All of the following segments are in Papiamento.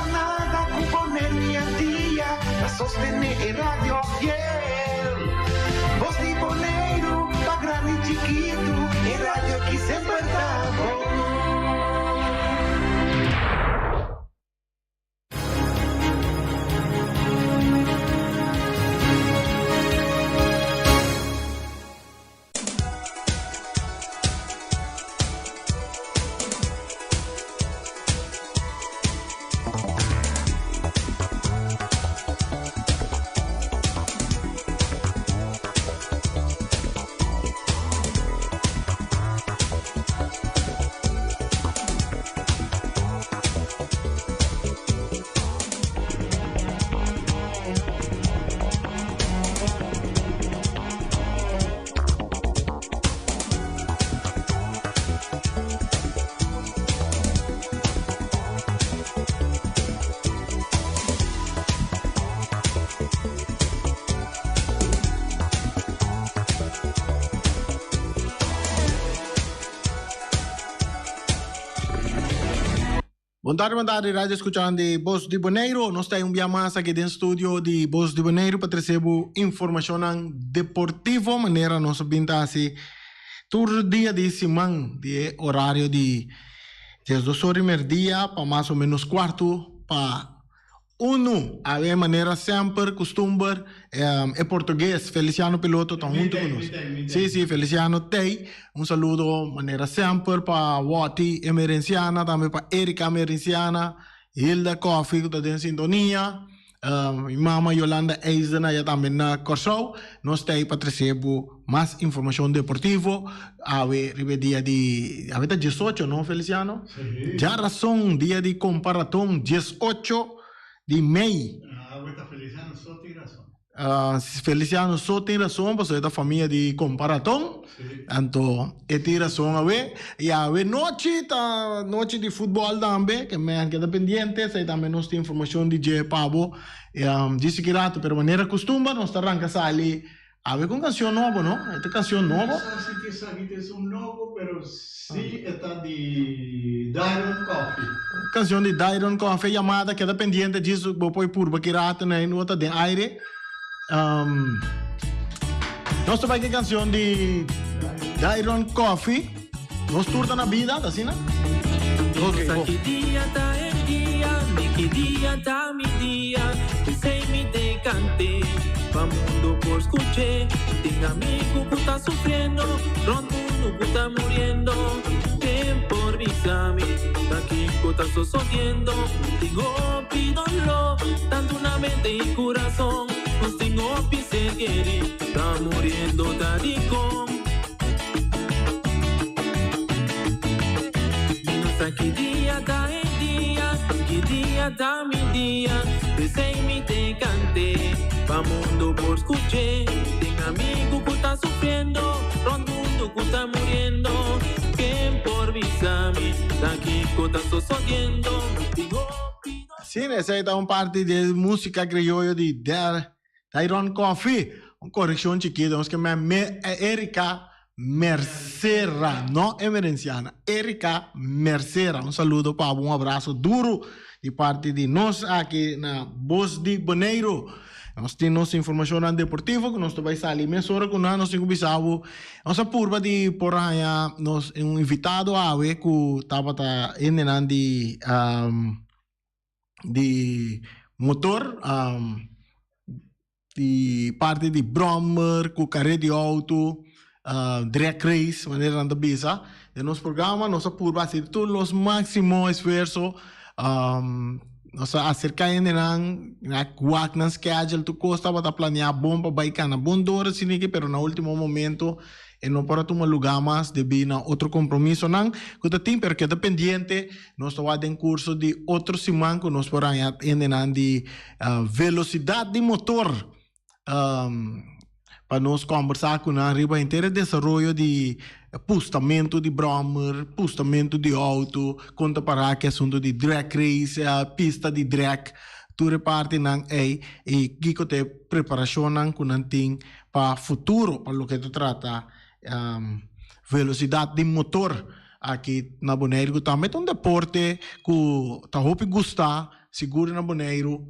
jornada ku Boneiru i Antia ta sostené e radio fiel. Bos di Boneiru pa grandi i chikitu, e radio ki semper ta bon. Bon tardi, bon tardi, radio escuchan di Bos di Boneiru. Nos ta un bia mas aki den studio di Bos di Boneiru pa trece bo informacionnan deportivo manera nos a bin ta haci tur dia di siman di e horario di diesdos ora y merdia pa mas o menos cuarto pa Unu, awe manera semper, kustumber, e portugues Feliciano Piloto ta huntu ku nos. Sí, sí, Feliciano tei. Un saludo manera semper pa Watty Emerenciana, tambe pa Erika Emerenciana, Hilda Coffie ku ta den sintonia, mi mama Yolanda Eisden aya tambe na Kòrsou. Nos tei pa trese bo mas informashon deportivo awe riba e dia di, awe ta diesocho no Feliciano? Djarason dia di Komparaton diesocho di mei. Awe ta Feliciano so tin rason. Feliciano so tin rason pasobra e ta famia di Komparaton anto e tin rason awe y awe nochi ta nochi di futbol tambe ke men keda pendiente esei tambe nos tin informashon di dje pa bo djis ki rato pero manera kustumber nos ta ranka sali Awe ku un kansion nobo, no? E ta kansion nobo? No sa si esaki ta esun nobo, pero si e ta di Dairon Coffee. Kansion di Dairon Coffee, yamada keda pendiente djis bo por purba ki rato na no ta den aire. Nos ta bai ku e kansion di Dairon Coffee. Nos tur ta na bida, ta asina? Ok, bo. Ki dia ta e dia, mi ki dia ta mi dia P'esei mi te kant'é, pa mundo por skuch'é Tin amigu ku ta sufriendo, rònt mundu ku ta muriendo Ken por bisa mi, ta kiko ta sosodiendo Tin hopi doló, tantu na mente i kurason Nos tin hopi ser kerí, ta muriendo ta dikon. Mi no sa ki dia ta e dia, ki dia ta mi dia P'esei mi te kant'é, pa mundo por skuch'é Tin amigu ku ta sufriendo, rònt mundu ku ta muriendo Ken por bisa mi, ta kiko ta sosodiendo Mi tin hopi doló. Sí, esei ta un parti di e músika krioyo di Dairon Coffee, un korekshon chikito, nos ke men Erika Mercera, no Emerenciana, Erika Mercera, un saludo pa bo, un abraso duro di parti di nos aki na Bos di Boneiru. Nos tin nos informashonnan deportivo ku nos ta bai sali mesora ku nan, nos tin ku bisa bo, nos a purba di por haña nos un invitado awe ku tabata hendenan di di motor di parti di brommer cu carre di auto drag race manera nan ta bisa den nos programa nos a purba haci tur nos maximo esfuerzo nos a acerca hendenan na wak nan schedule tur cos tabata planea bon pa bay cana bon dor asina aki pero na ultimo momento E no por a tuma lugá mas debí na otro kompromisonan ku ta tin, pero keda pendiente. Nos ta wak den kurso di otro siman ku nos por haña hendenan di velosidat di motor pa nos kòmbersá ku nan riba henter e desaroyo di pustamentu di bròmer, pustamentu di outo, kon ta pará ku e asuntu di drag race, pista di drag, tur e partinan ei i kiko ta e preparashonnan ku nan tin pa futuro pa loke ta trata velosidat di motor aki na Boneiru ku tambe ta un deporte ku ta hopi gusta. sigur na Boneiru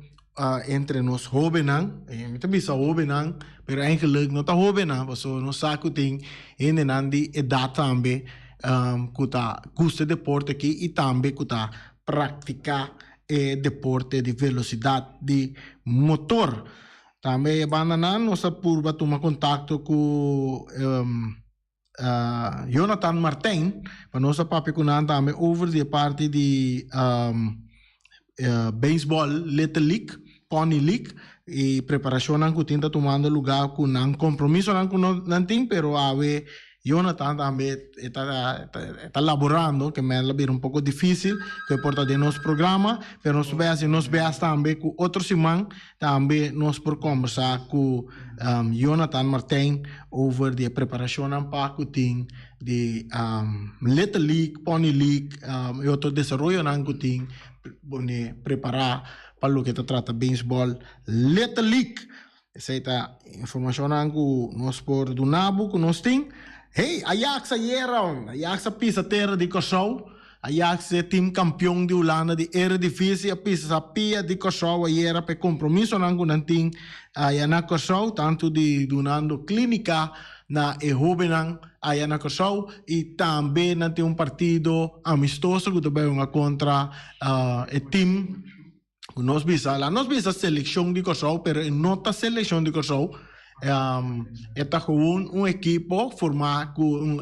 entre nos hóbennan, mi ta bisa hóbennan, pero eigenlijk no ta hóbennan, pasobra nos sa ku tin hendenan di edat tambe ku ta gusta e deporte aki i tambe ku ta praktiká e deporte di velosidat di motor. Tambe e bandanan nos a purba tuma kontakto ku Jonathan Martijn pa nos a papia ku nan tambe over di e parti di beisbòl Little League, Pony League i preparashonnan ku tin ta tumando lugá ku nan kompromisonan ku nan tin pero awe Jonathan tambe e ta e ta laborando ke mel a bira un poko difisil ku e por ta den nos programa pero nos ta bai hasi nos best tambe ku otro siman Tambe nos por kombersá ku Jonathan Martijn over di e preparashonnan pa ku tin di Little League, Pony League i otro desaroyonan ku tin pone prepará pa loke ta trata beisbòl Little League. Esei ta informashonnan ku nos por duna bo ku nos tin. Hey, Ajax ayera, Ajax a pisa tera di Kòrsou. Ajax e team kampion di Hulanda di Eredivisie a pisa sa pia di Kòrsou ayera pa e kompromisonan ku nan tin aya na Kòrsou, tantu di dunando klínika na e hóbennan aya na Kòrsou i tambe nan tin un partido amistoso ku ta bai hunga kontra e team ku nos bisa, laga nos bisa selekshon di Kòrsou pero e no ta selekshon di Kòrsou, e ta gewoon un ekipo formá ku un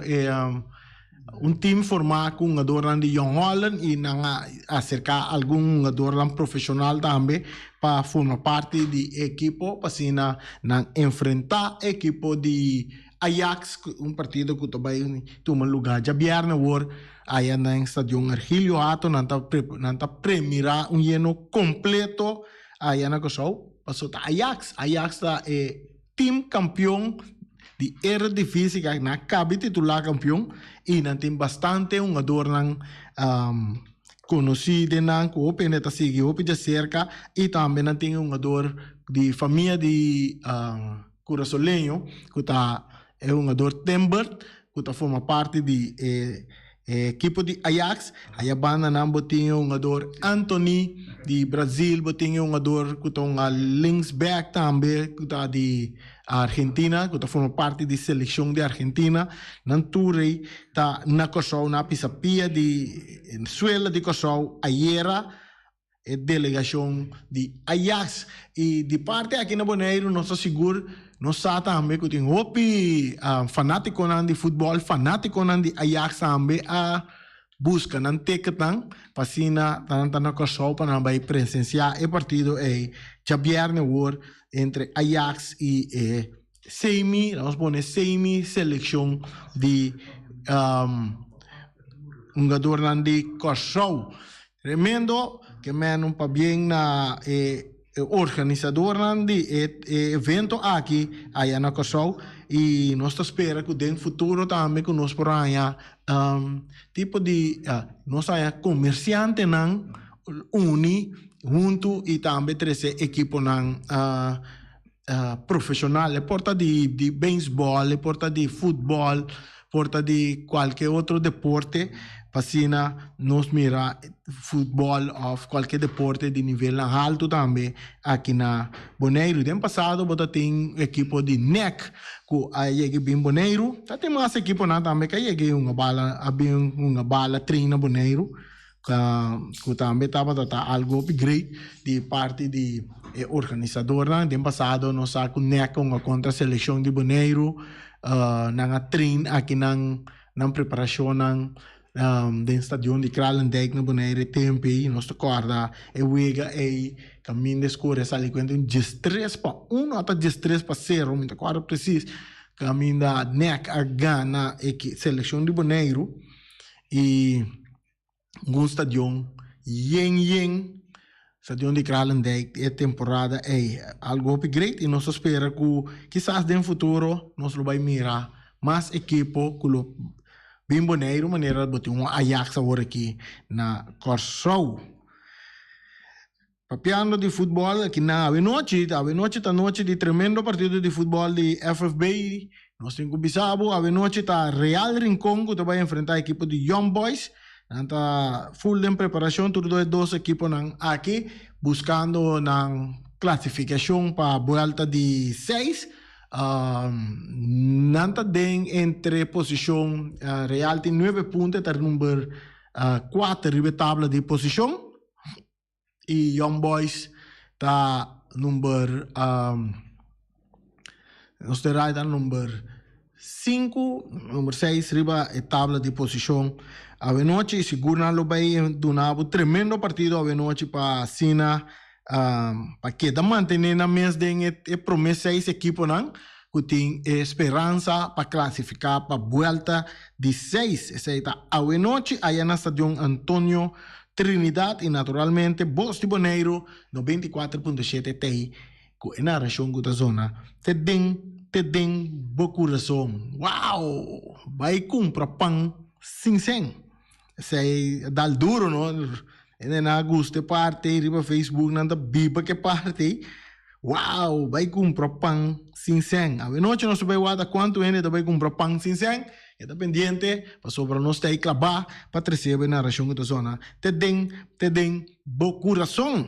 Un team formá ku hungadornan di Jong Holland i nan a aserká algun hungadornan profeshonal tambe pa forma parti di e ekipo pa asina nan enfrentá e ekipo di Ajax, un partido ku ta bai tuma lugá djabièrnè awor aya na Stadion Ergilio Hato. Nan ta nan ta premirá un yeno kompleto aya na Kòrsou pasobra ta Ajax, Ajax ta e Team kampion di Eredivisie kijk nan a kabi titulá kampion i nan tin bastante hungadornan konosí den nan ku hopi hende ta sigui hopi djaserka i tambe nan tin e hungador di famia di Kurasoleño ku ta e hungador Timber ku ta forma parti di e E ekipo di Ajax, aya banda nan bo tin e hungador Antony di Brazil, bo tin e hungador ku ta hunga linksback tambe ku ta di Argentina, ku ta forma parti di selekshon di Argentina. Nan tur ei ta na Kòrsou, nan a pisa pia di suela di Kòrsou ayera. E delegashon di Ajax. I di parti aki na Boneiru nos ta sigur nos sa tambe ku tin hopi fanátikonan di futbòl, fanátikonan di Ajax tambe a buska nan ticketnan pa asina nan ta na Kòrsou pa nan bai presensiá e partido ei djabièrnè awor entre Ajax i e semi, lanos pone semi selekshon di hungadornan di Kòrsou. Tremendo, ke men un pabien na e organisadornan di e evento aki aya na Kòrsou i nos ta spera ku den futuro tambe ku nos por haña tipo di nos haña komersiantenan uni huntu i tambe trese ekiponan profeshonal, e por ta di beisbòl, e por ta di futbòl, por ta di kualke otro deporte, pa asina nos mira futbòl òf kualke deporte di nivelnan haltu tambe aki na Boneiru. Den pasado bo ta tin ekipo di nèk ku a yega bin Boneiru, ta tin mas ekiponan tambe ku a yega hunga bala, a bin hunga bala train na Boneiru. Ku tambe tabata ta algu hopi great di parti di e organisadornan. Den pasado nos sa ku nèk a kontra selekshon di Boneiru. Nan a train aki nan nan preparashonnan den stadion di Kralendijk na Bonaire e tempu ei. Nos ta kòrda e wega ei kaminda e skor a sali kuenta un diestres pa uno ata diestres pa sero mi ta kòrda presis kaminda nèk a gana e selekshon di Boneiru i un stadion yen yen, stadion di Kralendijk e temporada ei. Algo hopi great y nos ta spera cu kisas den futuro nos lo bay mira mas ekipo cu lo bin Boneiru manera bo tin un Ajax awor aki na Kòrsou. Papiando di futbòl aki na awenochi, awenochi ta nochi di tremendo partido di futbòl di FFB. Nos tin ku bisa bo, awenochi ta Real Rincon ku ta bai enfrentá ekipo di Young Boys. Nan ta full den preparashon tur e dos ekiponan aki. buskando nan klasifikashon pa buelta di seis. Nan ta den entre posishon Real tin nuebe punto e ta number kuater riba e tabla di posishon i Young Boys ta number nos ta ta number sinku number seis riba e tabla di posishon. Awenochi sigur nan lo bai duna bo tremendo partido awenochi pa asina pa keda mantené nan mes den e promé seis ekiponan ku tin e speransa pa klasifiká pa buèlta di seis. Esei ta awenochi aya na Stadion Antonio Trinidad i naturalmente Bos di Boneiru 94.7 t'ei ku e narashon ku ta zona te den te den bo kurason. Wow! Bai kumpra pan sin sen. Esei a dal duro no. Hende nan a gusta e parti ei riba Facebook nan ta biba ku e parti ei. Wow! Bai kumpra pan sin sèn. Awenochi nos ta bai wak ta kuantu hende ta bai kumpra pan sin sèn. E ta pendiente pasobra nos ta ei klabá pa trese bo e narashon ku ta zona te den te den bo kurason.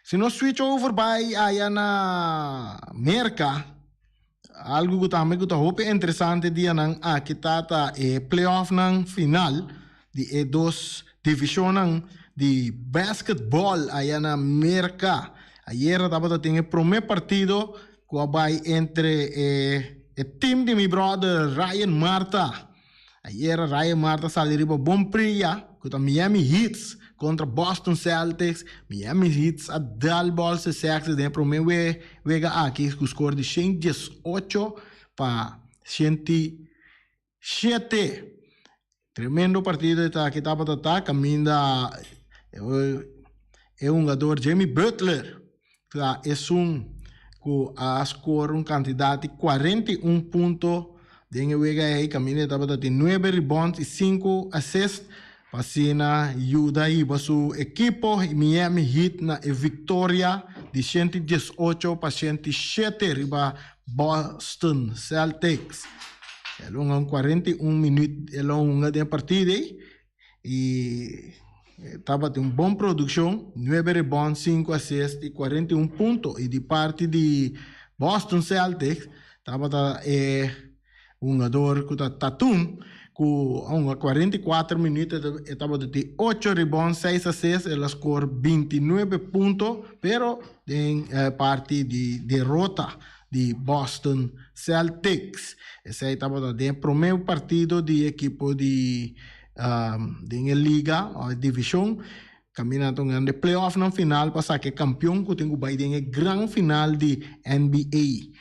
Si nos switch over bai aya na Merka. Algu ku tambe ku ta hopi interesante dianan aki ta ta e playoffnan final di e dos divishonnan di basketball aya na Merka. Ayera tabata tin e prome partido ku a bai entre e e team di mi brother Ryan Marta. Ayera Ryan Marta sali riba bon pria ku ta Miami Heat kontra Boston Celtics. Miami Heat a dal Boston Celtics den e prome wega aki ku skor di shen dies ocho pa shenti shete. Tremendo partido esaki tabata ta kaminda e hungador Jimmy Butler ta esun ku a skor un kantidat di 41 punto den e wega ei kaminda e tabata tin nuebe ribònt i sinku asist pa asina yuda hiba su ekipo Miami Heat na e viktoria di 118 pa 107 riba Boston Celtics. El hunga un 41 minüt el a hunga den e partido ei. Y tabatin un bon produccion, nuebe rebond, cinco assist y 41 punto. Y di parti di Boston Celtics tabata e hungador cu ta Tatum cu a hunga 44 minuut, e tabata tin ocho rebond, seis assist, el a score 29 punto, pero den parti di derota di Boston Celtics. Esei tabata den e prome partido di ekipo di den e liga o e divishon. Kaminda ta un grande playoffnan final pa saka e kampion ku tin ku bai den e gran final di NBA.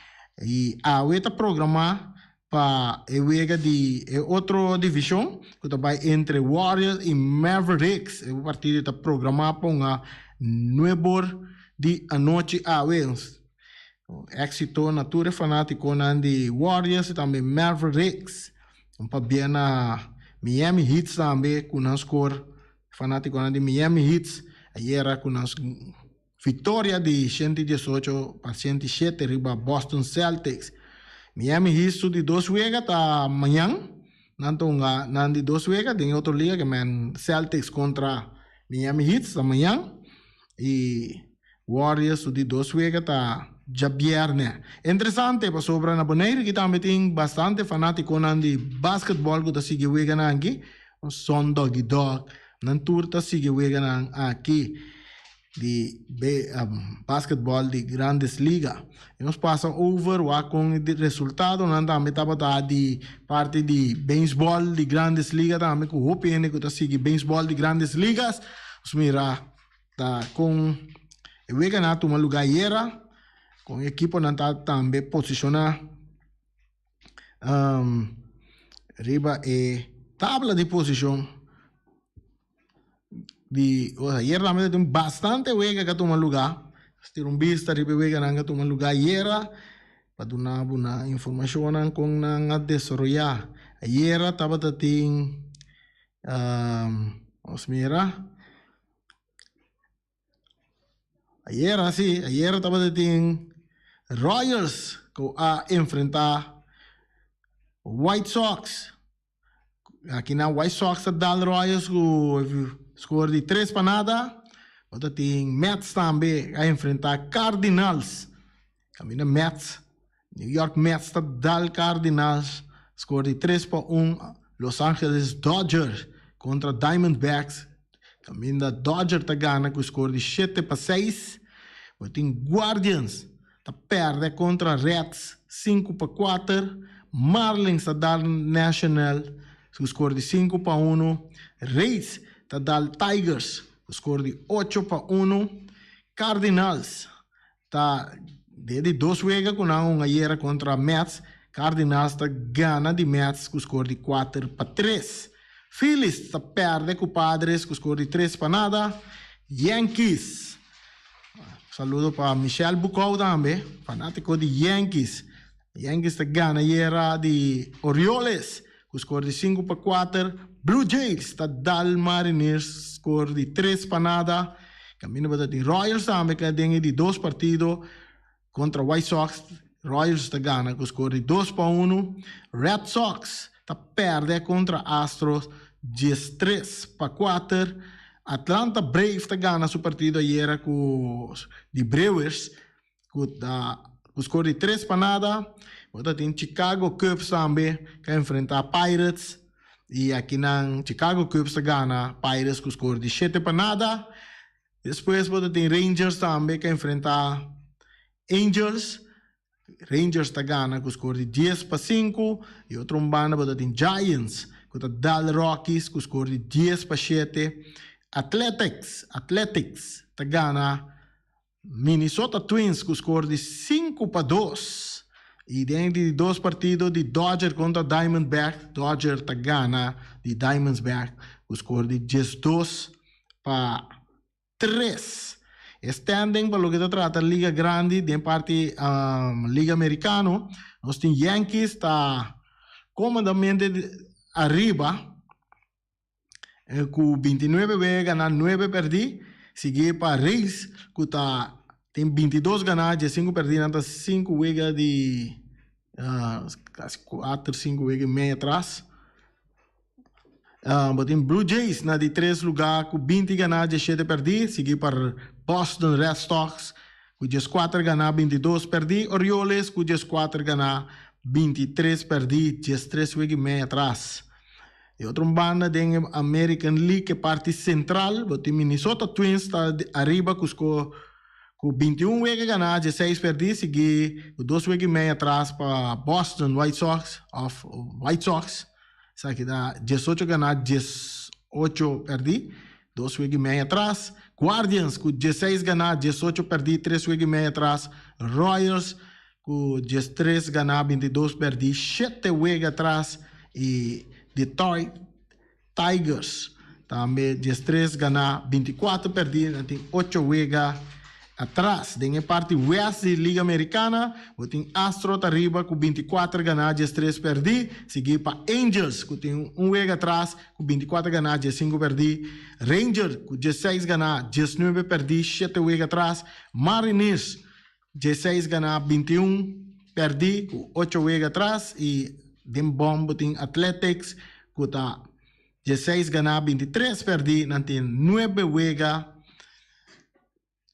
I awe ta programá pa e wega di e otro divishon ku ta bai entre Warriors i Mavericks. E partido ta programá pa un nuebor di anochi awe. Éxito na tur e fanátikonan di Warriors i tambe Mavericks. Un pabia na Miami Heat tambe ku nan skor. Fanátikonan di Miami Heat ayera ku nan viktoria di 118 pa 107 riba Boston Celtics. Miami Heat su di dos wega ta mañan. Nan ta hunga nan di dos wega den e otro liga ke men Celtics kontra Miami Heat ta mañan. I Warriors su di dos wega ta djabièrnè. Interesante pasobra na Boneiru aki tambe tin bastante fanátikonan di basketbòl ku ta sigui weganan aki. Son Doggy Dog, nan tur ta sigui weganan aki di basketbòl di Grandes Liga. I nos pasa over wak kon e resultadonan tambe tabata di parti di beisbòl di Grandes Liga tambe ku hopi hende ku ta sigui beisbòl di Grandes Ligas. Nos mira. Ta kon e weganan a tuma lugá ayera, kon e ekiponan ta tambe posishoná riba e tabla di posishon di ayera tambe tin bastante wega ku a tuma lugá. Nos tira un bista riba e weganan ku a tuma lugá ayera pa duna bo nan informashonnan kon nan a desaroyá. Ayera tabata tin nos mira. Ayera si, ayera tabata tin Royals ku a enfrentá White Sox. Aki nan White Sox a dal Royals ku skor di tres pa nada. Bo ta tin Mets tambe a enfrentá Cardinals. Kaminda Mets, New York Mets ta dal Cardinals score di 3-1. Los Angeles Dodgers kontra Diamondbacks. Kaminda Dodger ta gana ku score di 7-6. Bo tin Guardians ta pèrdè kontra Reds 5-4. Marlins ta dal National ku score di 5-1. Rays ta dal Tigers ku score di 8-1. Cardinals ta den di dos wega ku nan un ayera kontra Mets. Cardinals ta gana di Mets ku score di 4-3. Phillies ta pèrdè ku Padres ku score di 3-0. Yankees, saludo pa Michel Bucau tambe, fanátiko di Yankees. Yankees ta gana ayera di Orioles ku score di 5-4. Blue Jays ta dal Mariners score di 3-0. Kaminda bo ta tin Royals tambe ku a den e di dos partido kontra White Sox. Royals ta gana ku score di 2-1. Red Sox ta pèrdè kontra Astros 13-4. Atlanta Braves ta gana su partido ayera ku di Brewers ku ta ku score di 3-0. Bo ta tin Chicago Cubs tambe ku a enfrentá Pirates i akinan Chicago Cubs ta gana Pirates ku score di 7-0. Despues bo ta tin Rangers tambe ku a enfrentá Angels. Rangers ta gana ku score di 10-5. I otro un banda bo ta tin Giants ku ta dal Rockies ku score di 10-7. Athletics, Athletics ta gana Minnesota Twins ku score di 5-2. I den di dos partido di Dodger kontra Diamondback, Dodger ta gana di Diamondback ku score di 12-3. E standing pa loke ta trata Liga Grandi den parti Liga Amerikano, nos tin Yankees ta komodamente ariba ku 29 wega ganá, 9 pèrdí, sigui pa Rays ku ta tin 22 ganá, 15 pèrdí, nan ta 5 wega di kasi 4, 5 wega i mei atras. Bo tin Blue Jays na di tres lugá ku 20 ganá, 17 pèrdí, sigui pa Boston Red Sox ku 14 ganá, 22 pèrdí, Orioles ku 14 ganá, 23 pèrdí, 13 wega i mei atras. Di otro un banda den American League e parti sentral bo tin Minnesota Twins ta ariba ku sko ku 21 wega ganá, 16 pèrdí, sigui ku dos wega i mei atras pa Boston White Sox òf White Sox. Esaki ta 18 ganá, 18 pèrdí, dos wega i mei atras. Guardians ku 16 ganá, 18 pèrdí, tres wega i mei atras. Royals ku 13 ganá, 22 pèrdí, shete wega atras. I Detroit Tigers tambe 13 ganá, 24 pèrdí, nan tin ocho wega atras. Den e parti west di Liga Amerikana, bo tin Astros ta riba ku 24 ganá, 13 pèrdí, sigui pa Angels ku tin un wega atras ku 24 ganá, 15 pèrdí, Rangers ku 16 ganá, 19 pèrdí, shete wega atras, Mariners 16 ganá, 21 pèrdí ku ocho wega atras i den bòm bo tin Athletics ku ta 16 ganá, 23 pèrdí, nan tin nuebe wega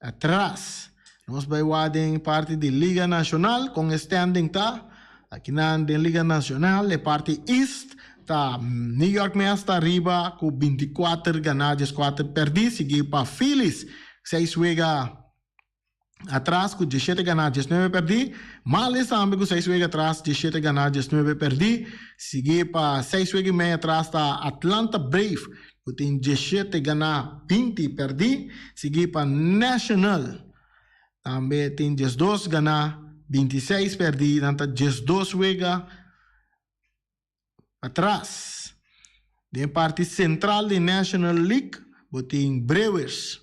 atras. Nos bai wak den parti di Liga Nashonal kon e standing ta. Akinan den Liga Nashonal e parti East ta New York Mets ta ariba ku 24 ganá, 14 pèrdí, sigui pa Phillies 6 wega atras ku 17 ganá, 19 pèrdí. Marlins tambe ku 6 wega atras, 17 ganá, 19 pèrdí. Sigui pa 6 wega i mei atras ta Atlanta Brave ku tin 17 ganá, 20 pèrdí. Sigui pa National tambe tin 12 ganá, 26 pèrdí. Nan ta 12 wega atras. Den parti sentral di National League bo tin Brewers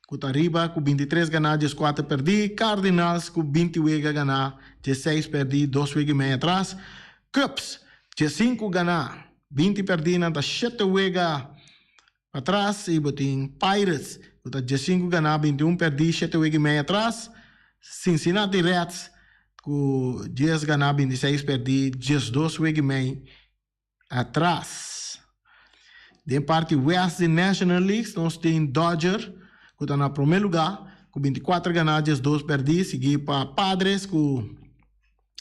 ku ta riba ku 23 ganá, 14 pèrdí. Cardinals ku 20 wega ganá, 16 pèrdí, dos wega i mei atras. Cubs 15 ganá, 20 pèrdí, nan ta shete wega atras. I bo tin Pirates ku ta 15 ganá, 21 pèrdí, shete wega i mei atras. Cincinnati Reds ku 10 ganá, 26 pèrdí, 12 wega i mei atras. Den parti west di National League nos tin Dodger ku ta na promé lugá ku 24 ganá, 12 pèrdí, siguí pa Padres ku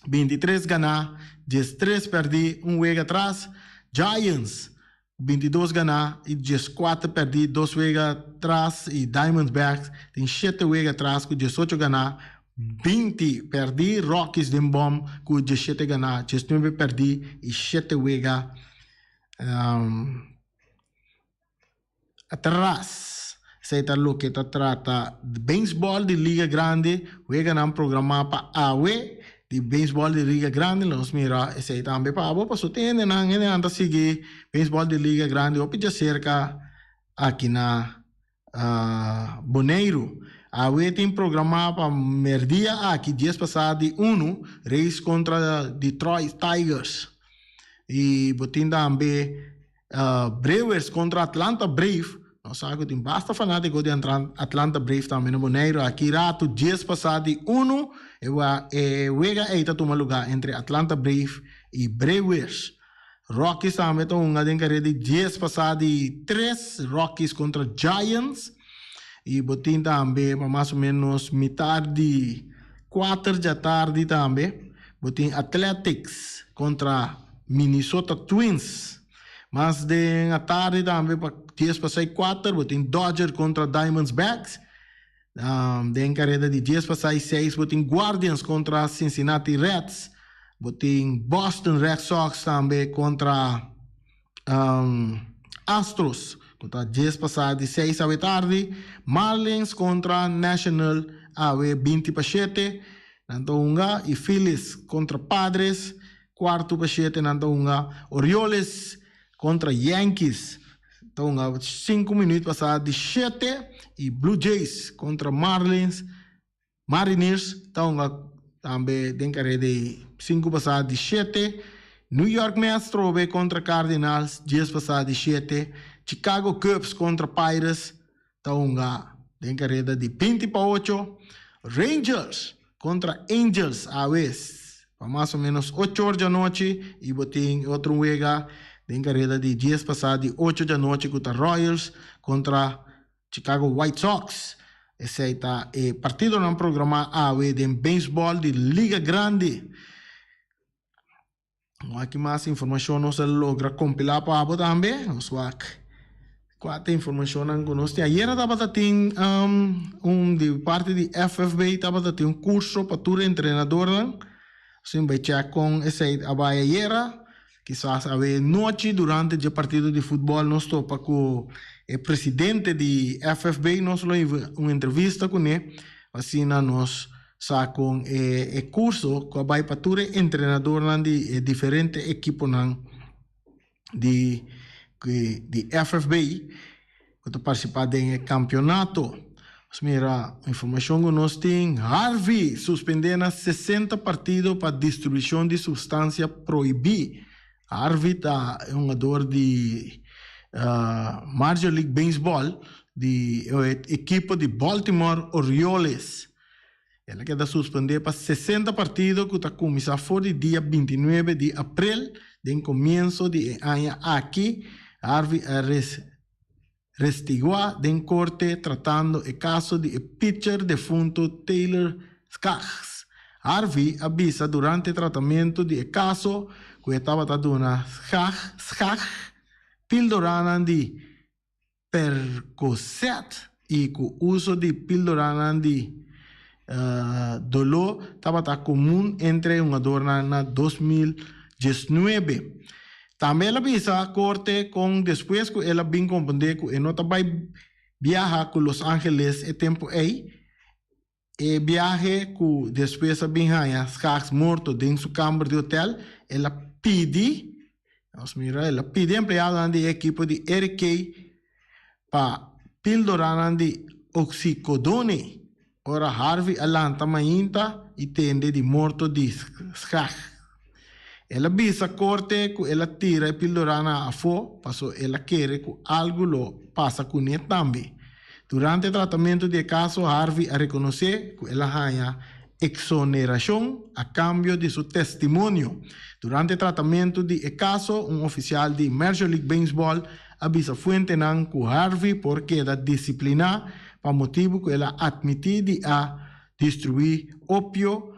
23 ganá, 13 pèrdí, un wega atras. Giants ku 22 ganá i 14 pèrdí, dos wega atras i Diamondbacks tin shete wega atras ku 18 ganá, 20 pèrdí. Rockies den bòm ku 17 ganá, 19 pèrdí i shete wega atras. Esei ta loke ta trata beisbòl di Liga Grandi. Weganan programá pa awe di beisbòl di Liga Grandi. Nos mira esei tambe pa abo pasobra tin hendenan, hendenan ta sigui beisbòl di Liga Grandi hopi djaserka aki na Boneiru. Awe tin programá pa merdia aki dies pasá di unu Rays kontra Detroit Tigers. I bo tin tambe Brewers kontra Atlanta Brave. Nos sa ku tin basta fanátiko di Atlanta Brave tambe na Boneiru. Aki ratu dies pasá di unu e wega ei ta tuma lugá entre Atlanta Brave i Brewers. Rockies tambe ta hunga den kare di dies pasá di tres, Rockies kontra Giants. I bo tin tambe pa mas o menos mitar di kuater djatardi tambe bo tin Athletics kontra Minnesota Twins. Mas den atardi tambe pa dies pasá i kuater bo tin Dodger kontra Diamondbacks. Den kareda di dies pasá i seis bo tin Guardians kontra Cincinnati Reds. Bo tin Boston Red Sox tambe kontra Astros ku ta dies pasá di seis awe tardi. Marlins kontra National awe binti pa shete nan ta hunga i Phillies kontra Padres kuartu pa shete nan ta hunga. Orioles kontra Yankees ta hunga sinku minuut pasá di shete i Blue Jays kontra Marlins Mariners ta hunga tambe den kareda di sinku pasá di shete. New York Mets trobe kontra Cardinals dies pasá di shete. Chicago Cubs kontra Pirates ta hunga den kareda di binti pa ocho. Rangers kontra Angels awe pa mas o menos ocho or djanochi i bo tin otro wega den kareda di dies pasá di ocho djanochi ku ta Royals kontra Chicago White Sox. Esei ta e partidonan programá awe den beisbòl di Liga Grandi. Wak mas informashon nos a logra kompilá pa abo tambe. Nos wak kua ta informashonnan ku nos tin. Ayera tabata tin un di parti di FFB tabata tin un kurso pa tur entrenadornan. Nos bai chèk kon esei a bai ayera. Kisas awe nochi durante dje partido di futbòl nos topa ku e presidente di FFB, nos lo hiba un entrevista kuné, asina nos sa kon e e kurso ku a bai pa tur e entrenadornan di e diferente ekiponan di di FFB ku ta partisipá den e kampionato. Nos mira informashon ku nos tin, Harvey suspendé na 60 partido pa distribushon di supstansia prohibí. Harvey ta e hungador di Major League Baseball di e ekipo di Baltimore Orioles. El a keda suspendé pa 60 partido ku ta kuminsá for di dia 29 di aprel den komienso di e aña aki. Harvey a restiguá den korte tratando e kaso di e pitcher defuntu Taylor Skaggs. Harvey a bisa durante tratamentu di e kaso ku e tabata duna Skaggs pildoranan di Percocet i ku uso di pildoranan di doló tabata komun entre e hungadornan na 2019. Tambe el a bisa korte kon despues ku el a bin komprondé ku e no ta bai biaha ku Los Angeles e tempu ei, e biahe ku despues a bin haña Skaggs morto den su kamber di hotel, el a pidi, nos mira, el a pidi empleadonan di e ekipo di Eric Kay pa pildoranan di oxycodone ora Harvey a lanta mainta i tende di morto di Skaggs. El a bisa korte ku el a tira e pildoranan afó paso el a kere ku algu lo pasa kuné tambe. Durante tratamentu di e kaso Harvey a rekonosé ku el a haña eksonerashon a kambio di su testimonio. Durante tratamentu di e kaso un ofisial di Major League Baseball a bisa fuentenan ku Harvey por keda disipliná. pa motibu ku el a atmití di a distribuí opio.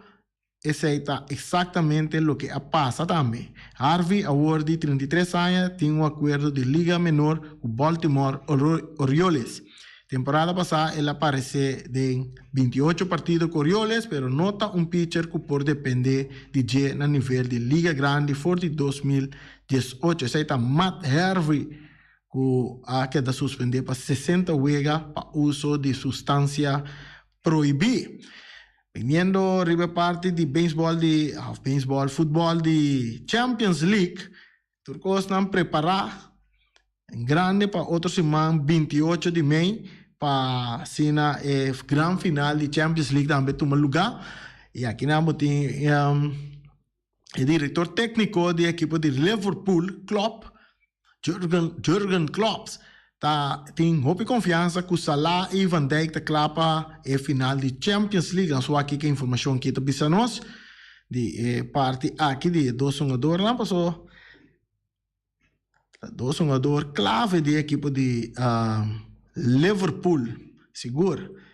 Esei ta eksaktamente loke a pasa tambe. Harvey, awor di 33 aña, tin un akuerdo di liga menor ku Baltimore Orioles. Temporada pasá el a paresé den 28 partido ku Orioles, pero no ta un pitcher ku por dependé di dje na nivel di liga grandi for di 2018. Esei ta Matt Harvey ku a keda suspendé pa 60 wega pa uso di sustansia prohibí. Biniendo riba e parti di beisbòl di òf beisbòl, futbòl di Champions League, tur kosnan prepará en grande pa otro siman 28 di mei pa asina e gran final di Champions League tambe tuma lugá. I akinan bo tin e direktor tékniko di ekipo di Liverpool, Klopp, Jurgen, Jurgen Klopp, ta tin hopi konfiansa ku Salah i Van Dijk ta kla pa e final di Champions League. Nos wak kiko informashon ki ta bisa nos di e parti aki di e dos hungadornan, paso ta dos hungador klave di e ekipo di Liverpool, sigur.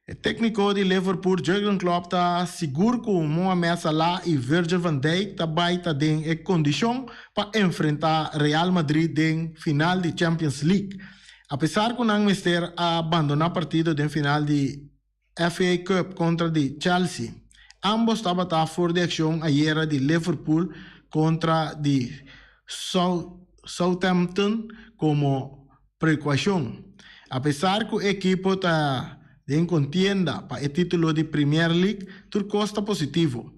E tékniko di Liverpool, Jurgen Klopp, ta sigur ku Mohamed Salah i Virgil van Dijk ta bai ta den e kondishon pa enfrentá Real Madrid den final di Champions League. Apesar ku nan mester a bandoná partido den final di FA Cup kontra di Chelsea, ámbos tabata for di akshon ayera di Liverpool kontra di Southampton komo Prekoushon. Apesar ku e ekipo ta den kontienda pa e título di Premier League, tur kos ta positivo.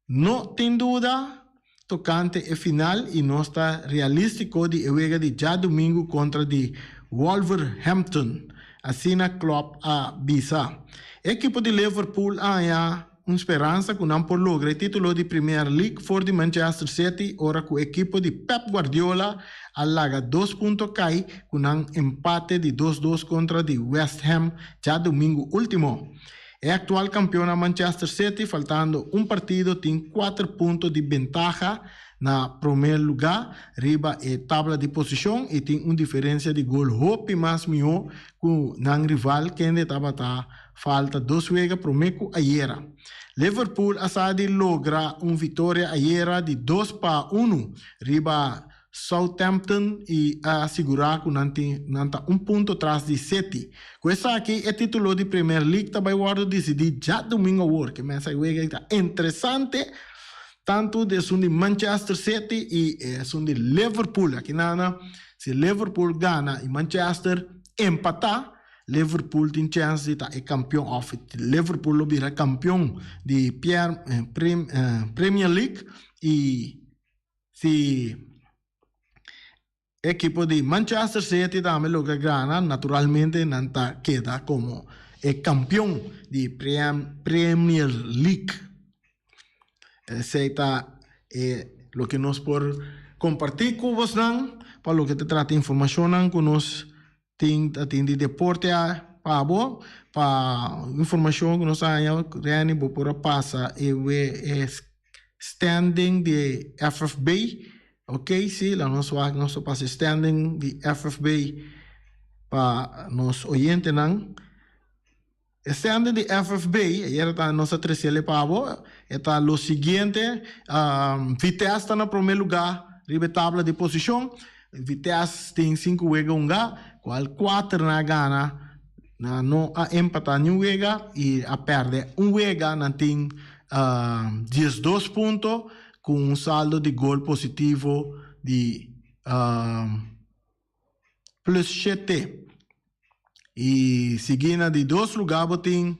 No tin duda tokante e final i nos ta realístiko di e wega di djadumingu kontra di Wolverhampton, asina Klopp a bisa. E ekipo di Liverpool a haña Un speransa ku nan por logra e titulo di Premier League for di Manchester City ora ku ekipo di Pep Guardiola a laga dos punto kai ku nan empate di dos dos kontra di West Ham djadumingu ultimo. E aktual kampeonnan Manchester City faltando un partido tin kuater punto di bentaha na promé lugá riba e tabla di posishon i tin un diferensia di gol hopi mas mihó ku nan rival kende tabata Falta dos wega promé ku ayera. Liverpool a sa di logra un viktoria ayera di 2-1 riba Southampton i a sigurá ku nan tin nan ta un punto tras di City. Ku esaki e título di Premier League ta bai wòrdu disidí djadumingu awor. Ke mesa e wega ta interesante tantu di esun di Manchester City i esun di Liverpool. Aki nan si Liverpool gana i Manchester empatá, Liverpool tin chèns di ta e kampion òf Liverpool lo bira kampion di Premier League i si ekipo di Manchester City tambe logra gana naturalmente nan ta keda komo e kampion di Premier League. Esei ta e loke nos por kompartí ku bosnan pa loke ta trata informashonnan ku nos Tin ta tin di deporte a pa bo pa informacion cu nos a haña Renny bo por a pasa e we e standing di FFB ok si la nos wak nos ta pasa e standing di FFB pa nos oyentenan e standing di FFB ayer ta nos a trece pa bo e ta lo siguiente Vitesse ta na prome lugar riba e tabla di posicion. Vitesse tin sinku wega hunga, kual kuater nan a gana, nan no a empatá niun wega i a pèrdè un wega. Nan tin 12 punto ku un saldo di gol positivo di plus shete. I sigui na di dos lugá bo tin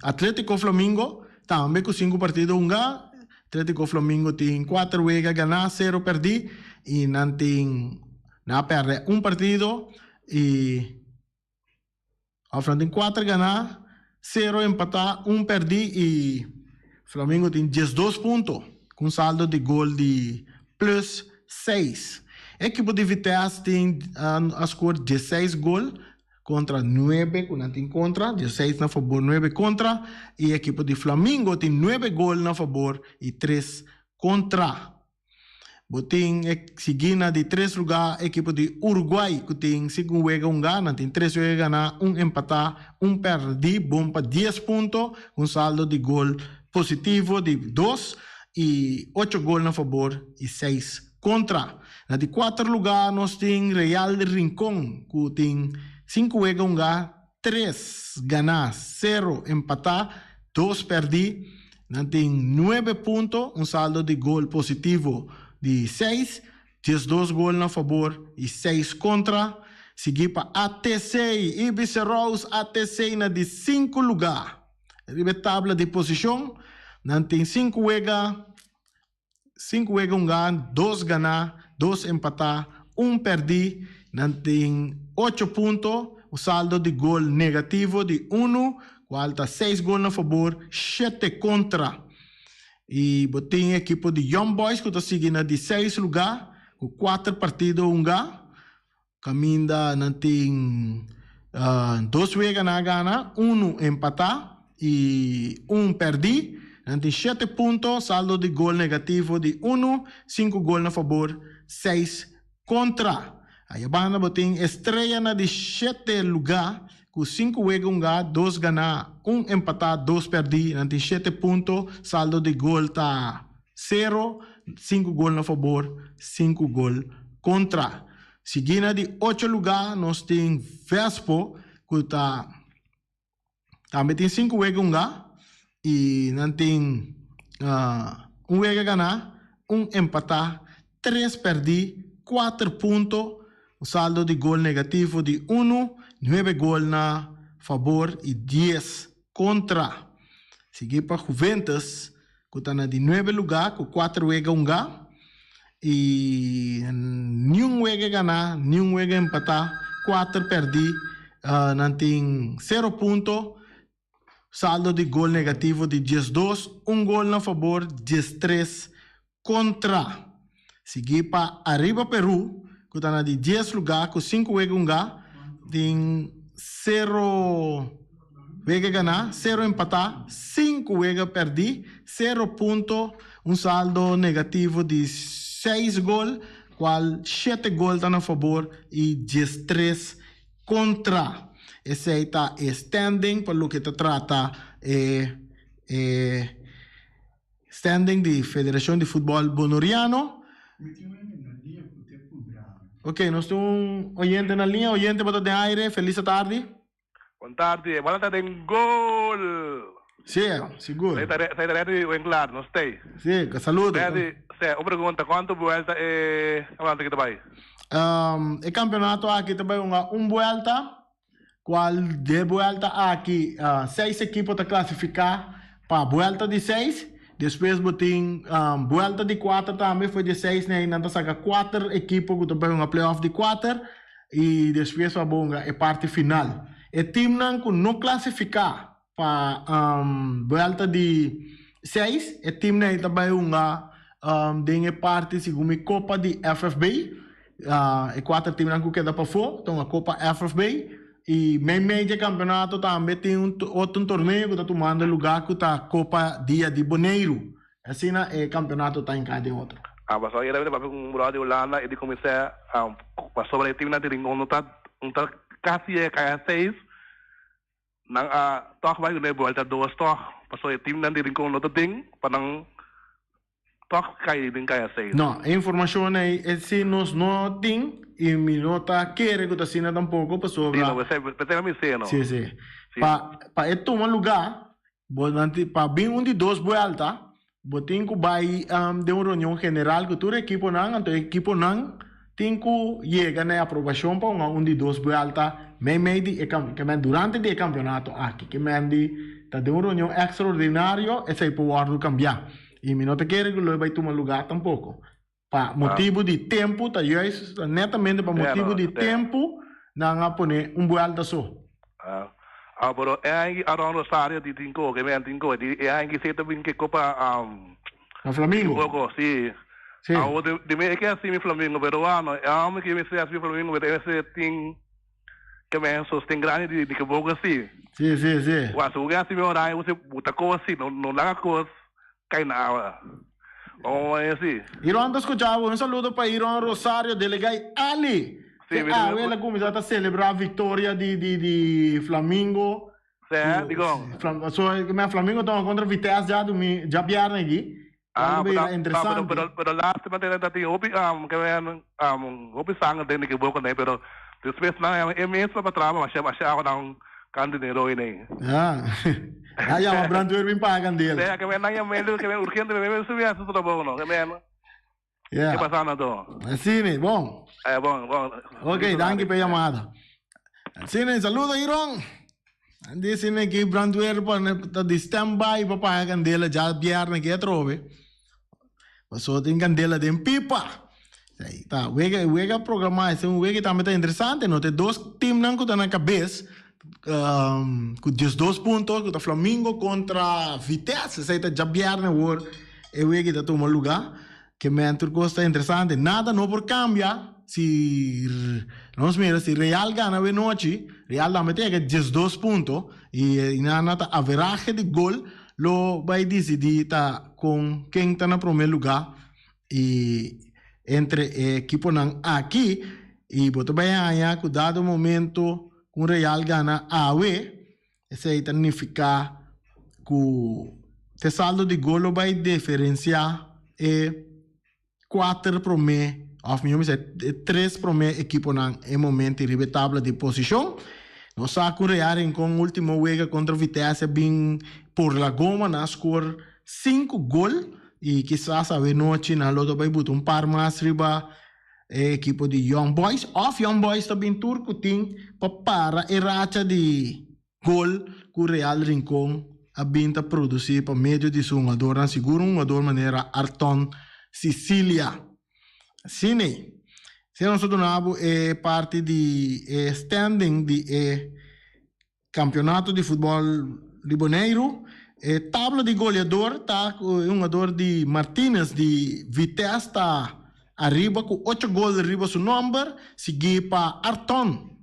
Atletico Flamingo, tambe ku sinku partido hungá. Atletico Flamingo tin kuater wega ganá, sero pèrdí i nan tin nan a pèrdè un partido i òf nan tin kuater ganá, sero empatá, un pèrdí i Flamingo tin 12 punto ku un saldo di gol di plus seis. E ekipo di Vitesse tin a score 16 gol kontra nuebe ku nan tin kontra, 16 na fabor, nuebe kontra, i e ekipo di Flamingo tin nuebe gol na fabor i tres kontra. Bo tin e sigui na di tres lugá ekipo di Uruguay ku tin sinku wega hungá. Nan tin tres wega ganá, un empatá, un pèrdí, bon pa dies punto ku un saldo di gol positivo di dos i ocho gol na fabor i seis kontra. Na di kuater lugá nos tin Real Rincon ku tin sinku wega hungá, tres ganá, sero empatá, dos pèrdí. Nan tin nuebe punto, un saldo di gol positivo di seis, 12 gol na fabor i seis kontra. Sigui pa ATC, Ibis Rose ATC na di sinku lugá riba e tabla di posishon. Nan tin sinku wega. Sinku wega un gan, dos ganá, dos empatá, un pèrdí. Nan tin ocho punto, un saldo di gol negativo di unu, kual ta seis gol na fabor, shete kontra. I bo tin ekipo di Young Boys ku ta sigui na di seis lugá ku kuater partido hungá. Kaminda nan tin dos wega nan a gana, unu empatá i un pèrdí. Nan tin shete punto, saldo di gol negativo di unu, sinku gol na fabor, seis kontra. Aya banda bo tin Estrella na di shete lugá ku sinku wega hungá, dos ganá, un empatá, dos pèrdí. Nan tin shete punto, saldo di gol ta Sero, sinku gol na fabor, sinku gol kontra. Sigui na di ocho lugá nos tin Vespo ku ta tambe tin sinku wega hungá i nan tin un wega ganá, un empatá, tres pèrdí, kuater punto, un saldo di gol negativo di unu, nuebe gol na fabor i dies kontra. Sigui pa Juventus ku ta na di nuebe lugá ku kuater wega hungá i niun wega ganá, niun wega empatá, kuater pèrdí. Nan tin sero punto, saldo di gol negativo di 12, un gol na fabor, 13 kontra. Sigui pa Ariba Peru ku ta na di dies lugá ku sinku wega hungá, tin sero wega ganá, sero empatá, sinku wega pèrdí, sero punto, un saldo negativo di seis gol, kual shete gol ta na fabor i 13 kontra. Esei ta e standing pa loke ta trata e e. Standing di Federacion di Futbol Bonoriano. Ok, nos tin un oyente na liña. Oyente bo ta den aire. Feliz atardi. Bon tardi. E bola ta den gol. Sí, sigur. Esei ta ready wen klaar, nos stay. Sí, saludo. Ready, sè, un pregunta, kuantu buelta e campeonato aki ta bai? E campeonato aki ta bai hunga un buelta. Cual de buelta aki seis ekipo ta clasifica pa buelta di seis. Despues bo tin buelta di cuater tambe for di seis na nan ta saca cuater ekipo cu ta bay hunga playoff di cuater y despues pa bo hunga e parti final. E teamnan cu no clasifica pa buelta di seis e teamnan ei ta bay hunga den e parti segun mi copa di FFB. E kuater teamnan ku keda pafó ta hunga Kopa FFB i meimei dje kampeonato tambe tin un otro un torneo ku ta tumando lugá ku ta Kopa Dia di Boneiru. Asina e kampeonato ta hinká den otro. A Pasobra e ta papia ku un bròder di Hulanda i di kuminsá pasobra e teamnan di Rincon no ta no ta kasi yega kaya seis nan a tòg bai ku e buelta dos tòg pasobra e teamnan di Rincon no ta den pa nan Tòg kai den kaya seis. No, e informashon ei e si nos no tin i mi no ta kere ku ta asina tampoko pasobra. Si no, p'esei p'esei mi seno. Si, si. Pa pa e tuma lugá bo nan tin pa bin un di dos buèlta bo tin ku bai den un reunion general ku tur e ekiponan anto e ekiponan tin ku yega na e aprobashon pa un un di dos buèlta meimei di e ke men durante di e kampionato aki ke men di ta den un reunion ekstraordinario esei por wòrdu kambiá. I mi no ta kere ku lo e bai tuma lugá tampoko. Pa motibu di tempu, ta juist netamente pa motibu di tempu nan a pone un buèlta so. Ah, pero e haña Aron Rosario di tin koke, men tin koke, di e haña ki ta bin ke kopa Na Flamingo. Poko, si. Si. Awo di di mi e ke hasi mi Flamingo peruano, e homber ke mester hasi mi Flamingo pero e mester tin ke men sosten grandi di di ke boka si. Si, si, si. Wak, si bo ke hasi mi oranje bo se buta kos si, no no laga kos kai na awa. Bon amanheci. Iron ta scucha bo. Un saludo pa Iron Rosario, delegay Ali. Sí, Te mi awe la cuminsa ta celebra victoria di di di Flamingo. Sí, dicon? Flam, so, me Flamingo toma contra Vitesse ja dumi, ja biernes aki. Ah, Algo pero, bira pero, interesante. pero, pero lástima te ta tin hopi um, ke men um, hopi sanger den di boca nee, pero despues nan e mes pa traba masha masha awa nan kan dinero nee. Ah. Ah, llama brandweer bin paga candela. Sea ke men nan ya melu ke men urgente men men subi haci su trabou no, ke men Yeah. ke pasa na to. Así ne, bon. Eh, bon, bon. Ok, danki pa e llamada. Así ne, saludo Iron. Dice ne ki brandweer pa ta di standby pa paga candela dja biernes ki atrobe. Paso tin candela den pipa. Ei ta wega wega programa ese un wega tambe ta interesante no te dos teamnan ku ta na kabes ku diesdos punto ku ta Flamingo kontra Vitesse esei ta djabièrnè awor e wega ta tuma luga ke men tur kos ta interesante nada no por kambia si nos mira si Real gana awe nochi Real tambe ta yega diesdos punto i nan ta averahe di gol lo bai disidí ta kon ken ta na prome luga. I entre e ekiponan aki i bo ta bai haña ku dado momento ku un Real gana awe, esei ta nifiká ku te saldo di gol lo bai diferensiá e kuater promé òf mihó bisa e tres promé ekiponan e momento riba e tabla di posishon. Nos sa ku Real Rincon último wega kontra Vitesse a bin por la goma nan a skor sinku gol I kisas awe nochi nan lo ta bai buta un par mas riba e ekipo di Young Boys. Of Young Boys ta bin tur ku tin pa para e racha di gol ku Real Rincon a bin ta produsi pa medio di su hungadornan, sigur un hungador manera Arton Cicilia. Asina ei, si nos ta duna bo e parti di e standing di e Campeonato di futbol di Boneiru, e tabla di goleador ta cu e hungador di Martinez di Vitesse ta ariba cu ocho gol riba su nomber, sigui pa Arton,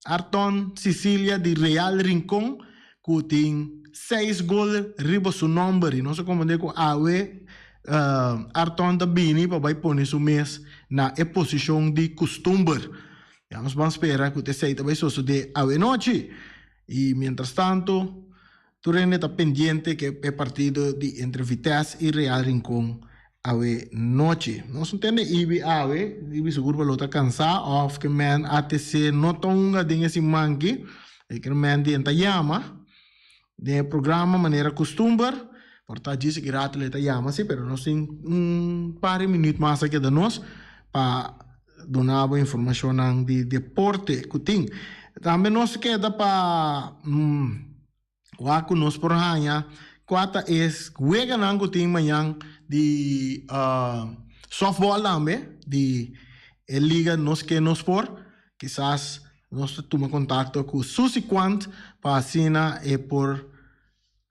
Arton Cicilia di Real Rincon cu tin seis gol riba su nomber y nos a comprende cu awe Arton ta bini pa bay pone su mes na e posicion di custumber. Ya nos ban spera ku esei ta bai sosodé awenochi. I mientrastantu, tur hende ta pendiente ku e partido di entre Vitesse i Real Rincon awe nochi. Nos no tende Ibi awe, Ibi sigur pa lo ta kansá òf ke men ATC no ta hunga den e siman aki. E ke men di ta yama den e programa manera kustumber. Por ta djis aki rato lo e ta yama si, pero nos tin un par di minüt mas a keda nos pa Duna bo informashonnan di deporte ku tin. Tambe nos keda pa wak ku nos por haña kua ta e weganan ku tin mañan di softball tambe di e liga Nos Ke Nos Por. Kisas nos ta tuma kontakto ku Susi Quant pa asina e por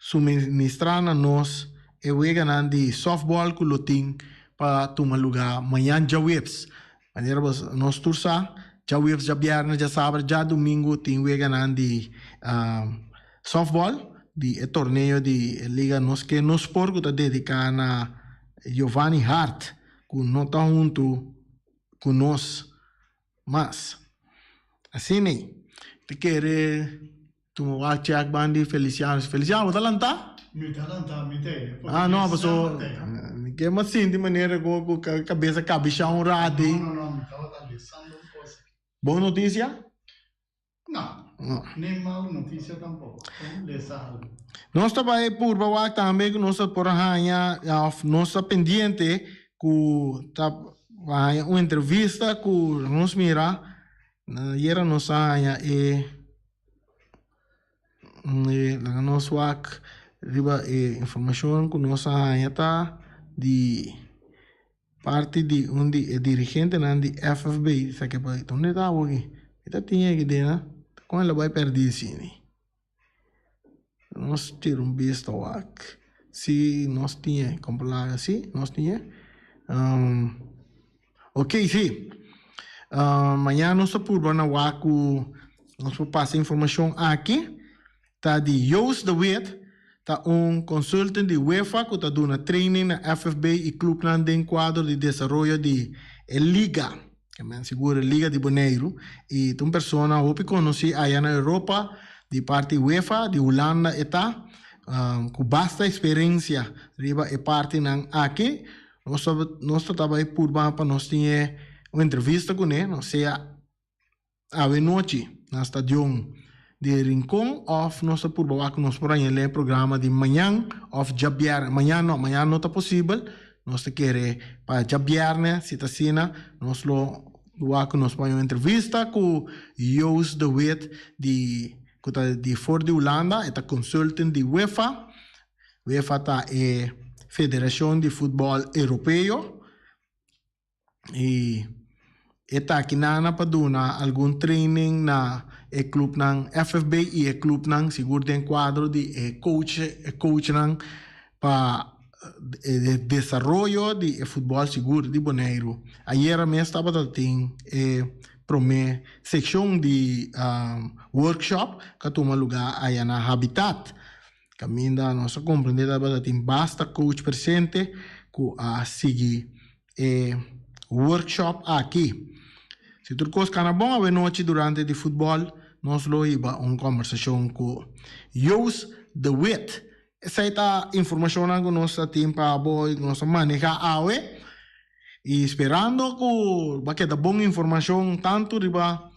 Suministrá na nos e weganan di softball ku lo tin pa tuma lugá mañan djaweps. Manera bo nos tur sa, djaweps, djabièrnè, djasabra, djadumingu tin weganan di softball di e torneo di e liga Nos Ke Nos Por ku ta dediká na Giovanni Hart ku no ta huntu ku nos mas. Asina ei, ta kere. Tuma wak check ban di Feliciano. Feliciano, bo ta lantá? Mi ta lantá, mi ta ei. Ah, no, paso mi ke mas sinti manera ku ku kabesa kabishá un rato ei. No, no, no, mi tabata lesando un kos aki. Bon notisia? No, ni mal notisia tampoko. Kon lesa algu. Nos ta bai purba wak tambe ku nos ta por haña òf nos ta pendiente ku ta haña un entrevista ku nos mira ayera nos a haña e Laga nos wak riba e informashon ku nos a haña ta di parti di un di e dirigentenan di FFB. Sa ke pa donde ta awor aki? Mi ta tin aki den a kon el a bai pèrdí asina? Nos tira un bista wak si nos tin e kompra si nos tin e. Ok si. Mañana nos ta purba na wak ku nos por pasa informashon aki ta di Joost de Wit. ta un consultant di UEFA ku ta duna training na FFB i clubnan den kuadro di desaroyo di e liga, ke men sigur e liga di Boneiru, i ta un persona hopi konosí aya na Europa di parti UEFA, di Hulanda e ta, ku basta eksperensia riba e partinan aki. Nos ta nos ta tabata purba pa nos tin e un entrevista kuné, no sea awe nochi na stadion di Rincon of nos ta purba wak nos por haña e programa di mañan of djabièrnè, mañan no, mañan no ta posibel, nos ta kere pa djabièrnè si ta asina nos lo wak nos por haña un entrevista ku Joost de Wit di ku ta di for di Hulanda, e ta consultant di UEFA, UEFA ta e federashon di futbòl europeo. I e ta aki nana pa duna algun training na e clubnan FFB i e clubnan sigur den cuadro di e coach e coachnan pa e desaroyo di e futbol sigur di Boneiru. Ayera mes tabata tin e prome seccion di workshop cu a tuma luga aya na Habitat. Caminda nos a comprende tabata tin basta coach presente cu a sigui e workshop aki. Si tur cos cana bon awenochi durante di futbol nos lo hiba un combersacion cu Joost de Wit. Esey ta informacionnan cu nos a tin pa bo y cu nos a maneha awe y sperando cu bo a keda bon informacion tanto riba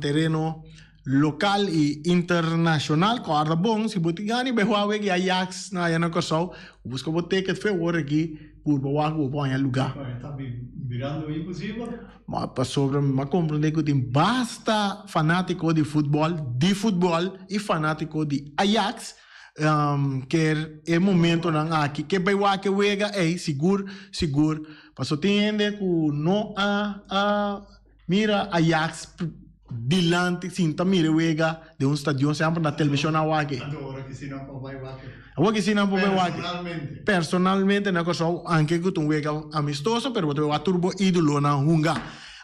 tereno lokal i internashonal. Kòrda bon, si bo tin gana di bai wak wek di Ajax na aya na Kòrsou, bo buska bo ticket fe awor aki pur bo wak ku bo por haña lugá. Ta birando imposibel. Ma pasobra mi a komprendé ku tin basta fanátiko di futbòl, di futbòl i fanátiko di Ajax ker e momentonan aki ke bai wak e wega ei sigur sigur. Pasobra tin hende ku no a. Mira Ajax dilanti sinta mira e wega den un stadion semper na television a wak e. Anto ora ki si nan por bai wak e. Awor ki si nan por bai wak e. Personalmente. Personalmente na Kòrsou anke ku ta un wega amistoso pero bo ta bai wak tur bo idolonan hunga.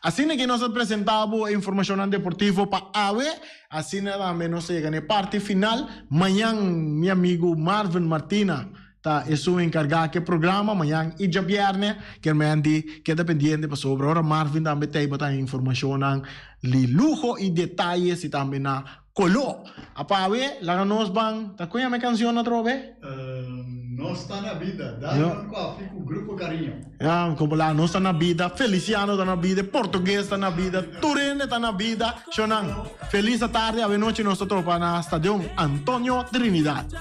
Asina ki nos a presenta bo e informashonnan deportivo pa awe. Asina tambe nos ta yega na e parti final. Mañan mi amigu Marvin Martina Ta esun enkargá ku e programa mañan i djabièrnè. Kermendi keda pendiente pasobra ora Marvin tambe ta ei bo ta haña informashonnan li luho i detayes i tambe na koló. Apawe laga nos ban ta ku yama e kanshon atrobe? Nos ta na bida, Diamond Coffee ku Grupo Cariño. Ya, komo la nos ta na bida, Feliciano ta na bida, e portugues ta na bida, tur hende ta na bida. Shonnan, felis atardi, awenochi nos ta topa na Stadion Antonio Trinidad.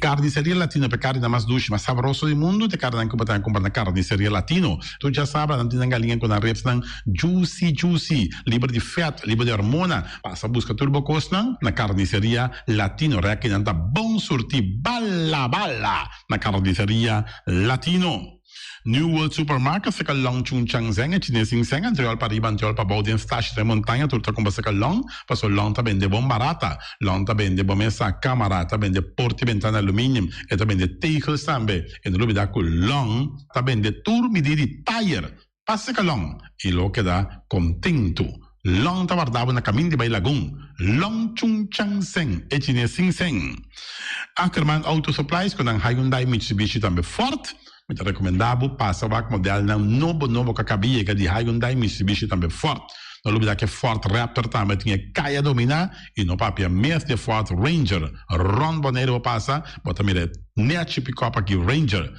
Carniceria Latino pa e carninan mas dushi, mas sabroso di mundu ta e carninan cu bo ta cumpra na Carniceria Latino. Tur djasabra nan tin nan galiña cu nan ribsnan juicy juicy, liber di vet, liber di hormona. Pasa busca tur bo cosnan na Carniceria Latino. Rekinan ta bon surti bala bala na Carniceria Latino. New World Supermarket seka long Chung Chang Zeng e chines sin seng antriol pa riba antriol pa bou den stashi den montaña tur ta kumpra seka long paso long ta bende bon barata long ta bende bo mesa kamara ta bende porti bentana aluminium e ta bende tegels tambe e no lubida ku long ta bende tur midi di tayer pa seka long i lo keda kontentu long ta warda bo na kamin di bai lagun long Chung Chang Zeng e chines sin seng Ackerman Auto Supplies ku nan Hyundai Mitsubishi tambe Ford Mi ta rekomendá bo pasa wak modelnan nobo nobo ku a kaba yega di Hyundai, Mitsubishi tambe Ford. No lubidá ku e Ford Raptor tambe tin e kaya dominá i no papia mes di e Ford Ranger. Rònt Boneiru bo pasa, bo ta mira e nèchi pikòp aki Ranger.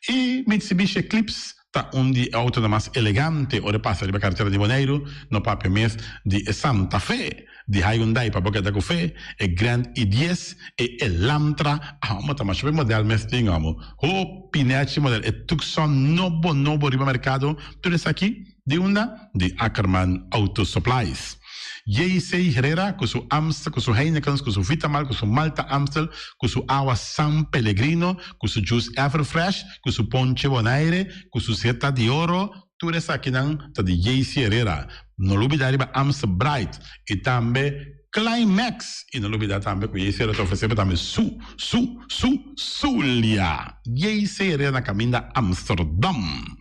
I Mitsubishi Eclipse ta un di e outonan mas elegante ora e pasa riba karetera di Boneiru, no papia mes di e Santa Fe. Di Hyundai pa bo keda ku fe, e Grand i dies, e Elantra, amo ta masha hopi model mes tin amo. Hopi nechi model, e Tucson nobo nobo riba merkado, tur esaki di unda? Di Ackerman Auto Supplies. JC Herrera ku su Amstel, ku su Heinekens, ku su Vitamal, ku su Malta Amstel, ku su awa San Pellegrino, ku su juice Everfresh, ku su ponche Bonaire, ku su Zeta di Oro, tur esakinan ta di JC Herrera. No lubida riba Amstel Bright y tambe Climax. Y no lubida tambe ku JC Herrera ta ofrece bo tambe su, su, su, Zulia. JC Herrera na caminda Amsterdam.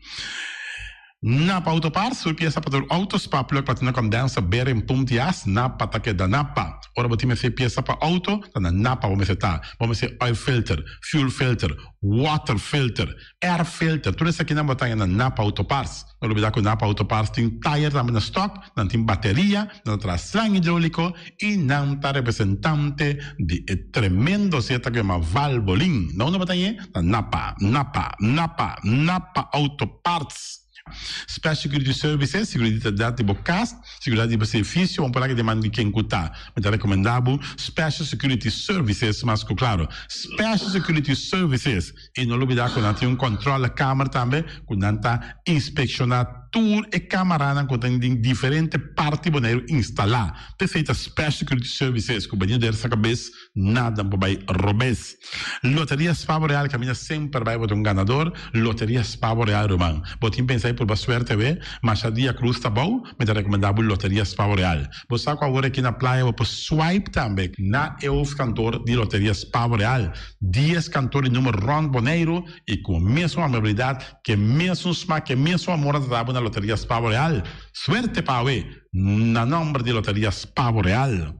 Napa Auto Parts, tur piesa pa tur auto, spa, plug, platina, condenser, bearing, pump di as, Napa ta keda Napa. Ora bo tin mester piesa pa auto, ta na Napa bo mester ta. Bo mester oil filter, fuel filter, water filter, air filter, tur esakinan bo ta haña na Napa Auto Parts. No lubida ku Napa Auto Parts tin tayer tambe na stock, nan tin bateria, nan ta traha slang hidroliko y nan ta representante di e tremendo zeta ku yama Valvoline. Na unda bo ta hañ'e? Na Napa, Napa, Napa, Napa Auto Parts. Special Security Services, Seguridat di bo kas, seguridat di bo servicio, un por aki den man di ken ku ta. Mi ta rekomendá bo Special Security Services mas ku klaro. Special Security Services. I no lubidá ku nan tin un kòntròlekamer tambe ku nan ta inspekshoná tur e kamaranan ku ta den diferente parti Boneiru instalá. P'esei ta Special Security Services ku bini der sa kabes nada por bai robes. Loteria Spavo Real kaminda semper bai bo ta un ganador. Loteria Spavo Real ruman. Bo tin pensa di purba suerte awe? Masha dia krus ta bou, mi ta rekomendá bo Loteria Spavo Real. Bo sa ku awor aki na playa bo por swipe tambe na e hoofdkantoor di Loteria Spavo Real. Dies kantor di number rònt Boneiru i ku mesun amabilidat, ku e mesun smak, ku e mesun amor a trata bo na Loteria Spavo Real. Suerte pa awe! Na nòmber di Loteria Spavo Real.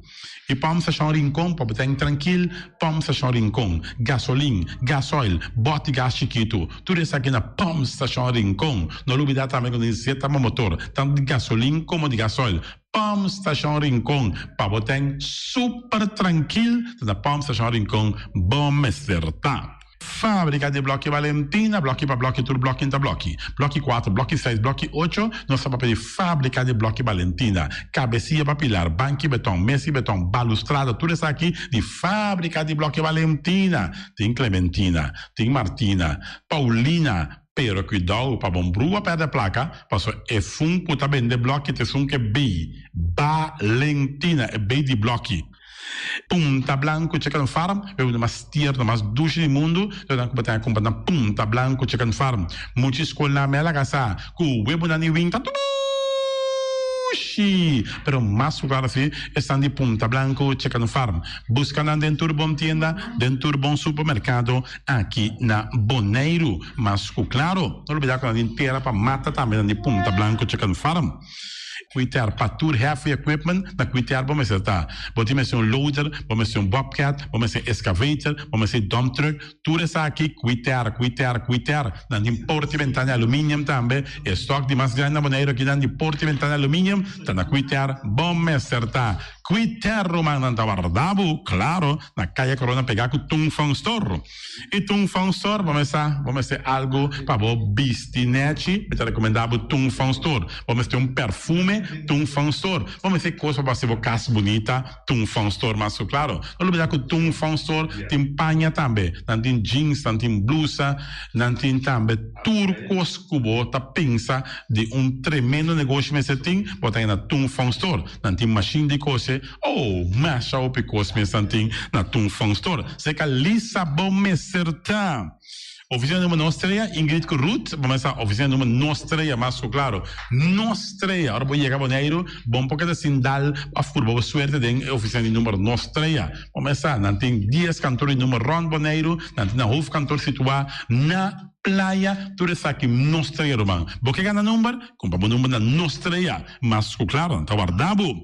I Pòmp Stashon Rincon pa bo ten trankil, Pòmp Stashon Rincon, gasolin, gasoil, bòt di gas chikitu, tur esaki na Pòmp Stashon Rincon. No lubidá tambe ku nos zeta bo motor, tantu di gasolin komo di gasoil. Pump Station Rincon pa bo ten super trankil ta na Pump Station Rincon bo mester ta. Fabrica di bloki Valentina, bloki pa bloki tur bloki ta bloki. Bloki cuatro, bloki seis, bloki ocho, nos ta papia di Fabrica di bloki Valentina. Cabecia pa pilar, banki beton, mesi beton, balustrada, tur esaki di Fabrica di bloki Valentina. Tin Clementina, tin Martina, Paulina, Pero cuidao pa bon brua perde placa, paso e fun cu ta bende bloki ta esun ke bay, Balentina, e bay di bloki. Punta Blanco Chicken Farm, e uno mas tierno, mas dushi di mundu, ta nan cu bo ta cumpra na Punta Blanco Chicken Farm. Muchi scol na mela casa cu webonan di winta dushi, pero mas cu claro si esnan di Punta Blanco Chicken Farm. Busca nan den tur bon tienda, den tur bon supermercado. Aki na Boneiru. Mas ku klaro, no lubidá ku nan tin tera pa mata tambe nan di Punta Blanco Chicken Farm. Kuiter pa tur heavy equipment, na kuiter bo mester ta. Bo tin mester un loader, bo mester un bobcat, bo mester excavator, bo mester dump truck, tur esaki kuiter, kuiter, kuiter. Nan tin porta y ventana di aluminium tambe. E stock di mas grandi na Boneiru aki nan di porta y ventana di aluminium ta na kuiter bo mester ta. Kuiter rumannan ta warda bo, klaro. Na Kaya Corona pegá ku Tung Fong Store. I Tung Fong Store bo mester bo mester algu pa bo bisti nèchi, mi ta rekomendá bo Tung Fong Store. Bo mester un perfume, Tung Fong Store. Bo mester kos pa bo hasi bo kas bunita, Tung Fong Store mas ku klaro. No lubidá ku Tung Fong Store tin paña tambe. Nan tin jeans, nan tin blusa, nan tin tambe tur kos ku bo ta pensa di un tremendo negoshi mester tin, bo ta haña na Tung Fong Store. Nan tin mashin di kose. Oh, masha hopi kos mes nan tin na Tung Fong Store. Seka Lisa bo mester ta. Oficina numero nos trea, Ingrid ku Ruth, bo mester sa oficina numero nos trea mas ku klaro. Nos trea, ora bo yega Boneiru, bo no por keda sin dal of purba bo suerte den e oficina di numero nos trea. Bo mester sa, nan tin dies kantor di numero rond Boneiru, nan tin nan hoofdkantoor situa na Playa, tur esaki nos trea ruman. Bo ke gana number? Kumpra bo number na nos trea. Mas ku klaro, nan ta warda bo.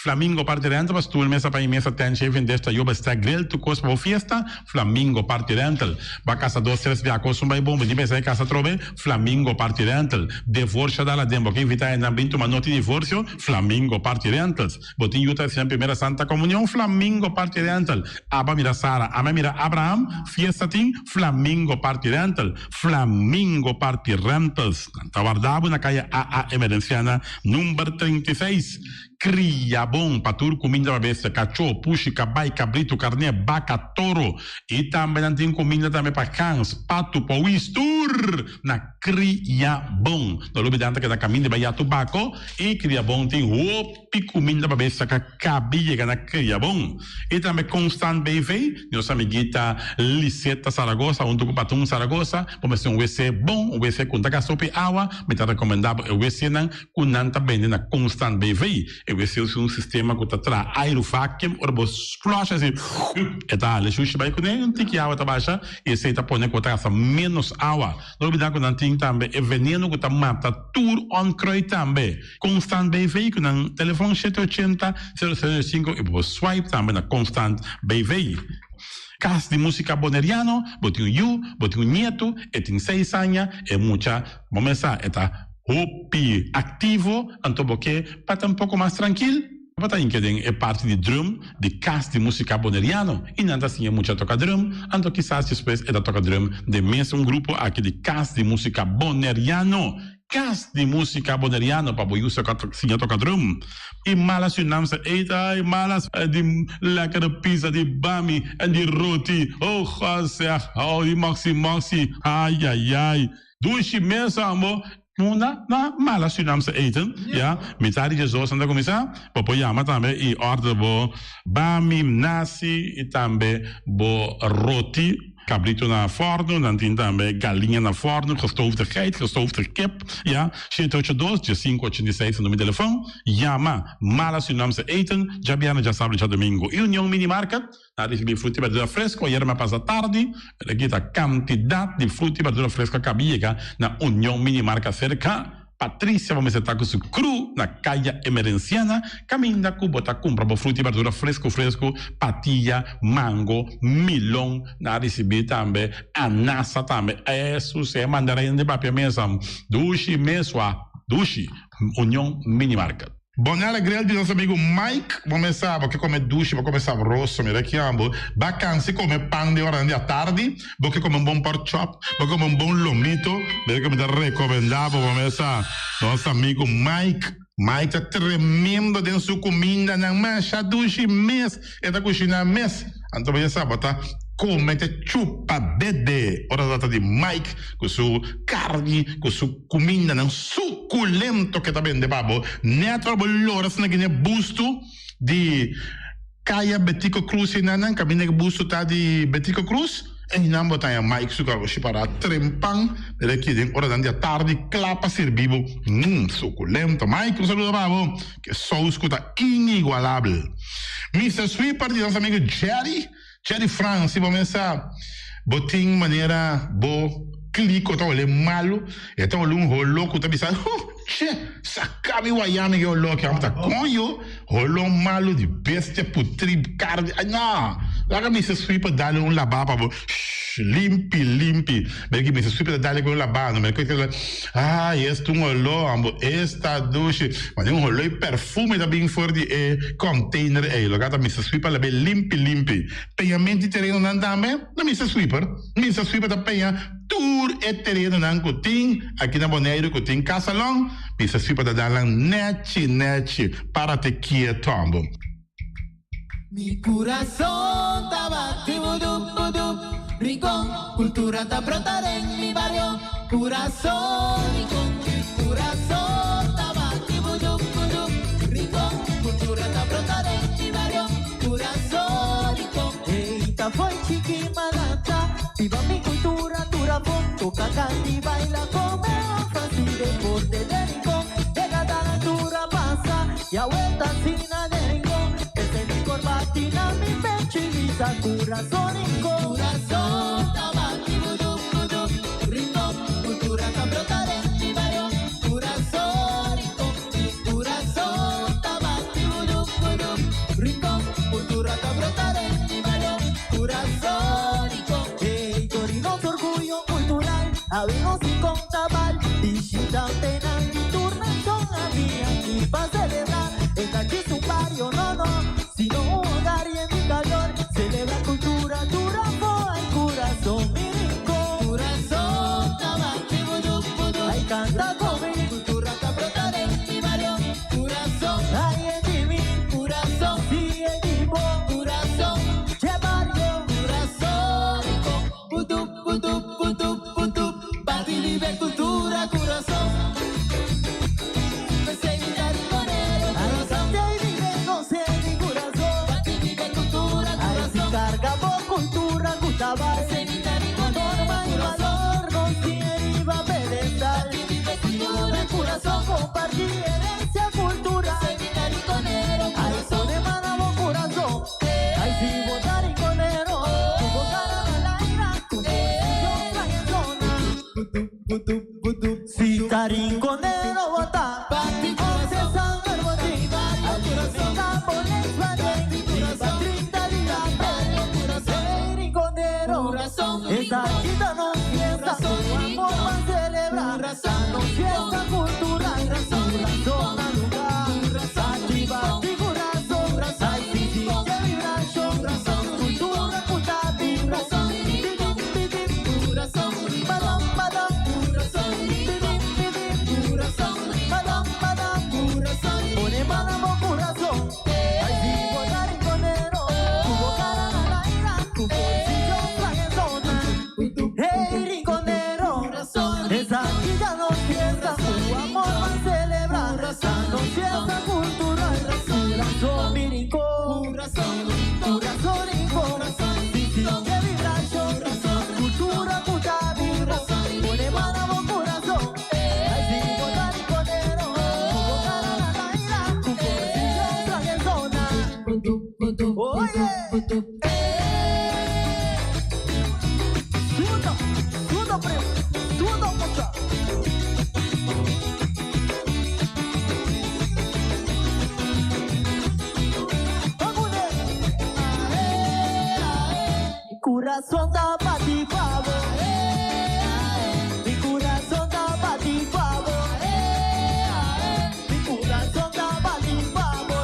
Flamingo Party Rental pa stoel, mesa pa i mesa, tent, shaving dish, tayoba, stack, grill, tur kos pa bo fiesta, Flamingo Party Rental. Bo a kasa dos, tres bia kos un bai bon, bo tin pensa e kasa atrobe, Flamingo Party Rental. Devorsio dal aden, bo ke invita hendenan bin tuma noti divorsio, Flamingo Party Rentals. Bo tin yu ta hasi nan primera Santa Comunion, Flamingo Party Rental. Aba mira Sara, ame mira Abraham, fiesta tin, Flamingo Party Rental. Flamingo Party Rentals. Nan ta warda bo na kaya AA Emerenciana number 36. Kriabon pa tur kuminda pa bestia, kachó, pushi, kabai, kabritu, karné, baka, toro. I tambe nan tin kuminda tambe pa gans, patu, powis, tur na Kriabon. No lubidá nan ta keda kaminda bai ya Tubako i Kriabon tin hopi kuminda pa bestia ka kabi yega na Kriabon. I tambe Constant BV, nos amiguita Liseta Saragoza huntu ku Patun Saragoza, bo mester un wc bon, un wc ku no ta gasta hopi awa, mi ta rekomendá bo e wcnan ku nan ta bende na Constant BV. E wc usa un sistema ku ta traha airu vacuum, ora bo flush asi e ta hala e shushi bai kuné, un tiki awa ta basha i esei ta pone ku bo ta gasta ménos awa. No olbidá ku nan tin tambe e veneno ku ta mata tur onkruid tambe. Constant BV ku nan telefòn shete ochenta, sero sero sinku i bo por swipe tambe na Constant BV. Kas di Músika Boneriano, bo tin un yu, bo tin un nietu, e tin seis aña, e mucha, bo mes sa, e ta hopi aktivo, anto bo ke pa ta un poko mas trankil, bo ta hinka den e parti di drum di Kas di Músika Boneriano i nan ta siña mucha toka drum, anto kisas despues e ta toka drum den mes un grupo aki di Kas di Músika Boneriano. Kas di Músika Boneriano pa bo yu siña toka drum. I mala Surinaamse eten, ai mala di lekkere pizza, di bami en di roti, oh God zeg, oh di moxi moxi, ai ai ai, dushi mes ambo. Munda na mala Surinaamse eten, ya, mitad di diesdos nan ta kuminsá, bo por yama tambe i order bo bami, nasi i tambe bo roti. Cabrito na forno, nan tin tambe galiña na forno, gestoofde geit, gestoofde kip, ya. Shete ocho dos, diesinku ochenta i seis ta numero di telefon. Yama Mala Surinaamse Eten, djabièrnè, djasabra i djadomingo. I Union Mini Market, nan a risibi fruta i berdura fresco ayera mi a pasa tardi, pero aki ta kantidat di fruta i berdura fresco a kabi yega na Union Mini Market serka. Patricia bo mester ta ku su kru na Kaya Emerenciana kaminda ku bo ta kumpra bo fruta i berdura fresku fresku, patia, mango, milon, nan a risibí tambe anasa tambe, esus e mandarin di papia mesa dushi mesua dushi, Union Mini Market. Bonella Grill di nos amigo Mike, bo mes sa bo ke kome dushi, bo kome sabroso, mira ki amo, ba kansi kome pan den oranan di atardi, bo ke kome un bon pork chop, bo ke kome un bon lomito, mira ke mi ta rekomenda bo, bo mes sa nos amigo Mike, Mike ta tremendo den su kumindanan, masha dushi mes e ta kushina mes, anto bo ya sa bo ta kome te chupa dede ora ta trata di Mike ku su karni, ku su kumindanan sukulento ke ta bende pa bo. Nèt ora bo lora asina kine bustu di Kaya Betico Cruz enanan kaminda ke bustu ta di Betico Cruz einan bo ta haña Mike su karoshi pará trempan mira aki den oranan di atardi kla pa sirbi bo. Mmm sukulento Mike un saludo pa bo ke sous ku ta inigualabel. Mister Sweeper di nos amigo Jerry Jerry Frans si bo mes sa bo tin manera bo kliko ta hole malu e ta hole un holo ku ta bisa huh che saka mi waya mi ke holo aki amo ta koño holo malu di bestia putri karni ay no laga Mister Sweeper dale un laba pa bo shh limpi limpi mira ki Mister Sweeper ta dale ku un laba no mira ku ay esta un holo amo esta dushi Mane un holoi perfume ta bin for di e container ei. Loke ta Mister Sweeper labe limpi limpi. Peñamento di terenonan tambe na Mister Sweeper. Mister Sweeper ta peña tur e terenonan ku tin aki na Boneiru ku tin Casalon. Mister Sweeper ta dal nan nechi nechi. Para te kieto ambo. Mi kurason ta bati budup budup Rincon, kultura ta brota den mi bario Kurason Rincon, mi kurason ta bati budup budup Rincon, kultura ta brota den mi bario Kurason Rincon, ey ta fo'i chiki malanta Biba mi kultura tur afó Toka kanti baila kome òf hasi deporte den Rincon Degadanan tur a pasa Ya wet asina den Rincon Ese licor bati na mi pecho y bisa Curazón Rincon Curazón ta bati budup budup Rincon Cultura ta brota den mi bario Curazón Rincon Mi curazón ta bati budup budup Rincon Cultura ta brota den mi bario Curazón Rincon Hey tori nos orguyo cultural Awe nos Rincon ta bal Bishitantenan di tur nashon a bini aki pa celebra E ta djis un bario, no no, sino un hogar yen di calor Celebra cultura tur afo, ay curazon mi Rincon Curazon ta bati budup budup, ay canta con mi Cultura ta brota den mi bario, curazon ay en di. Cultura, corazón. Pensei mi rinconero, corazón. Vive con mi corazón. Pati vive cultura, corazón. Carga por cultura, gustaba. Pensei mi rinconero, Norma y corazón. valor, nos tiene iba pedestal. Pati vive cultura, corazón. Compartir herencia cultural. Pensei mi rinconero, Ay, corazón. pone mano corazón. Ay, si votar rinconero. Tu boca la ira, tu bolsillo Si tarinconero vota, Pati corazón. San Martín, Corazón. Rinconero, Corazón, esta quita no fiesta, Corazón, amor va a celebrar, Corazón, no fiesta cultural, Corazón, corazón al lugar, activa tu corazón, ay sí sí que vibración, Corazón, cultura cultura, Corazón, vibración, Corazón, badam badam, Corazón, bidim bidim, Corazón, badam badam, Corazón, pone malamo corazón, ay sí votar rinconero, tu boca la la ira, tu bolsillo traguetona. Hey rinconero, esa quilla no fiesta, tu amor va a celebrar, no fiesta cultural, corazón mi rincón, corazón rincón, sí sí que vibración, cultura cultura pone mano corazón, ay sí votar rinconero, tu boca la la la ira, tu bolsillo traguetona. Oye. Suda, suda, primo, suda, mucha. Mi corazón da pa' ti, pavo. Mi corazón da pa' ti, pavo. Mi corazón da pa' ti, pavo.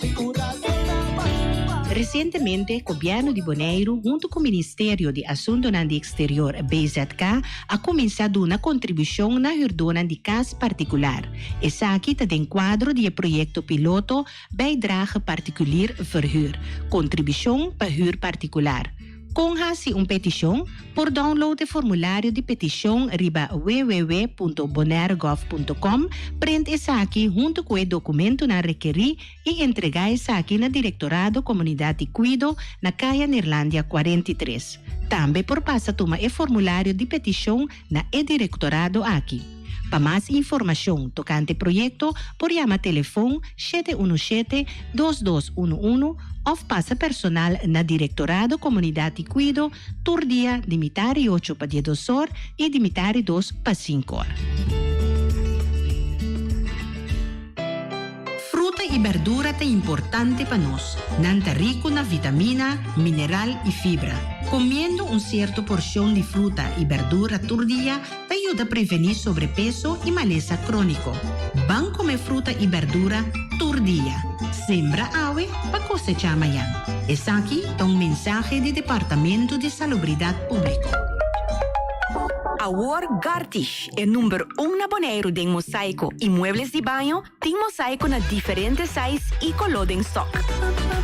Mi corazón da pa' ti, pavo. Resientemente, gobièrnu di Boneiru, huntu ku Ministerio di Asuntunan di Eksterior BZK, a kuminsá duna kontribushon na hürdónan di kas partikular. Esaki ta den kuadro di e proyekto piloto Bijdrage Particulier Verhuur, kontribushon pa hür partikular. Kon hasi un petishon, por download e formulario di petishon riba www.bonairegov.com, print esaki huntu ku e dokumentonan rekerí i entregá esaki na Direktorado Komunidat i Kuido na Kaya Neerlandia 43. Tambe por pasa tuma e formulario di petishon na e direktorado aki. Pa mas informashon tokante e proyekto por yama telefòn 717 2211 òf pasa personal na Direktorado Komunidat i Kuido tur dia di mitar i 8 pa 12 or i di mitar i 2 pa 5 or. Fruta i berdura ta importante pa nos. Nan ta riku na vitamina, mineral i fibra. Komiendo un sierto porshon di fruta i berdura tur dia ta yuda prevení sobrepeso i malesa króniko. Ban kome fruta i berdura tur dia. Sembra awe pa kosechá mañan. Esaki ta un mensahe di Departamento di Salubridat Públiko. Awor Gartish, e number 1 na Boneiru den mosaiko i muebles di baño, tin mosaiko na diferente size i koló den stock.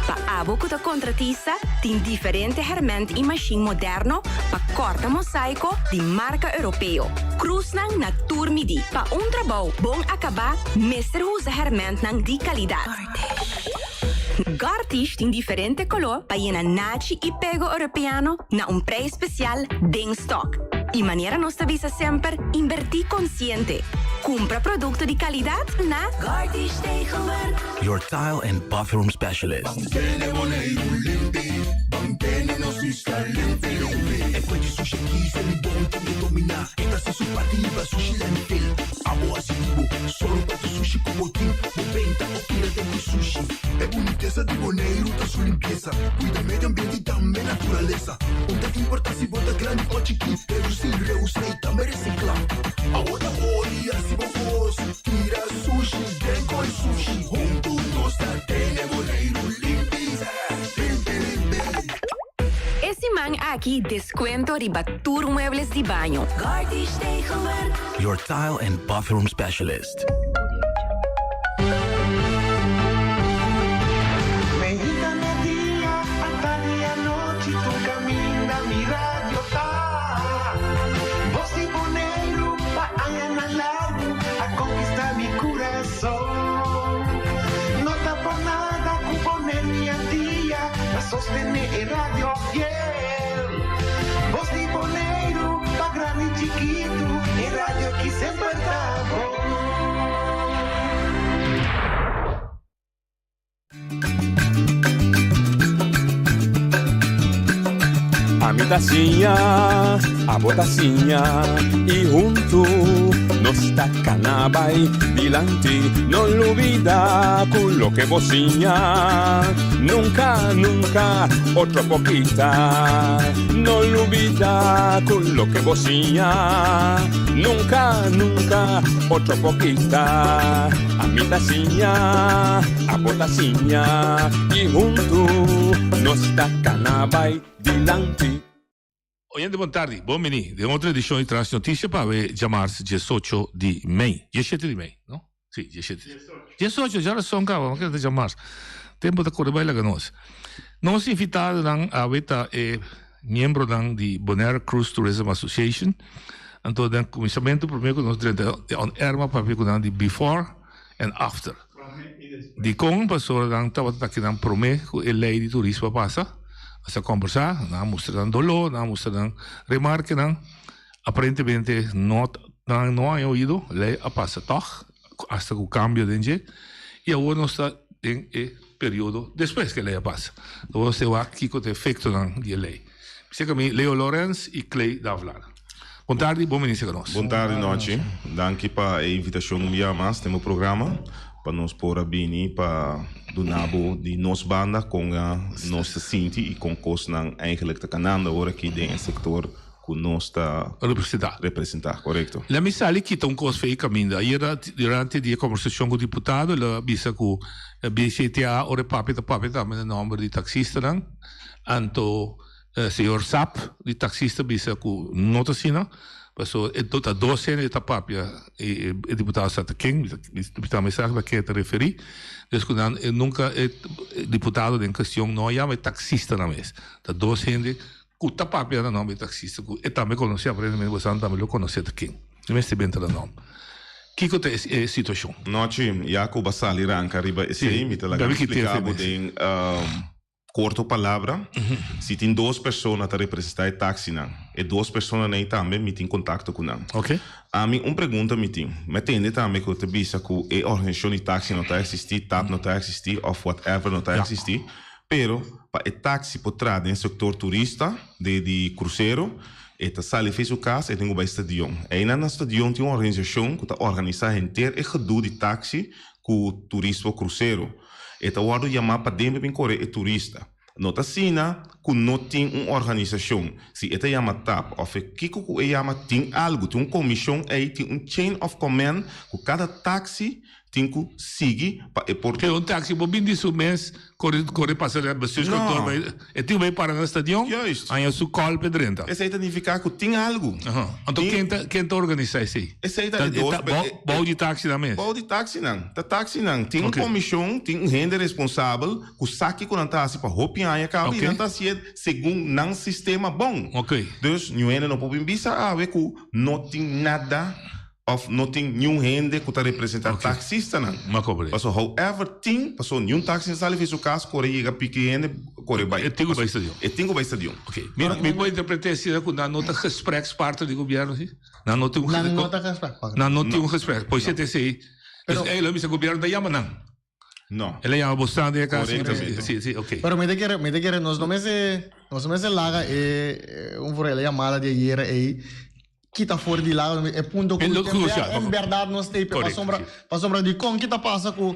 Pa abo ku ta kontratista, tin diferente hèrmènt i mashin moderno pa kòrta mosaiko di marka europeo. Krusnan na tur midí. Pa un trabou bon akabá, mester usa hèrmèntnan di kalidat. Gartish tin diferente koló pa yena nachi i pego europeano na un preis spesial den stock. I manera nos ta bisa semper, invertí konsiente. Kumpra produkto di kalidat na Gartish Tegelwerk. Your tile and bathroom specialist. Mantene Boneiru limpi, mantene nos isla limpi, limpi. E kue sushi kisa mi bon tambe dominá. E ta su parti sushi landfill. Abo asitivo, solo pa tu sushi komo tin. Bo benta o tira den tu sushi. E bunitesa di Boneiru ta su limpiesa. Kuida medio ambiente i tambe naturalesa. No ta importá si bo ta grandi òf chikí. Redusí, reusa i tambe resiklá. Awor ta ori hasi bo kos. Tira sushi, den koi sushi. Huntu nos ta tene Boneiru limpi. Limpi, limpi. E siman aki deskuento riba tur muebles di baño. Gartish Tegelwerk. Your tile and bathroom specialist. Mainta mèrdia, atardi anochi, tur kaminda mi radio ta. Bos di Boneiru. kurason. No ta pa nada ku Bonaire i Antia ta sostené e radio fiel. Bos di Boneiru pa grandi i chikitu, e radio ki semper ta bon. Ami ta siña, abo ta siña y huntu nos ta cana bay dilanti. No lubida cu loke bo siña nunca, nunca otro por kita. No lubida cu loke bo siña nunca, nunca otro por kita. Ami ta siña, abo ta siña y huntu nos ta cana bay dilanti. Oyente bon tardi, bon bini den otro edicion di Tras Noticia pa awe djamars diesocho di mei, diesshete di mei, no? Si, diesshete. Diesocho, dja rason caba, ma keda ta djamars. Tempo ta core bay laga nos. Nos invitadonan awe ta e miembronan di Bonaire Cruise Tourism Association. Anto den kuminsamentu promé ku nos drenta on air m'a papia ku nan di before and after. Dikon? Pasobra nan tabata ta kinan promé ku e lei di turismo a pasa. Nos a kombersá, nan a mustra nan doló, nan a mustra nan remarkenan. Aparentemente no nan no a oido, lei a pasa tòg, asta ku kambio den dje. I awor nos ta den e periodo despues ku e lei a pasa. Awor nos ta wak kiko ta e efektonan di e lei. Bisa ku mi Leo Lorenz i Clay Davelaar. Bon tardi, bon bini serka nos. Bon tardi nochi. Danki pa e invitashon un bia mas den bo programa pa nos por a bini pa duna bo di nos banda kon nos ta sinti i kon kosnan eigenlijk ta kanando awor aki den e sektor ku nos ta Representá. representá, korekto. Lè mi sali kita un kos fei kaminda. Ayera durante di e kombersashon ku diputado el a bisa ku BCTA ora e papia ta papia tambe na nòmber di taksistanan. Anto señor Sap di taksista bisa ku no ta asina paso e ta dos hende ta papia e diputado sa ta ken mi tambe sa na ken e ta referí. Des ku nan nunka e diputado den kestion no a yama e taksistanan mes. Ta dos hende Ku ta papia na nòmber di taksista ku e tambe konosé, aparentemente bosan tambe lo konosé ta ken. E mester benta na nòmber. Kiko ta e situashon? Nochi, ya ku bo a sali ranka riba esei, mi ta laga mi splika bo den korto palabra. Si tin dos persona ta representá e taksinan, e dos personanan ei tambe mi tin kontakto ku nan. Ami un pregunta mi tin. Mi a tende tambe ku ta bisa ku e organisashon di taksi no ta eksistí, tap no ta eksistí òf whatever no ta eksistí. Pero pa e taxi por traha den sector turista de di crucero e ta sali fe su cas e tin cu bay stadion. Eynan na stadion tin un organisacion cu ta organisa henter e gedoe di taxi cu turismo crucero. E ta wordo yama paden pa bin core e turista. No ta asina cu no tin un organisacion. Si e ta yama tap of e kico cu e yama tin algo, tin un comision ey, tin un chain of command cu cada taxi Tin ku sigui pa e por. Ke un taxi bo bin di su mes kore kore pasa den bestuurskantoor No. bai e tin ku bai para na stadion Juist. haña su kòl p'e drenta. Esei ta nifiká ku tin algu. Aha. Anto Tin. ken ta ken ta organisá esei? Esei ta Ta e e dos ta bou e e bou di taxinan mes? Bou di taxinan. Ta taxinan. Tin un Oké. komishon, tin un hende responsabel ku sa kiko nan ta hasi pa hopi aña kaba i Oké. nan ta hasié segun nan sistema bon. Oké. Dus niun hende no por bin bisa awe ku no tin nada. Of no tin niun hende ku ta representá taksistanan. Paso however tin, paso niun taksi no sali fi su kas kore yega piki hende kore bai. E tin ku bai stadion. E tin ku bai stadion. Oké. Mi mi por interpret'é asina ku nan no ta gesprekspartner di gobièrnu si? Nan no tin un Nan no ta gesprekspartner. Nan no tin un gesprek. Por esei ta esei. Dus ei lo bisa gobièrnu ta yama nan. No. El a yama bo staan den e kas. Korektamente. Si, si, oké. Pero mi ta kere, mi ta kere nos no mester, nos no mester laga e un for el yamada di ayera ei kita for di laga e punto ku E lo crucial, en berdad nos ta ei Correcto, pasobra si. pasobra dikon kita pasa ku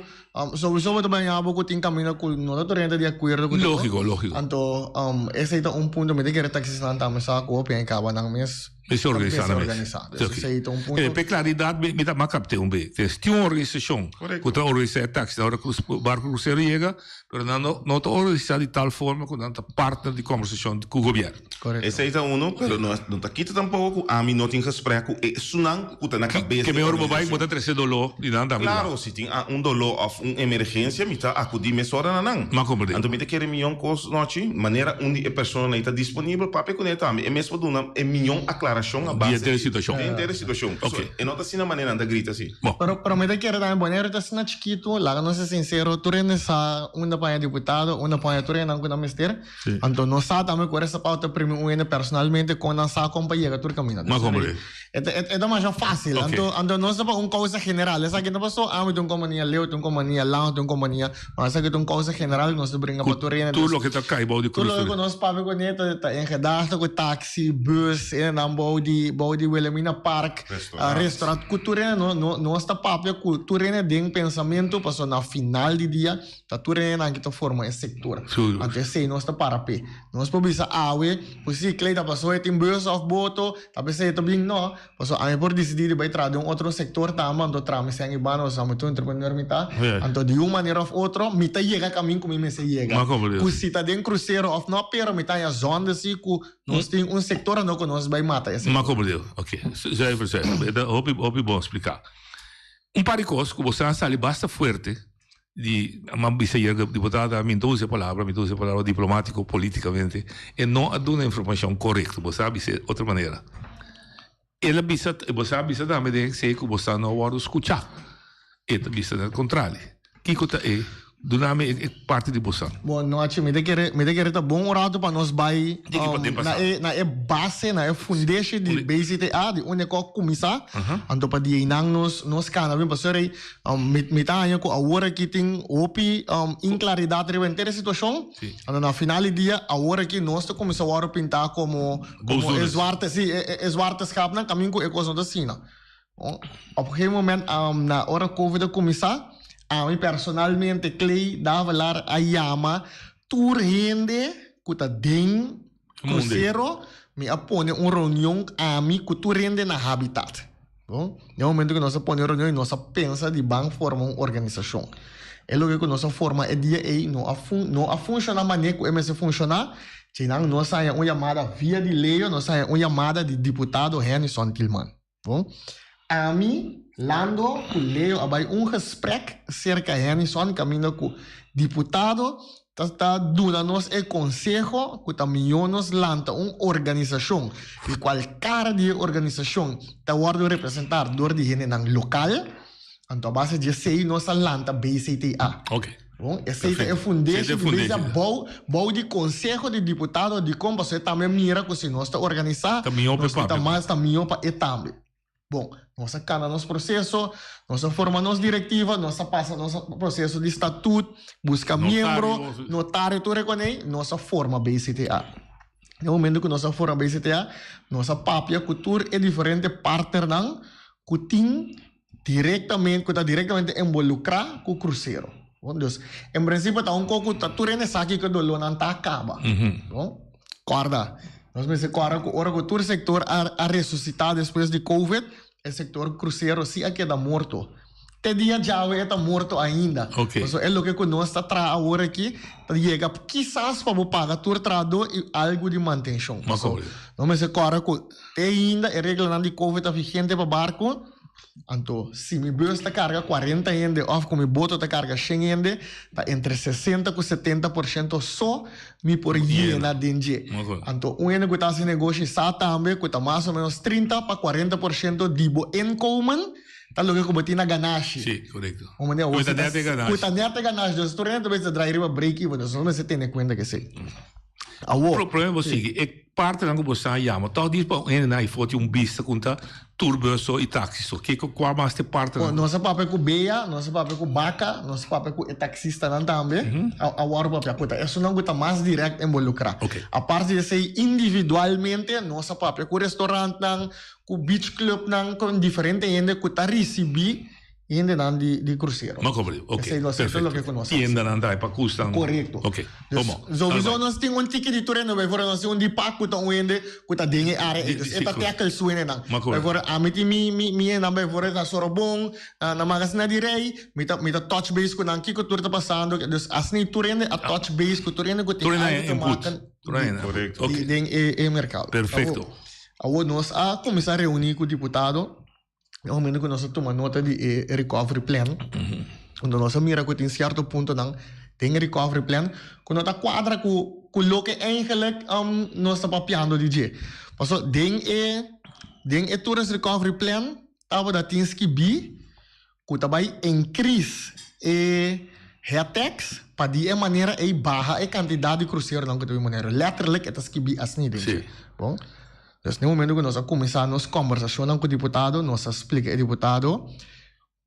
souiso bo ta baña bo ku tin kaminda ku no ta tur hende di akuerdo ku Lógiko, lógiko. Anto esei ta un punto mi ta kere taksistanan tambe sa ku hopi a kaba nan mes. Mester organisá nan mes. Mester organisá. Dus esei ta un punto. P'e klaridat mi ta kapt'é un be. Tin un organisashon ku ta organisá e taksi na ora ku barku krusero yega, pero nan no ta organisá di tal forma ku nan ta partner di kombersashon ku gobièrnu. Korekto. Esei ta uno, pero no ta kita tampoko ku ami no tin gesprek ku esunnan ku ta na kabes Ke di mehor bo bai organisashon. bo ta trese doló di nan tambe. Klaro, si tin un doló òf un emergensia mi ta akudí mesora na nan. M'a komprendé. Anto mi ta kere mion kos nochi, manera un di e personanan ei ta disponibel, papia kuné tambe. E mes por duna e mion aklarashon. komparashon a base Di henter e situashon. Di henter e situashon. Pasobra e no ta asina manera nan ta grita si. Pero pero mi ta kere tambe Boneiru ta asina chikitu, laga nos ser sincero, tur hende sa unda paña diputado, unda paña tur hendenan ku nan mester. Anto nos sa tambe ku ora e sapau ta primi un hende personalmente kon nan sa kon pa yega tur kaminda. Ma komprende. E ta e ta masha fácil. Anto anto nos ta pa un kousa general. Esaki no paso ami ta un kompania, Leo ta un kompania, Lano ta un kompania. Ma esaki ta un kousa general ku nos ta bringa pa tur hende. Tur loke ta kai bou di Tur krus. loke ku nos papia kuné ta ta en gedachte ku taxi, bus, hendenan bou di bou di Wilhelmina Park, Restaurant. restaurant. Ku tur hende no no nos ta papia ku tur hende den pensamentu pasobra na final di dia Ta tur hendenan ki ta forma e sektor. Anto esei nos ta para p'e. Nos por bisa awe ku si Clay ta pasó e tin bus òf boto, ta p'esei e ta bin. No, pasobra ami por disidí di bai traha den un otro sektor tambe, anto traha mi sèn i banda pasobra ami ta un entrepreneur mi ta. Anto di un manera òf otro mi ta yega kamin ku mi mester yega. Ku si ta den krusero òf no, pero mi ta haña zònde si ku nos tin un sektor anto ku nos bai mata e sektor. Oke, zuiver, zuiver. E ta hopi, hopi bon spliká. Un par di kos ku bo sa sali basta fuerte. Di m'a bisa ayer ku diputado a minta usa e palabra, minta usa e palabra diplomátiko polítikamente, e no a duna informashon korekto, bo sa bisa e otro manera. El a bisa, bo sa bisa tambe den esei ku bo sa no a wòrdu skuchá. E ta bisa den kontrali. Kiko ta e? Duna mi e parti di bo sa. Bon nochi, mi ta kere, mi ta kere ta bon un rato pa nos bai na e, na e base, na e fundeshi di BCTA, di unda ku a kuminsá, anto pa di einan nos, nos kana bin pasobra ei Mi, mi ta haña ku awor aki tin hopi um, inklaridat riba henter e situashon. Sí. Anto na final di dia, awor aki nos ta kuminsá wòrdu pintá komo, komo e Boosdoeners. zwarte, sí, e, e, e zwarte schaapnan, kamin ku e kos no ta asina. Oh, Op un gegeven moment, um, na ora covid a kuminsá, ami personalmente, Clay Davelaar, a yama tur hende ku ta den Crucero, mi a pone un reunion ami cu tur hende na Habitat. Bon, den momento cu nos a pone un reunion y nos a pensa di ban forma un organisacion. E loke cu nos a forma e dia ey no a fun no a funciona mane cu e mester funciona. Djeinan nos a haña un yamada via di Leo, nos a haña un yamada di diputado Hennyson Thielman. Bon, ami, Lando ku Leo a bai un gesprek serka Hennyson kaminda ku diputado ta ta duna nos e konseho ku ta mihó nos lanta un organisashon di kual kara di e organisashon ta wòrdu representá dor di hendenan lokal. Anto a base di esei nos a lanta BCTA. Bon, esei ta e fundeshi di bes a bou bou di konseho di diputado dikon pasobra e tambe a mira ku si nos ta organisá nos ta mas ta mihó pa e tambe. Bon, nos a kana nos proseso, nos a forma nos direktiva, nos a pasa nos proseso di statut, buska miembro, notario tur e konei, nos a forma BCTA. Den momento ku nos a forma BCTA, nos a papia ku tur e diferente partnernan ku tin Directamente, cu ta directamente involucra cu crucero. Bon, dus, en principio ta un co cu ta tur hende sa kico dolornan ta caba. Bon, corda, nos mester corda cu ora cu tur sector a, a resucita despues di covid, e sector crucero si a keda morto. Te dia djawe e ta morto ainda. Pasobra e loke cu nos ta traha awor aki ta yega kisas pa bo paga tur trahador y algo di mantencion. Pasobra nos mester corda cu te ainda e reglanan di covid ta vigente pa barco. Anto, si mi bus ta karga kuarenta hende òf ku mi boto ta karga shen hende, ta entre sesenta ku setenta por shento so mi por yena den dje. Anto, un hende ku ta hasi negoshi sa tambe ku ta mas o ménos trinta pa kuarenta por shento di bo inkomen ta loke ku bo tin na ganashi. Sí, korekto. Un manera, Ku ta nèt e ganashi. Ku ta nèt e ganashi. Dus tur hende ta mester drai riba break even. Dus nos mester tene kuenta ku esei. Awor. Pro problema bo sigui. E partenan ku bo sa yama tòg dis pa un hende na afó tin un bista ku ta tur bus so i taxi so. Kiko kua mas te partenan? Bon, nos a papia ku Bea, nos a papia ku Baka, nos a papia ku e taxistanan tambe. A wòrdu papia ku ta esunnan ku ta mas dirèkt involukrá. Aparte di esei individualmente nos a papia ku restorantnan, ku beach clubnan, ku diferente hende ku ta risibí Hendenan di di crucero. Ma como digo, ok. Esey lo perfecto. loke cu nos haci. Tiendanan ta pa custan. Correcto. Ok, Dus, como. sowieso nos tin un tiki di tur hende, bijvoorbeeld nos tin un di pak cu ta un hende cu ta den e area ey. Dus e ta tackle su hendenan. Ma correcto. Bijvoorbeeld ami tin mi mi mi hendenan bijvoorbeeld na Sorobon, na na Magazina di Rey, mi ta mi ta touch base cu nan kico tur ta pasando. Dus asina tur hende a touch base cu tur hende cu tin Tur hende algo a te input. maken Tur hende. Correcto. di den e e mercado. Perfecto. Awor nos a cuminsa reuni cu diputado. E momento ku nos a tuma nota di e recovery plan, unda nos a mira ku tin sierto puntonan den e recovery plan ku no ta kuadra ku ku loke eigenlijk nos ta papiando di dje. Pasobra den e. den e Tourist Recovery Plan tabata tin skibí ku ta bai increase e head tax pa di e manera ei baha e kantidat di kruseronan ku ta bin Boneiru. Letterlijk e ta skibí asina den dje. Bon, dus na e momento ku nos a kuminsá nos kòmbersashonnan ku diputado, nos a splika e diputado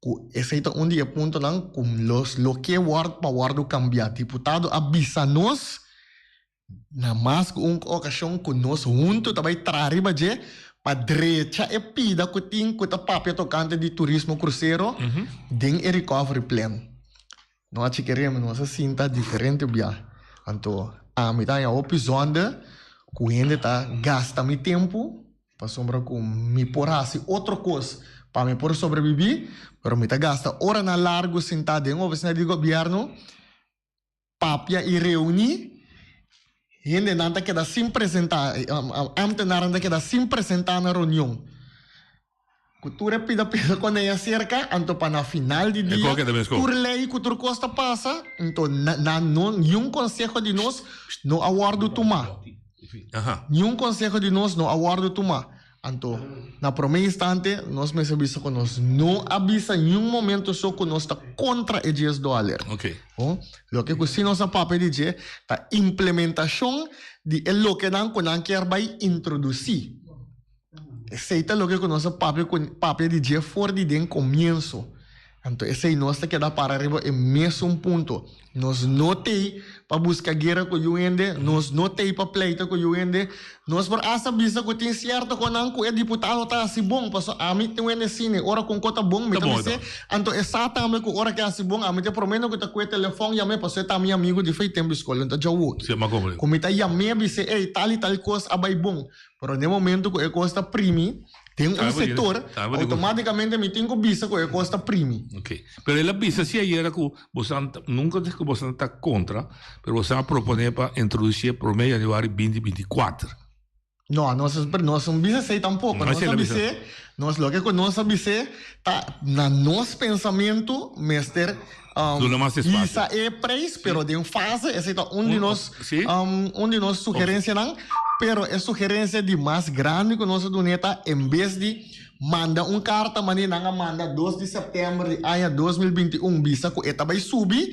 ku esei ta un di e puntonan ku los lo ke wòrdu pa wòrdu kambiá. Diputado a bisa nos Na mas ku un okashon ku nos huntu ta bai traha riba dje pa drecha e pida ku tin ku ta papia tokante di turismo krusero den e recovery plan. No a chikereme, nos a sinta diferente bia. Anto ami ta haña hopi zonde ku hende ta gasta mi tempu pasobra ku mi por hasi otro kos pa mi por sobrebibí, pero mi ta gasta oranan largu sintá den ofisina di gobièrnu. Papia i reuní, hendenan ta keda sin presentá, ámtenarnan ta keda sin presentá na reunion. Ku tur e pida pida ku nan a serka, anto pa na final di dia tur lei ku tur kos ta pasa, anto nan no, niun konseho di nos no a wòrdu tumá. Niun konseho di nos no a wòrdu tumá. Anto, na promé instante, nos mester bisa ku nos no a bisa niun momento so ku nos ta kontra e dies dòler. Bon, loke ku si nos a papia di dje ta implementashon di e lokenan ku nan kier bai introdusí. Esei ta loke ku nos a papia ku papia di dje for di den komienso. Anto esei nos ta keda para riba e mesun punto. Nos no t'ei pa buska guera ku yu hende, nos no t'ei pa pleita ku yu hende. Nos por asta bisa ku tin sierto konan ku e diputado ta hasi bon, pasobra ami tin un hende sine, ora ku un ko ta bon mi ta bis'é, anto e sa tambe ku ora ku e hasi bon ami ta e promeno ku ta kue telefòn yam'é pasobra e ta mi amigu di fei tempu di skol, e ta djawoki. Ku mi ta yam'é bis'é, ey tal i tal kos a bai bon. Pero n'e momento ku e kos ta primi, Den un sector, automaticamente mi tin cu bisa cu e cos ta primi. Ok. Pero el a bisa si ayera cu bosan nunca dice cu bosan ta contra, pero bosan a propone pa introduci e prome januari binti 24. No, nos nos no bisa esey tampoco. Nos a bis'é, nos loke cu nos a bis'é ta na nos pensamento mester Duna mas espacio. Hisa e prijs, pero den fase, esey ta un di nos, un di nos sugerencianan, pero e sugerencia di mas grandi cu nos a dun'e ta en bes di manda un carta manera nan a manda dos di september di aña 2021 bisa cu e ta bay subi,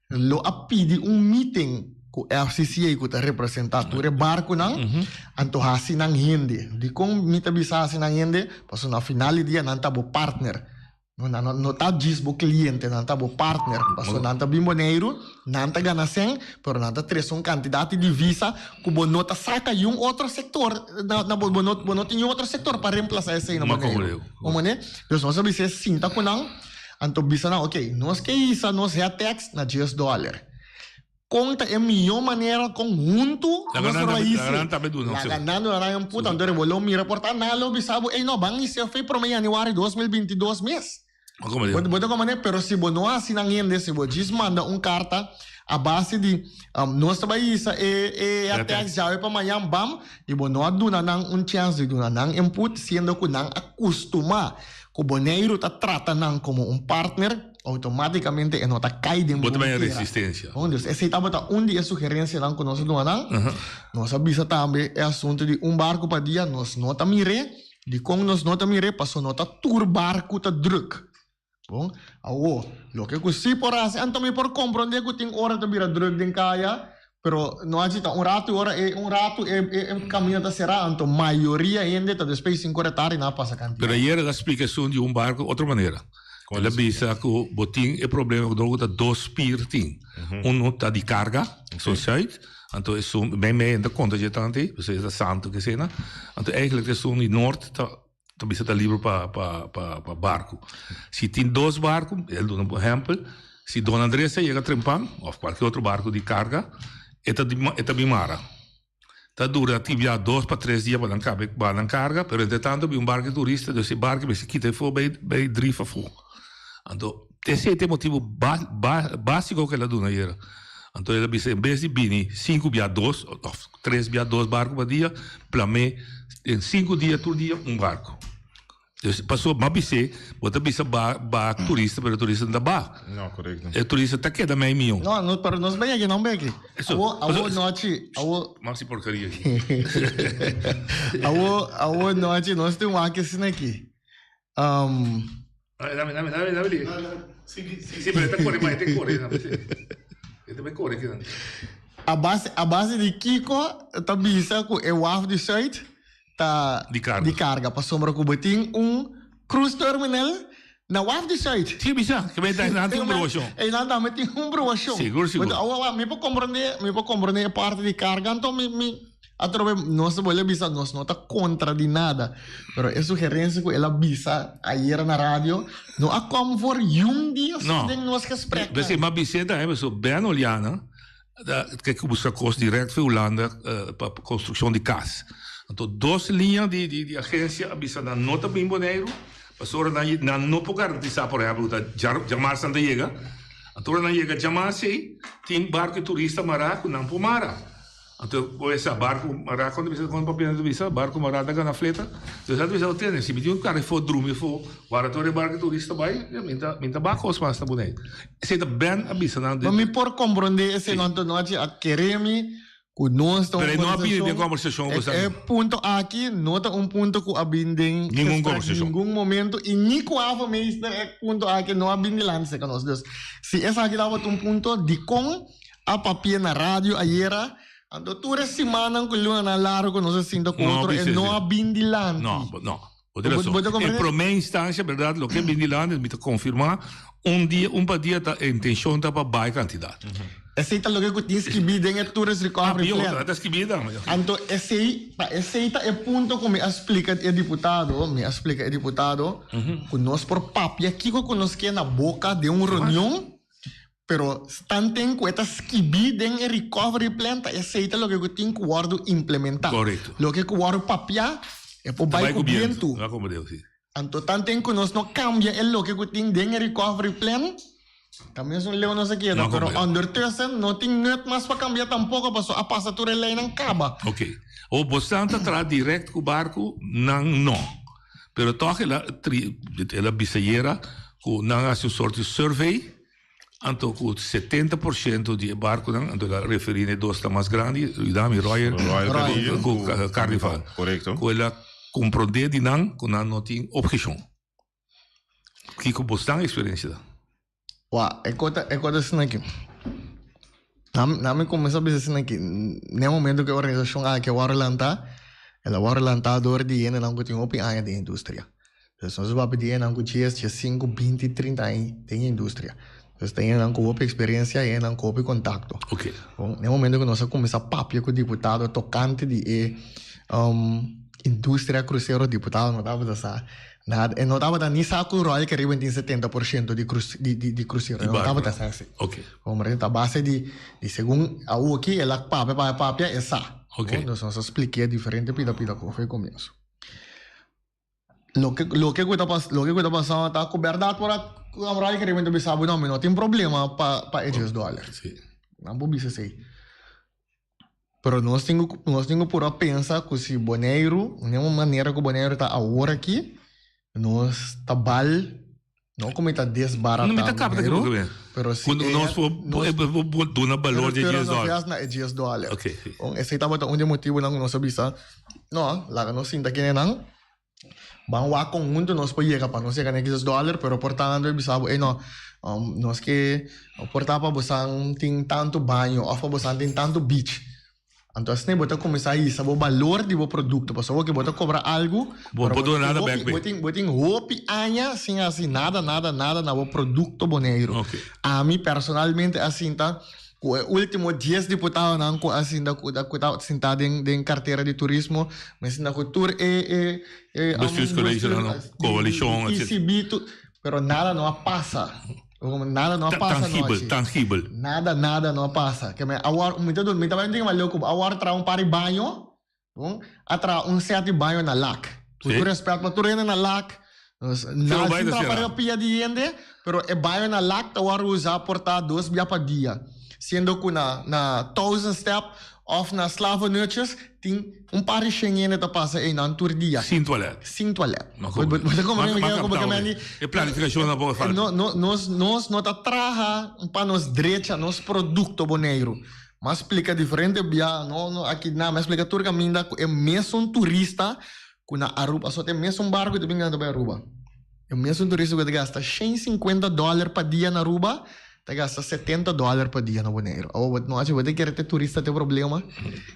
lo a pidi un meeting cu FCCA cu ta representa tur e barconan, anto haci nan hende. Dicon mi ta bisa haci nan hende? Pasobra na final di dia nan ta bo partner. No, nan no ta djis bo cliente, nan ta bo partner. Pasobra nan ta bin Boneiru, nan ta gana cen, pero nan ta trece un cantidad di divisa cu bo no ta saca yun otro sector, na, na bo, bo no, bo no tin yun otro sector pa reemplaza esey na Boneiru. Bo mane? Dus nos a bisa e sinta cu nan, anto bisa nan, ok, nos ke hisa nos head tax na djes dollar. Kon ta e mihó manera kon huntu nos por bai hise? Laga nan duna nan un puta, anto riba lo mira por ta nan lo bisa bo, ey no, ban hise fe prome januari 2022 mes. Bo ta komprende? Pero si bo no hasi nan hende, si bo djis manda un karta a base di nos ta bai hisa e e tax djawe pa mañan bam, i bo no a duna nan un chèns di duna nan input, siendo ku nan a kustumá ku Boneiru ta trata nan komo un partner, Automáticamente e no ta kai den Bo ta bay resistencia. Bon, dus esey tabata un di e sugerencianan cu nos a duna nan. Nos a bisa tambe e asunto di un barco pa dia, nos no ta mir'é. Dicon nos no ta mir'é? Paso no ta tur barco ta druk. Bon, awo, loke cu si por haci, anto mi por comprende cu tin ora ta bira druk den caya, pero no haci ta un rato y ora e un rato e e camina ta cera, anto mayoria hende ta despues di cinco ora tardi nan a pasa cantia. Pero ayer el a splica esun di un barco otro manera. El a bisa ku bo tin e problema ku dor ku ta dos pier tin. Uno ta di karga, esun zuid, anto esun mei mei ta konta dje tantu ei, pasobra e ta santu ke esena. Anto eigenlijk esun di noord ta ta bisa ta liber pa pa pa pa barku. Si tin dos barku, el duna un ehèmpel, si Don Andres a yega Trempan òf kualke otro barku di karga, e ta e ta bin mara. Ta dura tin bia dos pa tres dia pa nan kabe baha nan karga, pero entre tanto bin un barco di turista, dus e barco mester kita afó bay bay drif afó. Anto esei ta e motibu básiko ku el a duna ayera. Anto el a bisa en bes di bini sinku bia dos òf tres bia dos barco pa dia, plam'é den sinku dia tur dia un barco. Dus paso m'a bis'é, bo ta bisa ba ba turista pero turista no ta ba. No, korekto. E turista ta keda mei mion. No, no, pero nos bai aki, no bai aki. Eso, Awo, awo paso- nochi, awo, Mas si porkeria aki. awo, awo nochi nos tin wak asina aki. Um, Dame, dame, dame, dame, dame. Sigui, sigui. Sí, pero e ta kore mas, e ta kore. E ta bai kore aki nan. A base, a base di kiko ta bisa ku e waf di Zuid ta Di karga. di karga pasobra ku bo tin un cruise terminal na waf di Zuid. Sí, bisa, ke bai nan tin un bruashon. Einan tambe tin un bruashon. Sigur, sigur. Bo ta, awa, awa, mi por komprende, mi por komprende e parti di karga, anto mi, mi atrobe nos ta bolbe bisa nos no ta kontra di nada, pero e sugerensia ku el a bisa ayera na radio no a kom for yun dia No. den nos gesprek. P'esei m'a bis'é tambe, pasobra Ben Oliana ta ke ku buska kos dirèkt for Hulanda pa konstrukshon di kas. Anto dos liña di di agensia a bisa nan no ta bin Boneiru pasobra nan nan no por garantisá por ehèmpel ku ta djamars nan ta yega. Anto ora nan yega djamars ei tin barku di turista mará ku nan por mara. Anto bo e sa barku mará kon ta bisa kon papia nan ta bisa barku mará ta gana fleta. Entonces nan ta bisa otene si mi tin un kar afó drumi afó wara tur e barku di turista bai mi ta mi ta baha kos mas na Boneiru. Esei ta Ben a bisa nan Ma mi por komprondé esei no anto nochi a kere mi ku nos ta un Pero e no a bini den kòmbersashon ku E punto aki no ta un punto ku a bini den Ningun kòmbersashon. ningun momento i ni ku havenmeester e punto aki no a bini dilanti serka nos. Dus si esaki tabata un punto dikon a papia na radio ayera anto tur e simannan ku lunanan largu ku nos a sinta ku No otro e bisa no esei. a bini dilanti. No, no. Bo tin Bo- razon. bo ta En comprende? promé instancia, berdad, loke bin dilanti, mi ta confirma, un dia, un pa dia ta, e intencion ta pa baha e cantidad. Esei ta loke ku tin skibí den e Tourist Ah, Recovery bio, Plan. ta skibí dan. Anto esei, pa esei ta e punto ku mi a splika e diputado, mi a splika e diputado ku nos por papia kiko ku nos ke na boka den un reunion, pero tanten ku e ta skibí den e Recovery Plan ta esei ta loke ku tin ku wòrdu implementá. Korekto. Loke ku wòrdu papiá e por Ta bai ku bientu. Ta bai ku bientu, si. Anto tanten ku nos no kambia e loke ku tin den e Recovery Plan, ta mesun leu nos a keda. No Pero kambia. ondertussen no tin nut mas pa kambia tampoko pasobra a pasa tur e leinan kaba. Ok. O bosan ta traha direct ku barku? Nan no. Pero tòg el a tri, el a bisa ayera ku nan a hasi un sort di survey, anto ku 70% di e barkunan, anto el a referí na e dos ta mas grandi, Udami, Royal, Royal Caribbean ku ku Carnival. Korekto. Ku el a komprondé di nan ku nan no tin obheshon. Kiko bosnan eksperensia ta? Wa, e kota, e kota asina aki. Na, na mi kuminsá bisa asina aki, n'e momento ku e organisashon aki a wòrdu lantá, el a wòrdu lantá dor di hendenan ku tin hopi aña den industria. Dus nos papia di hendenan ku dies, diesinku, binti, trinta aña den e industria. Dus ta hendenan ku hopi eksperensia, hendenan ku hopi kontakto. Oké. Bon, n'e momento ku nos a kuminsá papia ku diputado tokante di e industria krusero, diputado no tabata sa nada. E no tabata ni sa ku Royal Caribbean tin 70% di krus di di di krusero. Di E no barco. tabata sa esei. Oké. Bon, maar ta base di di segun awoki el a papia, papia, papia, e sa. Oké. Bon, dus nos a splik'é diferente pida pida ku for e komienso. Loke loke ku ta pas loke ku ta pasando ta ku bèrdat por a Royal Caribbean ta bisa bo no mi no tin problema pa pa e dies dòler. Sí. Nan por bisa esei. Pero nos tin ku nos tin ku puru a pensa ku si Boneiru, den un manera ku Boneiru ta awor aki, nos ta bal no ku mi ta desbaratá No mi ta kapta Boneiru, kiko ku pero si Ku e nos por nos por duna balor di e pero dies nos dòler. fias na e dies dòler. Oké, sí. Bon, esei tabata un di e motibunan ku nos a bisa, no, laga nos sinta kinenan, ban wak konhunto nos por yega pa nos yega na e dies dòler, pero por tanto e bisa bo, ey no, nos ke por ta pa bosan tin tantu baño òf pa bosan tin tantu beach. Anto asina bo ta kuminsá hisa bo balor di bo produkto pasobra bo ke bo ta kobra algu Bo pero por bo duna tin nada hopi bek bo be. tin bo tin hopi aña sin hasi nada nada nada na bo produkto Boneiru. Oké. Ami personalmente a sinta ku e ultimo dies diputadonan ku a sinta ku ta ku ta sintá den den kartera di turismo mi a sinta ku tur e e e Bestuurscollege bestuur nan, di di koalishon etcetera. ECB tur pero nada no a pasa. Nada no a pasa Tangibel, nochi. tangibel. Nada, nada no a pasa. Ke men awor, mi ta dun, mi ta bai tin loko, awor traha un par di baño, bon, a traha un set di baño na Lac. Ku Sí. tur respet pa tur hende na Lac, nos Pero na bai sin ta traha sera. pa pia di hende, pero e baño na Lac ta wòrdu usa por ta dos bia pa dia. Siendo ku na na Thousand Step. òf na Slavernutjes tin un par di shen hende ta pasa einan tur dia. Sin tualèt. Sin tualèt. Bo ta komprende mi ke ku bo meni? E planifikashon tampoco a falta. No, no, nos, nos no ta traha pa nos drecha nos produkto Boneiru. Mi a splika diferente bia, no, no aki na, mi a splika tur kaminda ku e mesun turista ku na Aruba, pasobra ta e mesun barku ta bin gana ta bai Aruba. E mesun turista ku ta gasta 150 dòler pa dia na Aruba, ta gasta 70 dòler pa dia na Boneiru. Awor bo no haci bo ta kere ta e turista ta e problema?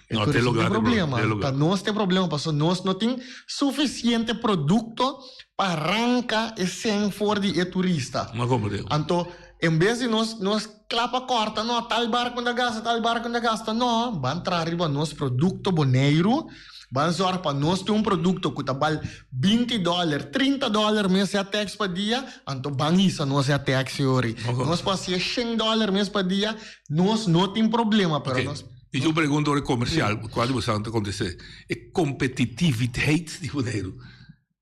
E No, te turista logra ta e te problema. te logra. Ta nos ta e problema pasobra nos no tin suficiente producto pa ranca e cen for di e turista. No comprende. Anto en bes di nos nos klapa corta no tal barco no ta gasta tal barco no ta gasta no ban traha riba nos producto Boneiru. Ban zorg pa nos tin un produkto ku ta bal 20 dòler, 30 dòler mes e tèks pa dia, anto ban hisa nos e tèks yori. Nos por hasié 100 dòler mes pa dia, nos no tin problema, pero nos. Mi tin un pregunta ora komersial, kual di boso ta kontest'é. E kompetitividheid di Boneiru,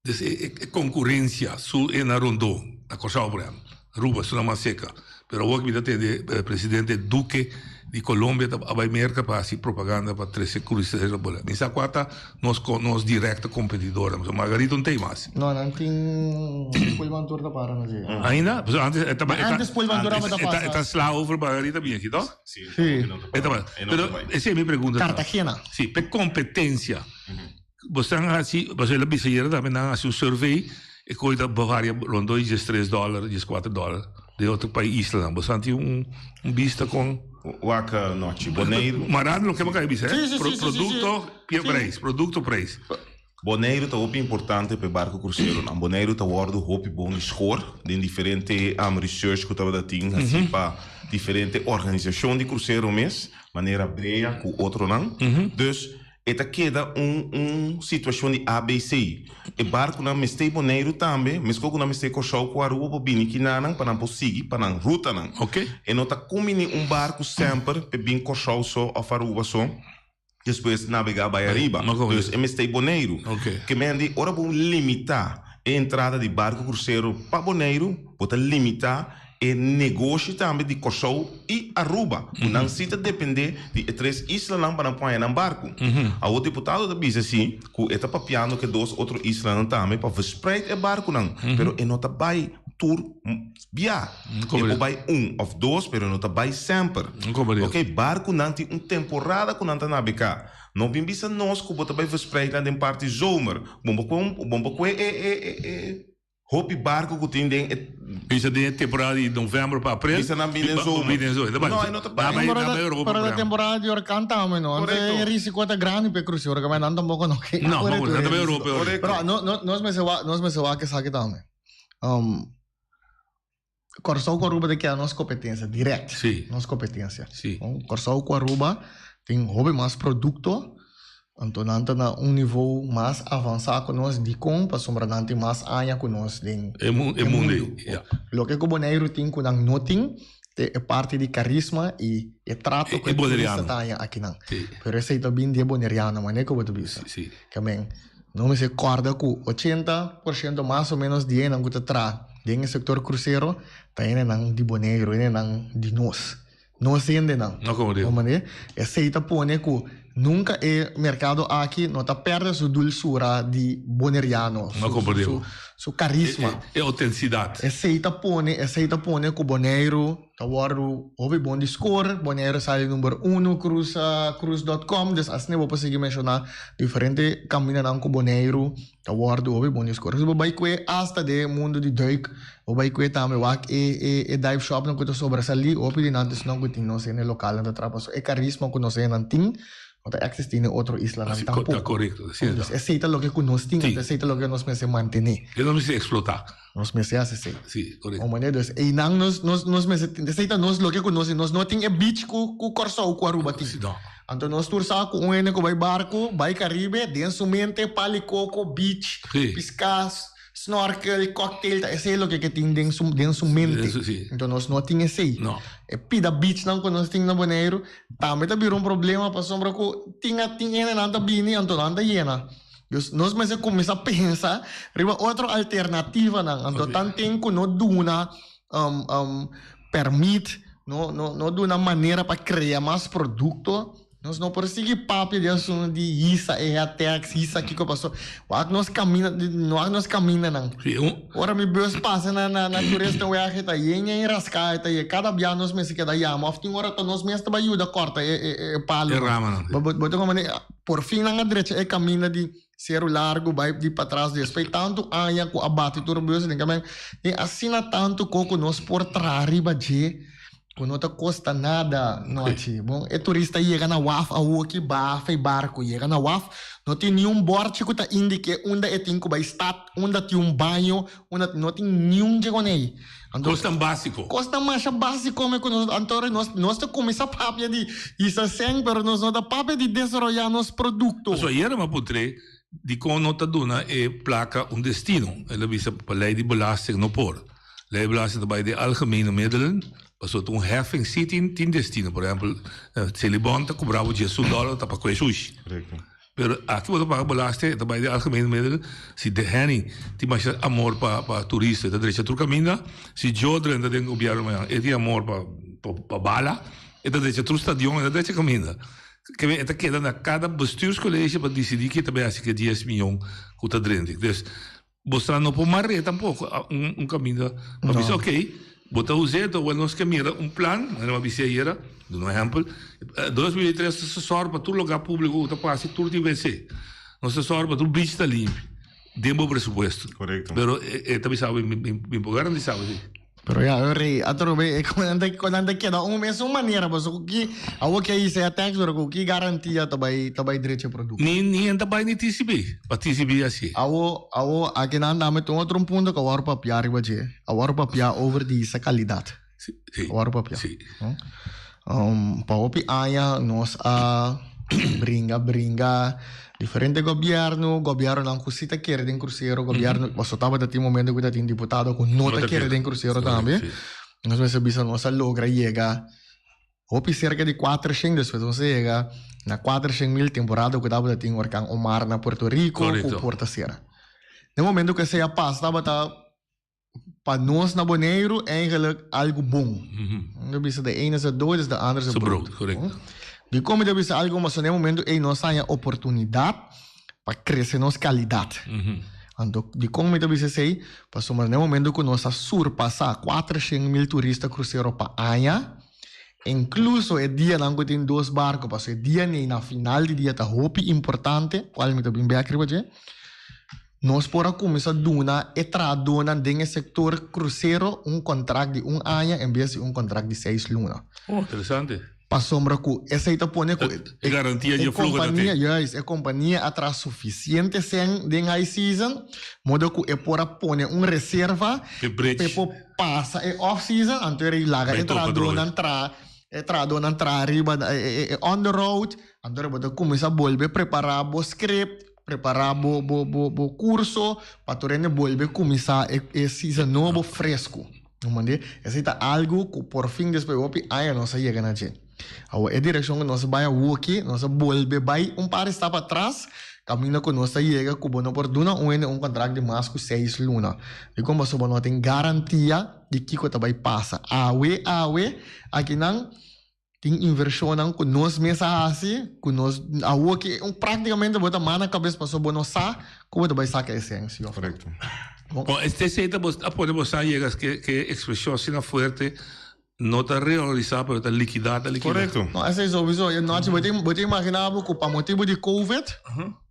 dus e konkurensia su e na rondó, na Kòrsou por ehèmpel, Aruba su na mas seka, pero awor mi ta tende presidente Duque di Colombia ta a bai Merca pa haci propaganda pa trece crucero por Mi sa cua ta nos nos directo competidornan, pasobra Margarita un tey mas. No, nan tin Pullman Tour ta para na dje. Ainda? Pasobra antes e ta Antes Pullman Tour tabata pasa. E ta sla over Margarita bien aki, toch? Si. E ta pasa. Pero esey mi pregunta ta. Cartagena. Si, p'e competencia. Bosan a haci, pasobra el a bisa ayera tambe nan a haci un survey e koe ta varia rondó di diestres dòler, dieskuater dòler den otro pais islanan. Bosan tin un un bista kon. Wak nochi Boneiru. Marando loke bo kaba bisa, Sí, sí, sí, sí, sí, Produkto sí. prijs, produkto prijs. Boneiru ta hopi importante pa e barko kruseronan. Boneiru ta wòrdu hopi bon di skor den diferente research ku tabata tin hasi pa diferente organisashon di krusero mes, manera Brea ku otronan. Dus E ta keda un un situashon di ABC. E barkunan mester Boneiru tambe, meskos ku nan mester Kòrsou ku Aruba por bini kinanan pa nan por sigui pa nan rutanan. E no ta kumbiní un barku semper p'e bin Kòrsou so òf Aruba so, despues nabegá bai ariba. Dus e mester Boneiru. Ke men di ora bo limitá e entrada di barku krusero pa Boneiru, bo ta limitá E negoshi tambe di Kòrsou i Aruba, ku nan si ta dependé di e tres islanan pa nan por haña nan barku. Awor diputado ta bisa si ku e ta papiando ku e dos otro islanan tambe pa verspreid e barkunan, pero e no ta bai tur bia. E por bai un òf dos, pero e no ta bai semper. Oke, barkunan tin un temporada ku nan ta nabegá. No bin bisa nos ku bo ta bai verspreid nan den parti zomer. Bon bo kue un, bon bo kue e e e. Hopi barco cu tin den e. Bisa den e temporada di november pa april. Bisa nan bin den zomer. Bin den zomer. No, e no ta bai. Nan bai Europa Pero ta temporada di orkan tambe no. Anto e risico ta grandi pa e crucero caminda nan tampoco no ke. No, nan ta bai Europa. Pero no no nos mester wak nos mester wak esaki tambe. Kòrsou ku Aruba ta keda nos kompetensia dirèkt. Sí. Nos kompetensia. Sí. Kòrsou ku Aruba tin hopi mas produkto, anto nan ta na un nivou mas avansá ku nos. Dikon? Pasobra nan tin mas aña ku nos den e mundu ei. Ya. Loke ku Boneiru tin ku nan no tin ta e parti di karisma i e trato ku e turista ta haña akinan. Sí. Pero esei ta bin di e boneriano, manera ku bo ta bisa. Sí. Ke men. No mester kòrda ku 80% mas o ménos di hendenan ku ta traha den e sektor krusero ta hendenan di Boneiru, hendenan di nos. Nos hendenan. No komo digo. Comprende? Esei ta pone ku nunka e merkado aki no ta pèrdè su dulsura di boneriano, No komo digo. su karisma. E outensidat. Esei ta pone, esei ta pone ku Boneiru Ta wòrdu hopi bon di skor. Boneiru sali number uno cruise cruise dot com. Dus asina bo por sigui menshoná diferente kamindanan ku Boneiru ta wòrdu hopi bon di skor. Dus bo bai kue asta den e mundu di duik, bo bai kue tambe wak e e e dive shopnan ku ta sobresalí, hopi di nan ta esnan ku tin nos hende lokalnan ta traha pasobra e karisma ku nos hendenan tin no ta eksistí den otro islanan tampoko. Ta korekto, asina ta. Dus esei ta loke ku nos tin, anto esei ta loke nos mester mantené. E nos mester eksplotá. Nos mester hasi esei. Sí, korekto. Un manera, dus einan nos, nos, nos mester tin, esei ta nos loke ku nos tin. Nos no tin e beach ku, ku Kòrsou, ku Aruba tin. Sí, no. Anto nos tur sa ku un hende ku bai barku, bai Karibe, den su mente pali koko, beach, Sí. piská, snorkel, cocktail, ta esei loke ke tin den su, den su mente. Den su, sí. Anto nos no tin esei. No. E pida beachnan ku nos tin na Boneiru tambe ta bira un problema pasobra ku tin a tin hendenan ta bini anto nan ta yena. Dus nos mester kuminsá pensa riba otro alternativanan. Anto tanten ku no duna pèrmit, no no no duna manera pa krea mas produkto. Nos no por sigui papia di asuntu di hisa e headtax, hisa kiko paso. Wak nos camina, wak nos camindanan. Ora mi bus pasa na na na toeristenweg e ta yen yen rasca e ta ye cada bia nos mester keda yama of tin ora ta nos mes ta bay yuda corta e e e palo. E ramanan. Bo bo ta comprende por fin nan a drecha e caminda di Seru Largo bay di patras despues tanto aña cu a bati tur bus den caminda tin asina tanto co cu nos por traha riba dje. Ku no ta kosta nada nochi. Bon, e turista yega na waf awoki, baha fei barku, yega na waf, no tin niun bòrchi ku ta indik'é unda e tin ku bai stat, unda tin un baño, unda no tin niun dje kon ei. Anto, Kosnan básiko. Kosnan masha básiko me ku nos, anto nos, nos ta kuminsá papia di hisa sèn, pero nos no ta papia di desaroyá nos produkto. Pasobra ayera mi a puntr'é dikon no ta duna e plaka un destino. El a bisa pa lei di belasting no por. Lei belasting ta bai den algemene middelen, pasobra ta un heffing si tin tin destino. Por ehempel, Selibon ta cobra bo diesun dollar ta pa koe sushi. Pero aki bo ta paga belasting e ta bai den algemene middelen. Si De Henny tin masha amor pa pa turista e ta drecha tur caminda. Si Joe drenta den gobierno mañana e tin amor pa pa bala e ta drecha tur stadion e ta drecha caminda. Kebe e ta keda na cada bestuurscollege pa dicidi ke ta bai haci ke dies miyon cu ta drenta. Dus Bo sa no por mar'é tampoco un un caminda pa bisa ok bo ta us'é to nos ke mira un plan manera mi a bisa ayera duna un ehempel 2023 nos ta sòru pa tur lugar publico ku ta pasa tur tin wc nos ta sòru pa tur beach ta limpi den bo presupuesto pero e ta bisa bo mi por garantisa bo si. Pero ya, e rei atrobe e ku nan ta ku nan ta keda un mesun manera pasobra ku ki awor ke hisa e tax pero ku ki garantia ta bai ta bai drecha e produkto. Ni ni en ta bai ni TCB pa TCB hasié. Awor awor aki nan dame ta un otro un punto ku a wòrdu papia riba dje a wòrdu papia over di hisa kalidat a wòrdu papia pa hopi aña nos a bringa bringa Diferente gobièrnu, gobièrnunan ku si ta kere den krusero, gobièrnu, pasobra tabata tin momento ku ta tin diputado ku no ta kere den krusero tambe. Nos mester bisa nos a logra yega hopi serka di kuatershen, despues nos a yega na kuatershen mil temporada ku tabata tin orkan Omar na Puerto Rico ku por ta sera. Den momento ku esei a pasa tabata pa nos na Boneiru eigenlijk algu bon. Mi ta bisa de ene is het dood is de ander is het brood. Dikon mi ta bisa algu bon? Pasobra na e momento ei nos haña oportunidat pa krese nos kalidat. Anto dikon mi ta bisa esei? Pasobra na e momento ku nos a surpasá kuatershen mil turista krusero pa aña, inkluso e dianan ku tin dos barko, pasobra e dia nei na final di dia ta hopi importante, kual mi ta bin bek riba dje. Nos por a kuminsá duna e trahadónan den e sektor krusero un kontrakt di un aña en bes di un kontrakt di seis luna. Oh, interesante. Pasobra ku esei ta pone ku E garantia di e fluho ta tin. Juist, e kompania a traha sufisiente sèn den high season, modo ku e por a pone un reserva p'e por pasa e off season, anto e laga e trahadónan traha, e trahadónan traha riba e on the road, anto bo ta kuminsá bolbe prepará bo script. Prepará bo bo bo bo kurso pa tur hende bolbe kuminsá e e season nobo fresku. No mande? Esei ta algu ku por fin despues di hopi aña nos a yega na dje. Awor e direkshon ku nos a bai awoki, nos a bolbe bai un par di stap atras kaminda ku nos ta yega ku bo no por duna un hende un kontrakt di mas ku seis luna. Dikon? Pasobra bo no tin garantia di kiko ta bai pasa. Awe awe akinan. Tin invershonnan ku nos mes a hasi, ku nos awor ki un práktikamente bo ta mana kabes pasobra bo no sa ku bo ta bai saka esensia òf no. Korekto. Bon, este esei ta bo a pone bo sa yega ke ke ekspreshon asina fuerte no ta realisá pero ta likidá ta likidá. Korekto. No, esei souiso. E nochi bo tin bo tin imaginá bo ku pa motibu di covid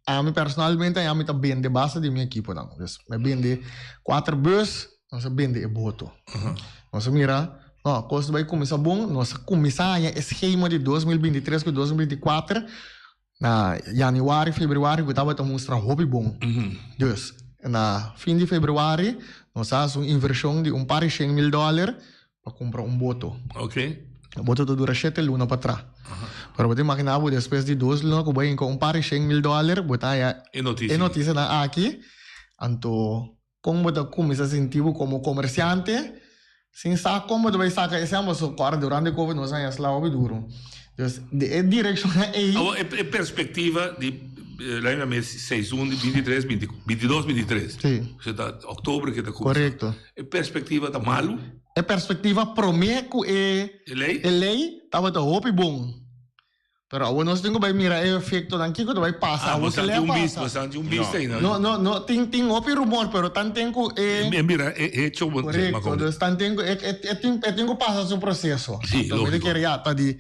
ami personalmente ami ta bende basta di mi ekiponan. Dus mi a bende kuater bus. Nos a bende e boto. Nos a mira, no, kos ta bai kuminsá bon. Nos a kuminsá haña e skema di 2023 ku 2024 na yanüari, febrüari ku tabata mustra hopi bon. Dus, na fin di febrüari nos a hasi un invershon di un par di shen mil dòler pa kumpra un boto. E boto ta dura shete luna pa tra. Pero bo ta imaginá bo despues di dos luna ku bo a hinka un par di shen mil dòler bo ta haña e notisianan aki. Anto Kon bo ta kuminsá sinti bo komo komersiante sin sa kon bo ta bai saka e sèn pasobra kòrda durante covid nos a haña sla hopi duru. Dus di e direkshonnan ei. Awor e perspektiva di laña na mes seizoen di bintitres binti bintidos bintitres. Si. Osea ta oktober ke ta kuminsá. Korekto. E perspektiva ta malu? E perspektiva promé ku e E lei? E lei tabata hopi bon. Pero awor nos tin ku bai mira e efektonan kiko ta bai pasa. Ah, Awor bosan kila tin un pasa. bista, bosan tin un bista ei, no? No, no, no, tin tin hopi rumor, pero tanten ku e E mira e hecho bo Korekto, dus tanten ku e e tin e tin ku pasa su proseso. Sí, Anto mi ta lógiko. kere ya ta di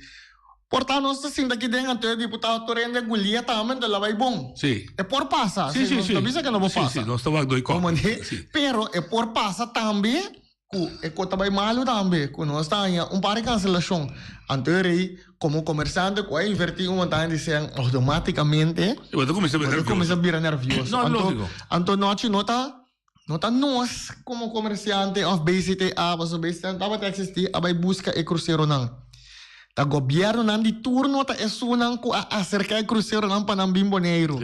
por ta nos ta sinta aki den anto e diputado tur hende gulia tambe anto la bai bon. Sí. E por pasa, Sí, sí, nos sí. no bisa ke no por Sí, pasa. sí, nos ta wak doi kòp. Sí. Pero e por pasa tambe ku e kos ta bai malu tambe, ku nos ta haña un par di kanselashon. Anto e rei, komo komersante ku a invertí un montaña di sèn, outomátikamente Bo ta kuminsá bira bo ta nervioso. kuminsá bira nervioso. No, Anto, lógiko. anto nochi no ta, no ta nos komo komersiante òf BCTA, pasobra BCTA no tabata eksistí, a bai buska e kruseronan. Ta gobièrnunan di turno ta esunnan ku a aserká e kruseronan pa nan bin Boneiru.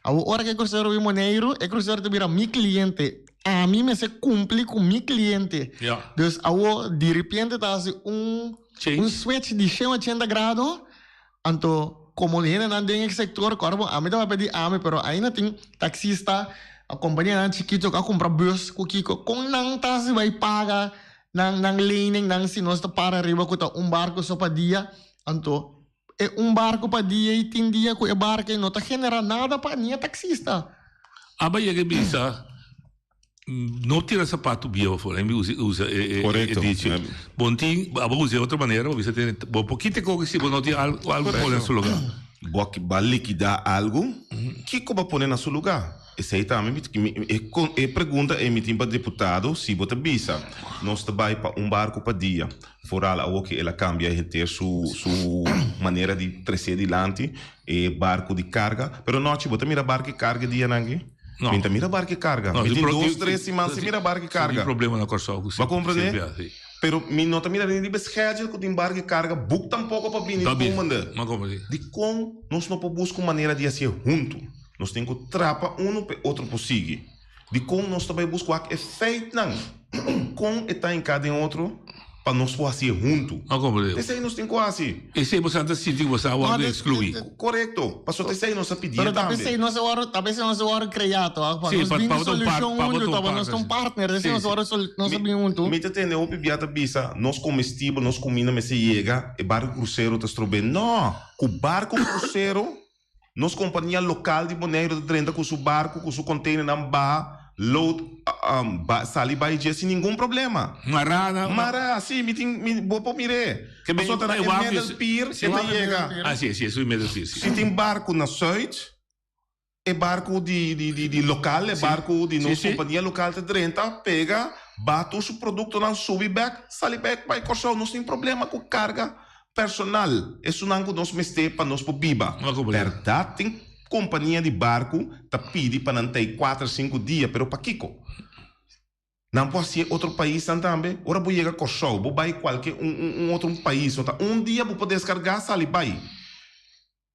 Awor ora ku e krusero bin Boneiru, e krusero ta bira mi kliente. Ami mester kumpli ku mi kliente. Dus awor di repente ta hasi un un switch di shen ochenta grado, anto komo hendenan den e sektor ku ora bo ami tabata pidi ami pero ainda tin taksista, kompanianan chikito ku a kumpra bus ku kiko, kon nan ta hasi bai paga nan nan lening nan si nos ta para riba ku ta un barko so pa dia, anto e un barko pa dia i tin dia ku e barko ei no ta genera nada pa ni e taksista. Aba yega e bisa, no tira sapatu bieu afo, mi usa usa e e Correcto. e dicho. Bon tin, aba usa e otro manera, bo bisa tene, bo por kita e koki si bo no tin algo algo pone na su lugar. Bo a ba likidá algu, kiko bo a pone na su lugá? Esei tambe mi mi e kon e pregunta ei mi tin pa diputado, si bo ta bisa nos ta bai pa un barku pa dia, Vooral awor ku el a kambia henter su su manera di tresé dilanti e barku di karga. Pero nochi bo ta mira barku e karga e dianan aki? No. Mi ta mira barku e karga. No, Mi si tin pro- dos, si- tres siman sin mira barku e si karga. tin problema na Kòrsou ku Bo a komprendé? CPA, si. Pero mi no ta mira ni riba e schedule ku tin barku e karga buk tampoko pa bini Ta bini. komende. Ma komprendé. Dikon nos no por buska un manera di hasié huntu? Nos tin ku trapa unu pa e otro por sigui. Dikon nos ta bai buska wak e feitnan kon e ta hinká den otro pa nos por hasié huntu? Esei nos tin ku hasi. Esei boso ta sinti ku boso a wòrdu ekskluí. Korekto. Pasobra esei nos a pidié Pero ta tambe. p'esei nos a wòrdu, ta p'esei nos a wòrdu kreá tòg, pa Sí, nos pa- bin pa di bo ta un par- solushon pa bo huntu, ta un tòg, pa nos ta un partner, esei nos a wòrdu sol, nos a bin huntu. Mi ta tende hopi bia ta bisa nos komestibel, nos kuminda mester yega, e barku krusero ta strob'é. No! Ku barku krusero Nos kompania lokal di Boneiru ta drenta ku su barku ku su konteinernan baha, load, sali bai dje sin ningun problema. Mará na. Mará, si, mi tin, mi, bo por mir'é. Ke ben- Pasobra ta na e e waf middle is- pier si e ta waf- yega. Ah, si, si, esun e middle pier, si. Si tin barku na Zuid, e barku di, di, di, di lokal, e barku di nos kompania lokal ta drenta, pega, baha tur su produktonan, subi bèk, sali bèk bai Kòrsou. Nos tin problema ku karga Personal, esunnan ku nos mester pa nos por biba. Bèrdat tin kompania di barku ta pidi pa nan ta ei kuater sinku dia, pero pakiko? Nan por hasié otro paisnan tambe. Ora bo yega Kòrsou, bo bai kualke un un otro pais, no ta un dia bo por deskargá sali bai.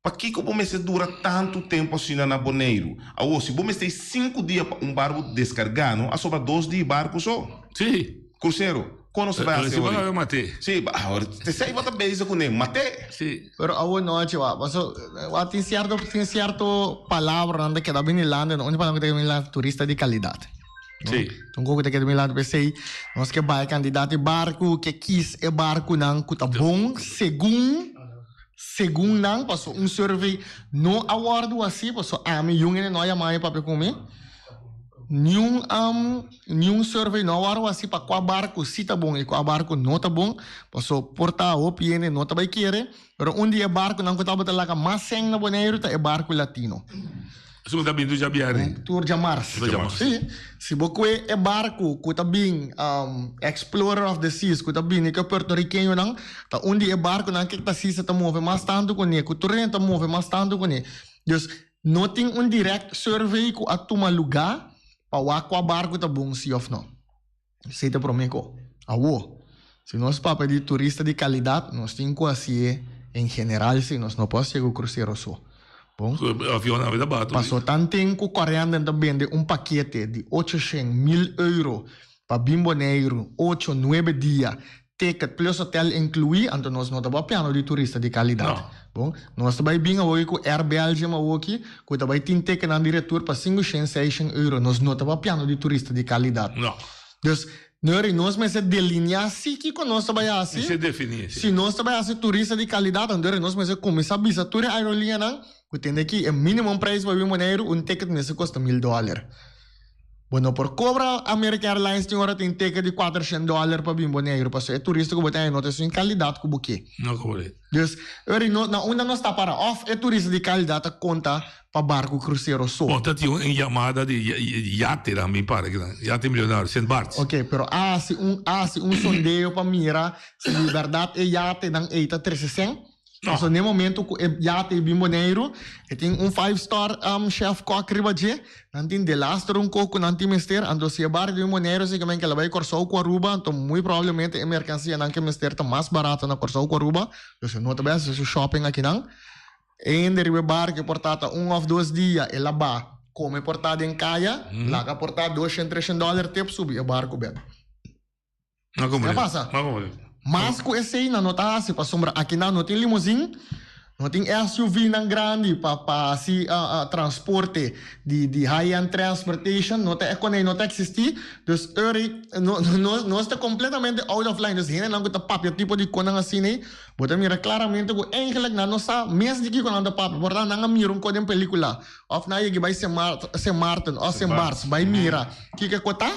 Pakiko bo mester dura tantu tempu asina na Boneiru? Awor, si bo mester ei sinku dia pa un barku deskargá, no a sobra dos di barku so. Sí. Krusero, kon nos ta bai hasi awor? awor? Mat'é. Sí, awor t'esei bo ta bezig kuné, mat'é. Sí. Pero awor nochi wak, paso wak tin sierto tin sierto palabranan ta keda bini landa, no un palabra ku ta keda bini landa turista di kalidat. Sí. Un kos ku ta keda bini landa p'esei nos ke bai kantidat di barku, ke kis e barkunan ku ta bon segun. Segun nan, paso un survey no a wòrdu hasi, paso ami yun hende no a yama mi papia ku mi. Niun niun survey no a wòrdu hasi pa kua barku si ta bon i kua barku no ta bon, paso por ta hopi hende no ta bai kere, pero un di e barkunan ku tabata laga mas sèn na Boneiru ta e barku Latino. Esun ta bin tur djabièrnè. Tur djamars. Tur djamars. Sí. Si bo kue e barku ku ta bin Explorer of the Seas ku ta bini ku e puertorikeñonan, ta un di e barkunan ku e taksista ta move mas tantu kuné, ku tur hende ta move mas tantu kuné. Dus no tin un direct survey ku a tuma lugá pa wak kua barku ta bon sí òf no. Esei ta promé ko. Awor, si nos papia di turista di kalidat, nos tin ku hasié en general si, nos no por hasié ku krusero so. Bon? Avion tambe ta bato. Paso tanten ku Corendon ta bende un pakete di ochoshen mil euro pa bin Boneiru ocho, nuebe dia, ticket plus hotel inkluí, anto nos no ta papiando di turista di kalidat. Bon? Nos ta bai bin awoki ku Air Belgium awoki, ku ta bai tin ticketnan di retur pa sinku shen, seishen euro. Nos no ta papiando di turista di kalidat. No. Dus, Nori, nos mester delineá si kiko nos ta bai hasi. Mester definí, si. Si nos ta bai hasi turista di kalidat, anto nos mester kuminsá bisa tur e aerolíneanan ku tende aki e minimum prijs pa bin Boneiru, un ticket mester kosta mil dòler. Bo no por kobra American Airlines tin ora tin ticket di kuatershen dòler pa bin Boneiru, pasobra e turista ku bo ta haña no ta esun kalidat ku bo ke. No kobre. Dus, ori no, na unda nos ta para? Òf e turista di kalidat ta konta pa barku krusero so? Bon, ta tin un yamada di yate nan mi para kinan, yate milionario, Sint Barts. Oké, pero a hasi un, a hasi un sondeo pa mira si di bèrdat e yatenan ei ta trese sèn? Pasobra n'e momento ku e yate ei bin Boneiru, e tin un five star chef kòk riba dje, nan tin delaster un kok ku nan tin mester, anto si e barku bin Boneiru si ke men ke la bai Kòrsou ku Aruba, anto muy probablemente e merkansianan ke mester ta mas barato na Kòrsou ku Aruba, dus e no ta bai hasi su shopping akinan. E hende riba e barku e por ta ta un òf dos dia, el a ba kome por ta den kaya, laga por ta doshen treshen dòler tep subi e barku bèk. No Ke pasa? Mas ku esei nan no ta hasi pasobra akinan no tin limozin, no tin SUV-nan grandi pa pa hasi transporte di di high-end transportation, no ta e konei no ta eksistí. Dus eri no no nos ta kompletamente out of line. Dus hendenan ku ta papia tipo di konan asin'ei, bo ta mira klaramente ku eigenlik nan no sa mes di kiko nan ta papia. Por ta nan a mira un kos den pelikula òf nan a yega bai Sint Maarten òf Sint Barts bai mira kiko e ku ta.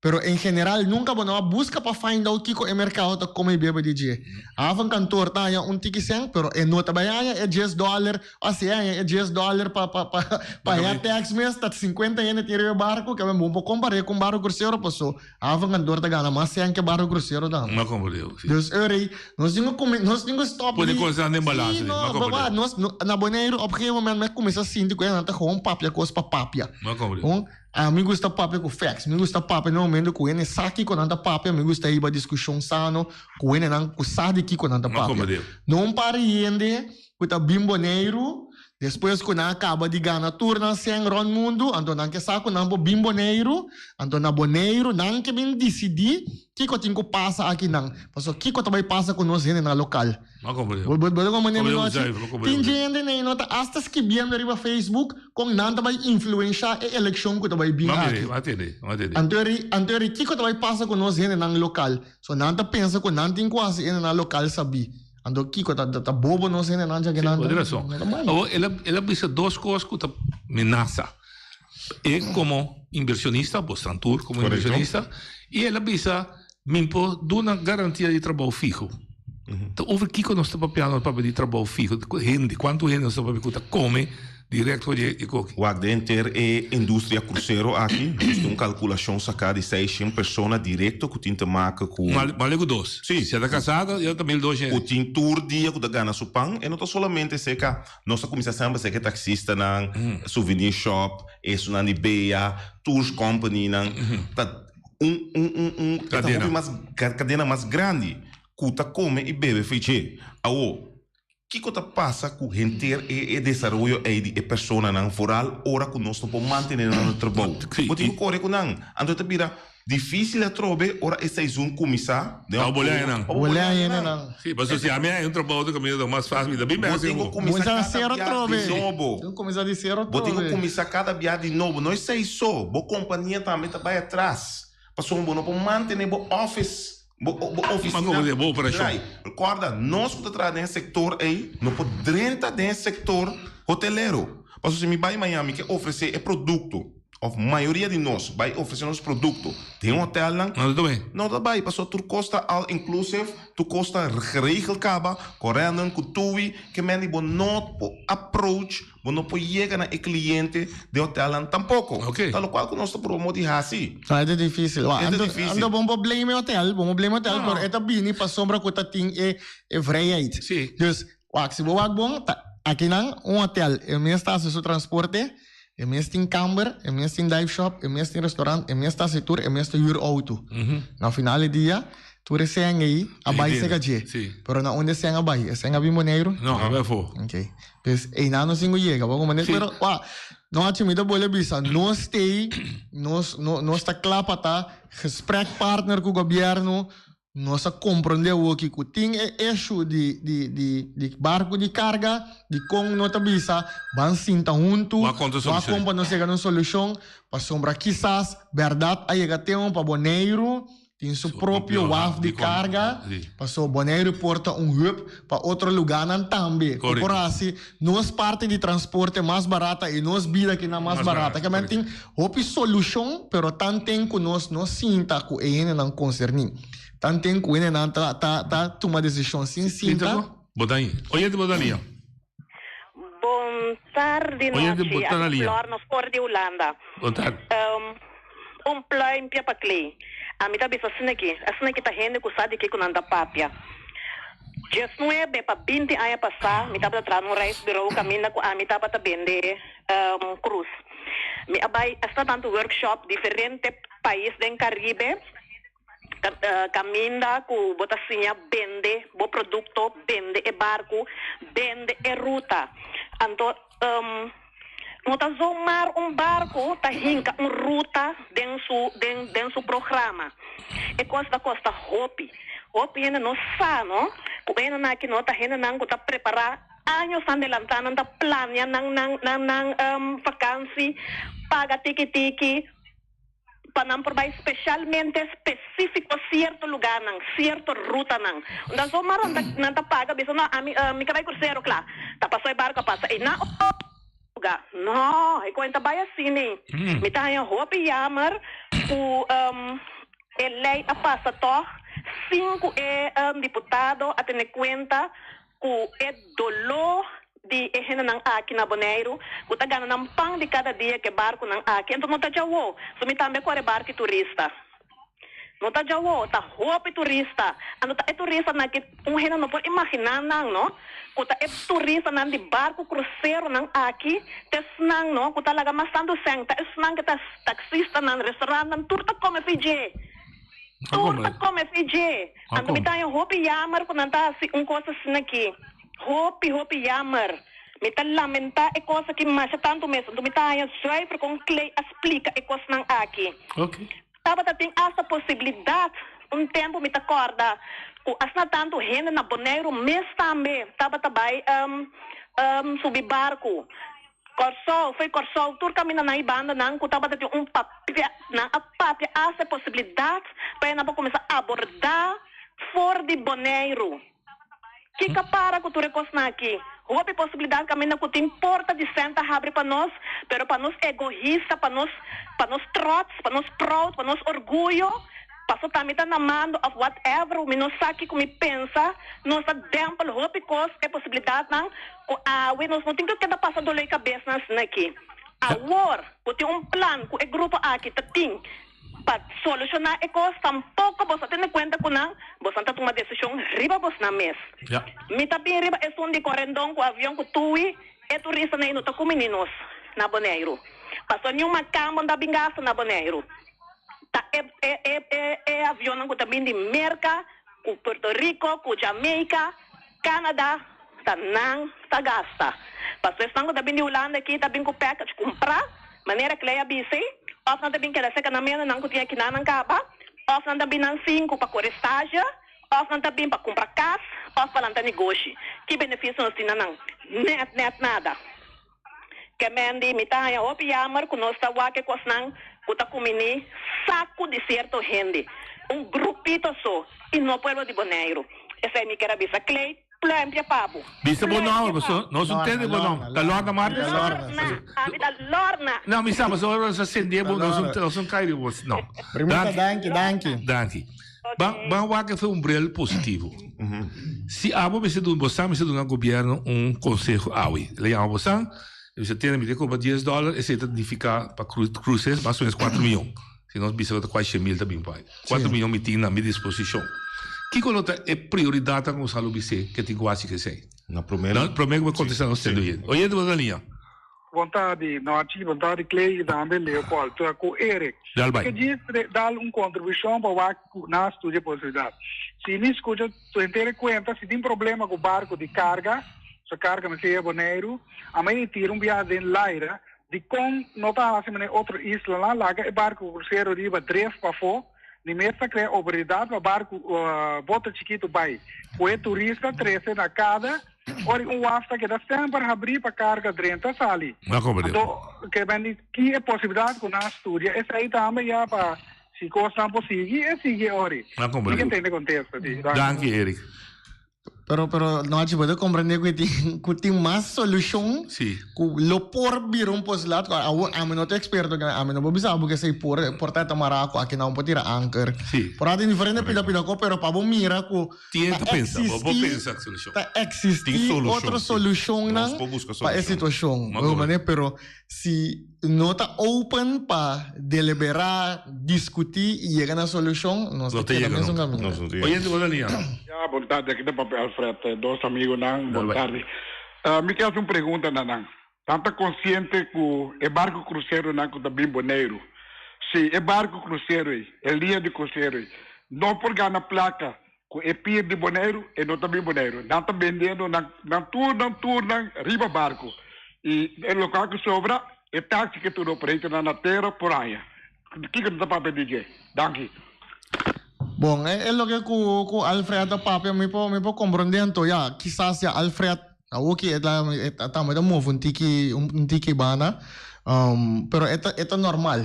Pero en general nunca bo no a busca pa find out kico e mercado ta come y bebe di dje. Haven kantoor ta haña un tiki cent pero e no ta bay haña e dies dollar o si e haña e dies dollar pa pa pa pa haña tax mes ta cincuenta hende tin riba e barco ke bo por compare cu un barco crucero paso haven kantoor ta gana mas cent ke barco crucero tambe. Ma comprende si. Dus ey nos tin cu nos tin cu stop Pone di cosnan den balans si no ma comprende. nos na Boneiru op gegeven moment mi a cuminsa sinti cu e nan ta gewoon papia cos pa papia. Ma comprende. Ami gusta papia ku facts. Mi gusta papia na momento ku hende sa kiko nan ta papia. Mi gusta hiba diskushon sano ku hendenan ku sa di kiko nan ta papia. No un par di hende ku ta bin Boneiru, despues ku nan a kaba di gana tur nan sèn rònt mundu, anto nan ke sa ku nan por bin Boneiru, anto na Boneiru nan ke bin disidí kiko tin ku pasa akinan. Pasobra kiko ta bai pasa ku nos hendenan lokal? Bo bo ta comprende mi nochi? Tin djende nei no ta hasta skibiendo riba Facebook kon nan ta bai influensha e elekshon ku ta bai bin aki. Anto eri anto eri kiko ta bai pasa ku nos hendenan lokal? So nan ta pensa ku nan tin ku hasi hendenan lokal sabí. Anto kiko ta ta bobo nos hendenan dja ke nan ta no ta bai. Awor el a el a bisa dos kos ku ta menasa e komo inversionista, bosnan tur komo inversionista, i el a bisa Mi por duna garantia di trabou fiho. Ta over kiko nos ta papiando papia di trabou fiho? Hende, kuantu hende nos ta papia ku ta kome direct for di e koki? Wak, den henter e industria krusero aki, nos tin un kalkulashon saká di seishent persona direkto ku tin te make ku. Male ku dos. Si. Si a ta kasado, ya ta 1200. Ku tin tur dia ku ta gana su pan. E no ta solamente seka, nos ta kuminsá semper seka e taksistanan, souvenir shop, esunnan di bea, tours companynan. Ta. Un un un un e ta hopi mas kadena mas grandi ku ta kome i bebe for dje. Awor, kiko ta pasa ku henter e e desaroyo ei di e personanan foral ora ku nos no por mantene nan na trabou? Bo tin ku kore ku nan. Anto e ta bira difisil atrobe ora e seizoen kuminsá den oktober pa bo bolé añanan. Sí, pasobra si ami haña un trabou ta kaminda ta mas fásil. Mi ta bin Bo tin ku kuminsá kada bia di nobo. Bo tin ku kuminsá kada bia di nobo. No esei so, bo kompania tambe ta bai atras. Pasobra bo no por mantené bo office, bo bo ofisina drai. Kòrda, nos ku ta traha den e sektor ei no por drenta den e sektor hotelero. Pasobra si mi bai Miami ke ofresé e produkto. Of mayoria di nos bai ofrece nos producto den hotelnan, no ta bai pasobra tur cos ta all inclusive, tur cos ta geregeld caba, corenan cu tui, ke men di bo no por approach, bo no por yega na e cliente den hotelnan tampoco. Ta locual cu nos ta proba di haci. No, e ta dificil. Wa, anto, anto bo no por blame e hotel, bo no por blame e hotel, pero e ta bini pasobra cu ta tin e e vrijheid. Dus, wak, si bo wak bon, ta akinan un hotel, e mes ta haci su transporte, E mes tin kamber, e mes tin dive shop, e mes tin restaurant, e mes ta hasi tur, e mes ta huur auto. Na final di dia, tur e sèn ei a bai seka dje. Pero na unda e sèn a bai? E sèn a bin Boneiru? No, a bai afó. Ok. Pues einan nos tin ku yega. Bo komprende? Pero, wak, nochi mi ta bolbe bisa, nos t'ei, nos, nos ta kla pa ta gesprekpartner ku gobièrnu, Nos a komprondé awoki ku tin e issue di di di di barku di karga, dikon no ta bisa ban sinta huntu, Wak kon ta wak kon pa nos yega na un solushon, pasobra kisas bèrdat a yega tempu pa Boneiru. Tin su propio waf di karga, paso Boneiru por ta un hub pa otro lugánan tambe. Ku por hasi nos parti di transporte mas barata i nos bida kinan mas barata. Ke men tin hopi solushon, pero tanten ku nos no sinta ku e hendenan konserní, tanten ku hendenan ta ta ta tuma desishon sin sinta. Bo ta ahi. Oyente bo ta lia. Bon tardi Oyente nochi, bo ta na aki lia. Florna for di Hulanda. Bon tardi. Un pluimpje pa Clay. Ami ta bisa asina aki, asina aki ta hende ku sa di kiko nan ta papia. Diesnuebe pa binti aña pasá mi tabata traha na un reisbureau kaminda ku ami tabata bende krus. Mi a bai asina tantu workshop diferente pais den Karibe kaminda ku bo ta siña bende bo produkto, bende e barku, bende e ruta. Anto No ta zomar un barco ta hinca un ruta den su den den su programa. E cos ta costa hopi. Hopi hende no sa no cu e hendenan aki no ta hendenan cu ta prepara añosnan delanta nan ta planea nan nan nan nan vakantie paga tiki tiki pa nan por bai specialmente specifico cierto lugarnan, cierto rutanan. No ta zomaar nan ta nan ta paga bisa no ami mi ka bai crucero cla ta paso e barco a pasa eynan lugar. No, e cuenta bai asina. Mi ta haña hopi jammer cu e ley a pasa toch sin cu e diputado a tene cuenta Ku e doló di e hendenan aki na Boneiru ku ta gana nan pan di kada dia ku e barkunan aki, enton no ta djawo. So mi tambe kore barku i turista. No ta djawo, ta hopi turista. Anto ta e turistanan aki un hende no por imaginá nan no, ku ta e turistanan di barku kruseronan aki ta esnan no ku ta laga mas tantu sèn, ta esnan ku ta taksistanan, restaurantnan, tur ta kome fidje. Tur ta kome fi dje. Anto mi ta haña hopi yamer ku nan ta hasi un kos asina aki. Hopi, hopi yamer. Mi ta lamentá e kos aki masha tantu mes. Anto mi ta haña zuiver kon Clay a splika e kosnan aki. Tabata tin asta posibilidat, un tempu mi ta kòrda ku asina tantu hende na Boneiru mes tambe tabata bai subi barku. Kòrsou, fo'i Kòrsou tur kaminda nan i bandanan ku tabata tin un papia, nan a papia asta e posibilidat pa e nan por kuminsá abordá for di Boneiru. Kiko a para ku tur e kosnan aki? Hopi posibilidat kaminda ku tin porta di sèn ta habri pa nos, pero pa nos egoista, pa nos pa nos trots, pa nos proud, pa nos orguyo, Paso ta mi ta na mando of whatever, mi no sa kico mi pensa, nos ta dempel hopi cos e posibilidadnan cu awe nos no tin cu keda pasa dolor cabesnan asina aki. Awor cu tin un plan cu e grupo aki ta tin pa soluciona e cos, tampoco boso a tene cuenta cu nan, bosonan ta tuma decision riba bosnan mes. Mi ta bin riba esun di Corendon cu avion cu Tui, e turistanan ey no ta cumini nos na Boneiru. Paso niun macambo no ta bin gasta na Boneiru. Ta e e e e e avionnan ku ta bin di Merka, ku Puerto Rico, ku Jamaica, Canada, ta nan ta gasta. Pasobra esnan ku ta bin di Hulanda aki ta bin ku package kumprá, manera Clay a bisa ei, òf nan ta bin keda serka nan mende nan ku tin akinan nan kaba, òf nan ta bin nan sinku pa kore stage, òf nan ta bin pa kumpra kas, òf pa lanta negoshi. Ki benefisio nos tin na nan? Nèt nèt nada. Ke men di mi ta haña hopi yamer ku nos ta wak e kosnan ku ta kuminí saku di sierto hende, un grupito so i no pueblo di Boneiru. Esei mi kier a bisa Clay, pluimpia pa bo. Bisa bo nomber paso nos no tende bo nomber. Ta Lorna Martes? Lorna, ami ta Lorna. No, mi sa paso ora nos a sende bo nos nos no kai riba bo no. Primita danki, danki. Danki. Ban ban wak e un bril positivo. Si abo mester duna bosan mester duna gobierno un conseho awe. Le yama bosan y bisa tene mi ta cobra dies dollar esey ta nifica pa cruces mas o menos cuatro miyon. Si nos bisa cu ta cuai shen mil ta bin pa ahi. Cuatro miyon mi tin na mi disposicion. Kico lo ta e prioridadnan cu bosan lo bis'e ke tin cu haci cu esey? Na prome. Na prome cu bo contesta nos tende oyente. Oyente bo ta na liña. Bon tardi, Nochi. Bon tardi, Clay y tambe Leopold. Ta cu Eric. Dal bai. Mi ke djis dal un contribucion pa wak cu nan studia posibilidad. Si mi scucha su henter e cuenta, si tin problema cu barco di carga, so carga mester yega Boneiru, a mei tira un biaha den laira, dicon no ta haci manera otro islanan, laga e barco crucero riba dref pafo, Di mes ta crea oportunidad pa barco bote chikito bay cu e turista trece na cada ora y un waf ta keda semper habri pa carga drenta sali. Na comprende. Anto ke men di ki e posibilidad cu nan studia esey tambe ya pa. Si kosnan por sigui, e sigui ori. Ah, Mi ke tende kontesta di. Danki Erik. Pero pero no hachi bo ta comprende cu tin cu tin mas solucion Sí. cu lo por bira un posibilidad cu awo ami no ta experto kina ami no por bisa bo kesey por por ta ta mara cu aki nan por tira anker. Sí. Por a tin diferente pida pida co pero pa bo mira cu Tien ta ta pensa, bo por existi pensa solucion. ta existi Tin solucion, otro sí. solucionnan Nos por busca pa e solucion. situacion. Ma Bo correcto. mane pero Si no ta open pa deliberá, diskutí i yega na solushon, nos No ta ta keda yega mesun nunca. kaminda. Nos no ta yega. Oyente, bo liña. Ya, bon tardi. Aki ta papia Alfred. Dos amigonan, Dale bon bai. tardi. Mi ke hasi un pregunta na nan. Nan ta konsiente ku e barku kruseronan ku ta bin Boneiru, si e barku krusero ei, e liña di krusero ei, no por gana plaka ku e pir di Boneiru, e no ta bin Boneiru. Nan ta bendiendo nan nan turnan turnan riba barku i e lokal ku sobra e taxi ku e tur operatornan na tera por haña. Kiko nan ta papia di dje? Danki. Bon, e e loke ku ku Alfred a papia mi por mi por komprondé anto ya kisas ya Alfred awoki e ta e ta tambe ta move un tiki un tiki banda pero e ta e ta normal.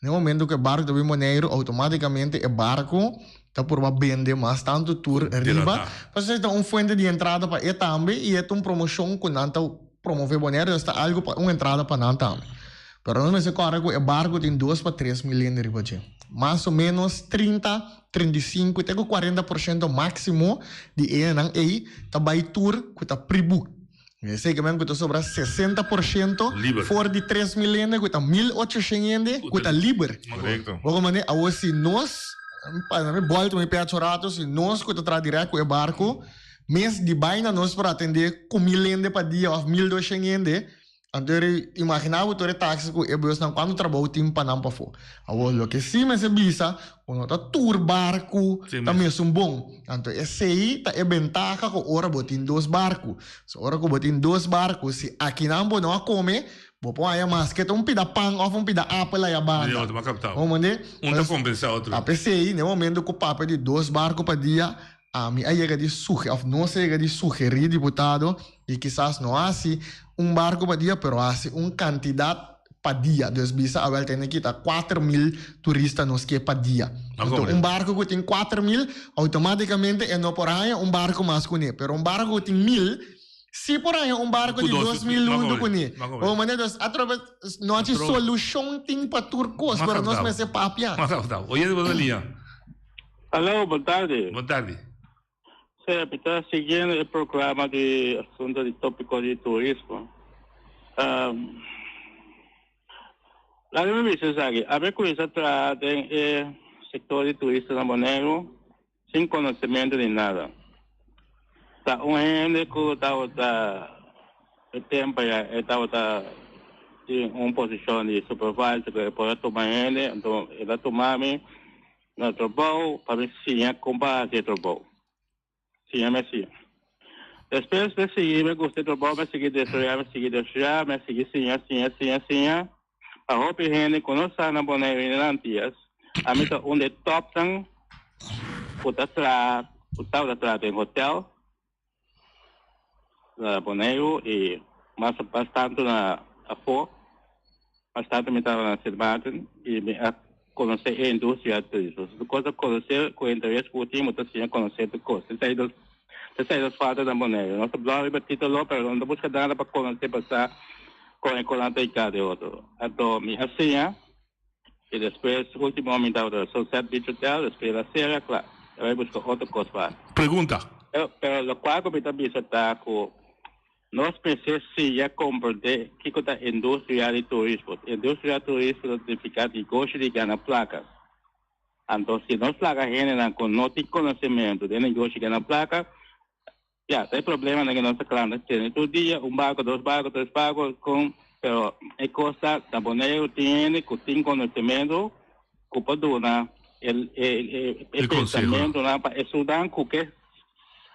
Na e momento ku e barku ta bin Boneiru, outomátikamente e barku ta purba bende mas tantu tur riba. Pasobra esei ta un fuente di entrada pa e tambe i e ta un promoshon ku nan ta promove Boneiru, dus ta algu pa un entrada pa nan tambe. Pero nos mester kòrda ku e barku tin dos pa tres mil hende riba dje. Mas o ménos 30, 35 te ku 40 por shento máksimo di e hendenan ei ta bai tur ku ta pre-booked. Esei ke men ku ta sobra 60 por shento Liber. for di 3000 hende ku ta 1800 hende ku ta liber. Korekto. Bo mane awor si nos pa mi bolta mi pecho rato si nos ku ta traha direct ku e barko mes di bai na nos por atende ku 1000 hende pa dia of 1200 hende anto eri imagina bo tur e taxi ku e busnan kuantu trabou tin pa nan pafó. Awor loke si mester bisa ku no ta tur barku Sí ta mes. mesun bon. Anto esei ta e bentaha ku ora bo tin dos barku. So ora ku bo tin dos barku si akinan bo no a kome bo por haña maske ta un pida pan òf un pida apel aya Di banda. otro, bo a kapta. Bo mende? Un ta kompensá otro. Ta p'esei na e momento ku papia di dos barku pa dia ami a yega di suge òf nos a yega di sugerí diputado di kisas no hasi un barku pa dia pero hasi un kantidat pa dia. Dus bisa awel tene kita 4000 turista nos ke pa dia. Anto un barco ku tin 4000 automaticamente e no por haña un barco mas kuné. Pero un barco ku tin 1000 si por haña un barco di 2000 huntu kuné. Bo manera dus atrobe no hachi solushon tin pa tur kos pero nos mester papia. Oye bo ta lia. Aló, bon tardi. Bon tardi. Sí, mi ta siguiendo e programa di asunto di tópico di turismo. Um, laat me bisa esaki. A mi cuminsa traha den e sector di turista na Boneiru sin conocimiento di nada. Ta un hende cu tabata e tempo ya e tabata tin un posicion di supervisor cu e por a tuma hende, anto el a tuma mi Na trabou pa mi siña kon pa hasi e trabou. Siña mi a siña. Despues mi a sigui, mi a gusta e trabou, mi a sigui desaroyá, mi a sigui desaroyá, mi a sigui siña, siña, siña, siña. Pa hopi hende ku no sa na Boneiru ni na Antias, ami ta un di e tòpnan ku ta traha, ku tabata traha den hotèl na Boneiru i mas mas tantu na afó. Mas tantu mi tabata na Sint Maarten i mi a konosé e industria di turismo. So tur kos ta konosé ku interes ku bo tin, bo ta siña konosé tur kos. Esei nos esei nos falta na Boneiru. Nos ta blòg riba título pero no ta buska nada pa konosé pa sa kon e konan ta hinká den otro. Anto mi a siña i despues último mi tabata na Sunset Beach Hotel, despues el a sera, kla, el a bai buska otro kos pa hasi. Pregunta. Pero pero lokual ku mi ta bisa ta ku Nos mester siña komprendé kiko ta industria di turismo. Industria di turismo ta signifiká negoshi di gana plaka. Anto si nos laga hendenan ku no tin konosementu den negoshi gana plaka, ya, ta e problemanan ku nos ta klanta tene tur dia, un barko, dos barko, tres barko, kon, pero e kos ta, na Boneiru tin hende ku tin konosementu ku por duna e e e pensamentunan pa esunnan ku ke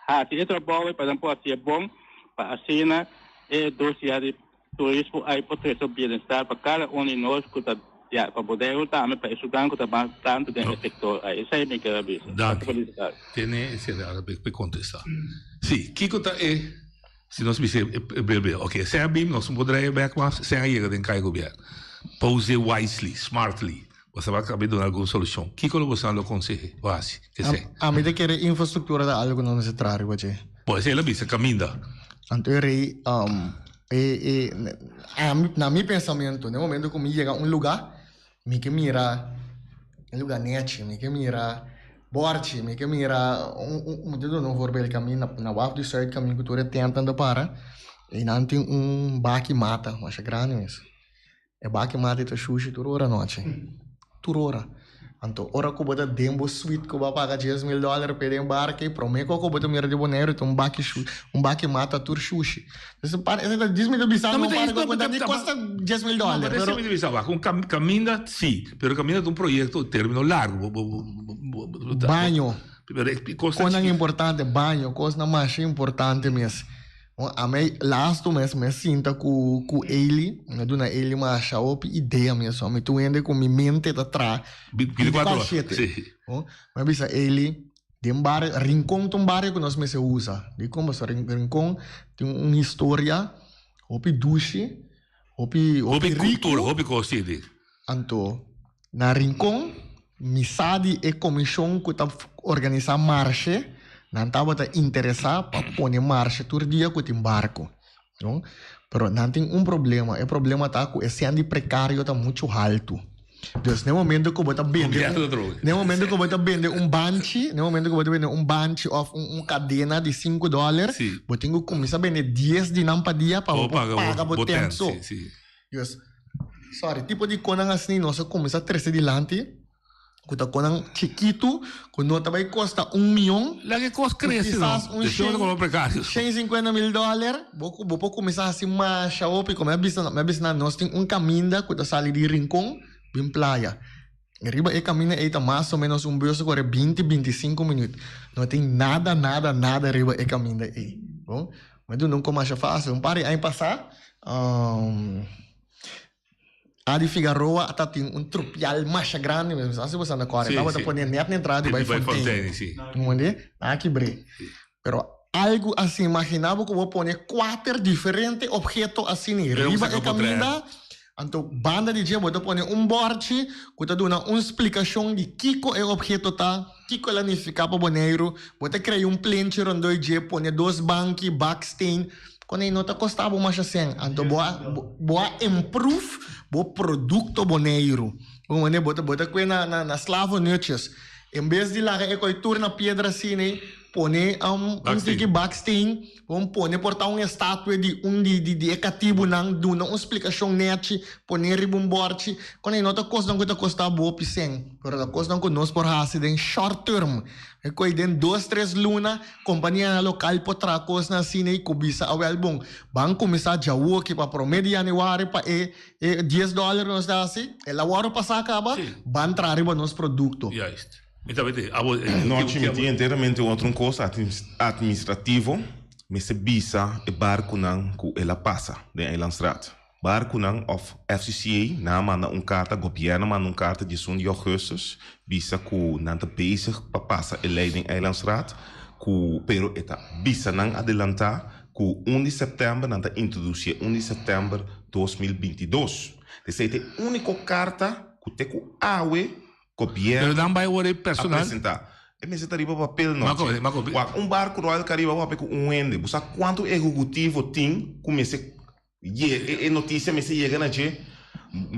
Hasi e trabou pa nan por hasié bon pa asina e industria di turismo ai por trese un bienestar pa kada un di nos ku ta ya pa Boneiru tambe pa e sudan ku ta mas tantu den e sektor ai. Esei mi kere bisa. Danki. Felisidat. Tene e sede ara pe kontesta. Si, kiko ta e si nos bisa e bril bril. Ok, esei a bin nos no por draai e bek mas, esei a yega den kai gobièrnu. Pose wisely, smartly. Boso a kaba di duna algun solushon. Kiko lo boso lo konseh'é o hasi? Esei. Ami ta kere infrastruktura ta algu ku nos mester traha riba dje. Bo esei lo bisa kaminda. Anto e rei, e e ami na mi pensamentu, na e momento ku mi yega un lugá, mi ke mira e lugá nechi, mi ke mira bòrchi, mi ke mira un un mi ta duna un voorbeeld kaminda na waf di Zuid kaminda ku tur e tèntnan ta para, einan tin un baki mata masha grandi mes. E baki mati ta shushi tur ora nochi. Tur ora. Anto ora ku bo ta den bo suite ku bo a paga 10.000 dòler p'e den barka i promé kos ku bo ta mira di Boneiru ta un baki shu un baki mata tur shushi. Entonces par esei ta djis mi ta bisa No, un par ku ta ni kosta 10.000 No, dòler pero pero esei mi ta bisa wak un kam kaminda si, pero kaminda ta un proyekto término largu bo bo bo bo bo ta Baño. Pero e kos ta Kosnan chikito. importante baño kosnan masha importante mes. Ami lastu mes mi a sinta ku ku Eli, mi a duna Eli masha hopi idea mes, mi ta un hende ku mi mente ta traha bintikuater shete. Mi a bisa Eli, den bario, Rincon ta un bario ku nos mester usa, dikon? Pasobra Rincon tin un historia hopi dushi, hopi Hopi riku. kultura, hopi kos tin di. Anto na Rincon mi sa di e komishon ku ta organisá marshe, nan tabata interesá pa pone marshe tur dia ku tin barko, no. Pero nan tin un problema, e problema ta ku e sèn di prekario ta muchu haltu. Dus na e momento ku bo ta bende un, na e momento ku bo ta bende un banchi, na e momento ku bo ta bende un banchi òf un kadena di sinku dòler, bo tin ku kuminsá bende dies di nan pa dia pa bo por paga bo tènt so. Dus, sorry, tipo di konan asina nos a kuminsá trese dilanti ku ta konan chikitu ku no ta bai kosta un mion. Laga e kos ku krese no. kisas un Despues bo ta shen, kobra prekario. shen sinkuenta mil dòler, bo ku bo por kuminsá hasi masha hopi. Komo mi a bisa, mi a bisa nan nos tin un kaminda ku ta sali di Rincon bin Playa. Riba e kaminda ei ta mas o ménos un bus ta kore binti, 25 minüt. No tin nada, nada, nada riba e kaminda ei. Bon, mi a duna un komasha fásil. Un par di aña pasá, Adi Figaroa ta tin un trupial masha grandi mes. Mi sa si bo sa na kòrda. Sí, Tabata sí. pone nèt na entrada di Di bai bai Fontein. Fontein, sí. Comprende? Nan a kibr'é. Pero algu asina, imaginá bo ku bo pone kuater diferente opheto asina Pero riba bo e sa ku bo trae. kaminda. Anto banda di dje bo ta pone un bòrchi ku ta duna un splikashon di kiko e opheto ta, kiko el a nifiká pa Boneiru. Bo ta krea un plenchi rondó di dje, pone dos banki, baksteen. Kon ei no ta kosta bo masha sèn, anto bo a bo a improve bo produkto Boneiru. Bo manera bo ta bo ta kue na na na slavo nutjes. En bes di laga e koi tur na piedra asina ei, pone un tiki baksteen, bo pone por ta un estatue di un di di di e katibunan, duna un splikashon nechi, pone riba un bòrchi. Kon ei no ta kosnan ku ta kosta bo hopi sèn, pero ta kosnan ku nos por hasi den short term. E koi den dos tres luna Kompanianan lokal por traha kosnan asina i ku bisa awel bon, ban kuminsá djawoki pa promé di yanüari pa e e dies dòler nos ta hasi, el a wòrdu pasá kaba, ban traha riba nos produkto. Juist. Mi ta wete, abo Nochi mi tin enteramente un otro un kos administrativo mester bisa e barkunan ku el a pasa den Eilandstraat. Barkunan òf FCCA nan a manda un karta, gobièrnu a manda un karta diesun di ougùstùs bisa ku nan ta bezig pa pasa e lei den Eilandsraad ku pero e ta bisa nan adelantá ku un di sèptèmber nan ta introdusié un di sèptèmber 2022. Esei ta e úniko karta ku te ku awe Pero gobièrnu nan bai ora e a personal. presentá. E mester ta riba papel Ma nochi. ma Wak un barku Royal Caribbean a papia ku un hende. Bo sa kuantu ehekutivo tin ku mester Ye, e noticia mester yega na dje.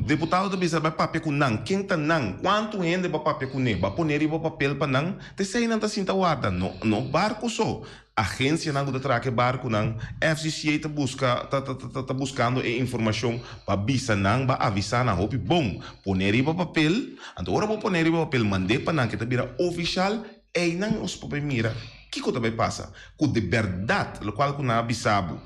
Deputado ta bisa bai papia ku nan. Ken ta nan? Kuantu hende bo a papia kuné? Bo a pone riba papel pa nan? Ta esei nan ta sinta warda. No, no barku so. Agencianan ku ta traha ku e barkunan, FCCA ta buska, ta, ta, ta, ta buskando e informashon pa bisa nan, ba avisá nan hopi bon. Pone riba papel. Anto ora bo pone riba papel, mand'é pa nan ke ta bira ofishal, einan nos por bai mira kiko ta bai pasa. Ku di bèrdat lokual ku nan a bisa bo.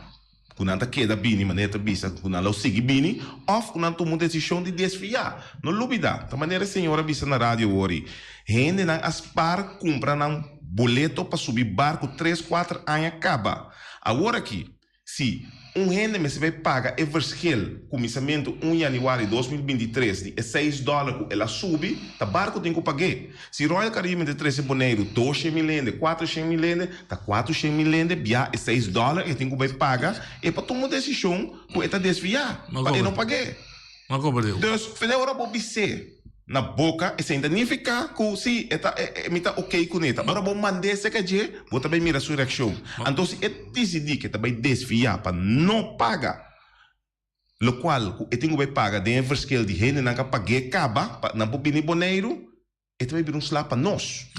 Ku nan ta keda bini manera ta bisa ku nan lo sigui bini òf ku nan tuma un desishon di desviá. No lubidá, ta manera e señor a bisa na radio wori, hendenan a spar kumpra nan boleto pa subi barku tres kuater aña kaba. Awor aki, si un hende mester bai paga e verschil kuminsamentu un yanüari 2023 di e seis dòler ku el a subi, ta barku tin ku pag'é. Si Royal Caribbean ta trese Boneiru 200.000 hende, 400.000 hende, ta 400.000 hende bia e seis dòler e tin ku bai paga e pa tuma un desishon ku e ta desviá pa e no pag'é. Dus, fene ora bo bis'é. na boka, esei ta nifiká ku si e ta mi ta oké kuné. Ta ora bo mand'é serka dje, bo ta bai mira su reakshon. Anto si e disidí ku e ta bai desviá pa no paga lokual ku e tin ku bai paga den e verschil di hendenan ku a pag'é kaba pa nan por bini Boneiru, E ta bai bira un sla pa nos.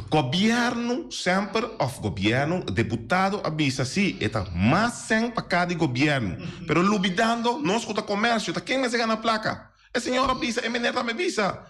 Gobièrnu semper òf gobièrnu, deputado a bisa si e ta mas sèn pa ka di gobièrnu. Pero lubidando nos ku ta komersio ta ken mester gana plaka. E señor a bisa, e meneer tambe bisa.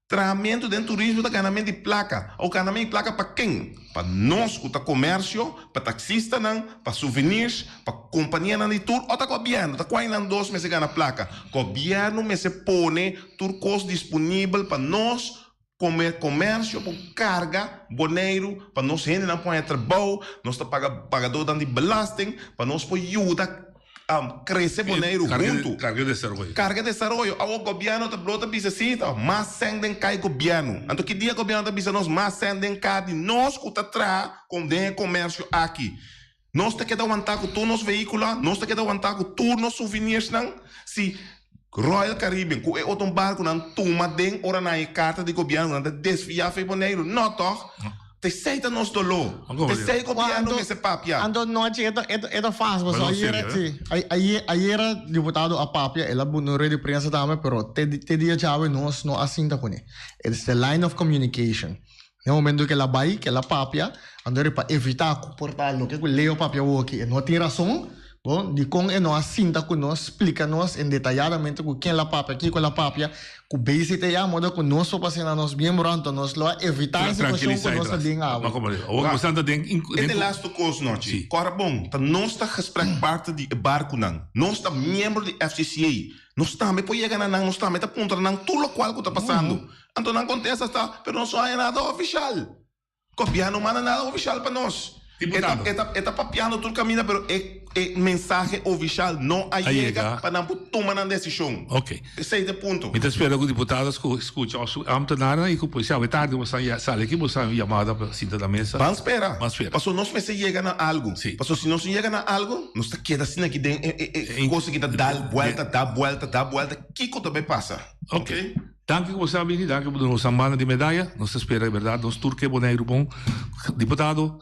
Trahamentu den turismo ta ganament di plaka. Òf ganament di plaka pa ken? Pa nos ku ta komersio, pa taksistanan, pa souvenirs, pa kompanianan di tur òf ta gobièrnu? Ta kua nan dos mester gana plaka? Gobièrnu mester pone Tur kos disponibel pa nos kome komersio por karga Boneiru pa nos hendenan por haña trabou, nos ta paga pagadonan di belasting pa nos por yuda krese Boneiru huntu. Karga desaroyo. Karga desaroyo. Awor gobièrnu ta blo ta bisa si ta mas sèn den kai gobièrnu. Anto ki dia gobièrnu ta bisa nos mas sèn den ka di nos ku ta traha den e komersio aki. Nos ta keda wantá ku tur nos vehíkulo, nos ta keda wantá ku tur nos souvenirsnan. Si Royal Caribbean ku e otro barkunan tuma den ora nan e karta di gobièrnu nan ta desviá for Boneiru. No tòg? Ta esei ta nos doló. Ta esei gobièrnu mester papia. Anto nochi e ta e ta fásil pasobra ayera si ayera diputado a papia el a bunda un rueda di prensa tambe pero te te dia djawe nos no a sinta kuné. It's the line of communication. Den momento ku el a bai, ku el a papia, anto pa evitá ku por ta loke ku Leo papia awoki e no tin rason, bo, dikon e no a sinta ku nos, splika nos en detayadamente ku ken el a papia, kiko el a papia, ku BCTA, modo ku nos por pasa na nos miembro, anto nos lo a evitá e situashon ku nos ta den awe. E de lastu kos nochi, kòrda bon, ta nos ta gesprekpartner di e barkunan, nos ta miembro di FCCA, nos tambe por yega na nan, nos tambe ta puntra nan tur lokual ku ta pasando. Anto nan kontesta ta, Pero nos no haña nada ofishal. Gobièrnu no manda nada ofishal pa nos. E ta, e ta, e ta papiando tur kaminda, pero e, e mensahe ofishal no a yega pa nan por tuma nan desishon. Ok. Esei ta e punto. Mi ta spera ku diputado skucha òf su ámtenarnan i ku polis awe tardi bo sa sali aki bo sa un yamada pa sinta na mesa. Ban spera. Ban spera. Pasobra nos mester yega na algu. Si. Pasobra si nos no yega na algu, nos ta keda asina aki den e, e, e kos aki ta dal buelta, da buelta, da buelta. Kiko ta bai pasa? Ok. Danki ku bo sa bini, danki ku bo duna nos nan banda di medaya. Nos ta spera di bèrdat nos tur ke Boneiru bon. Diputado,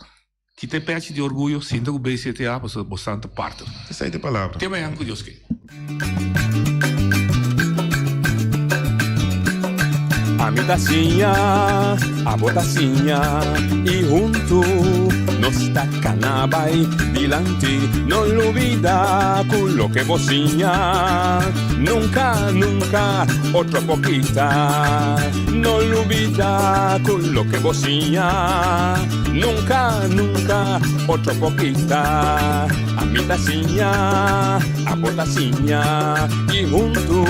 kita e pèchi di orguyo, sinta ku BCTA pasobra bo santa partner. Esei ta e palabra. Te mañan ku Dios ke. Ami ta siña, abo ta siña y huntu nos ta cana bay dilanti. No lubida cu loke bo siña nunca, nunca otro por kita. No lubida cu loke bo siña nunca, nunca otro por kita. Ami ta siña, abo ta siña y huntu.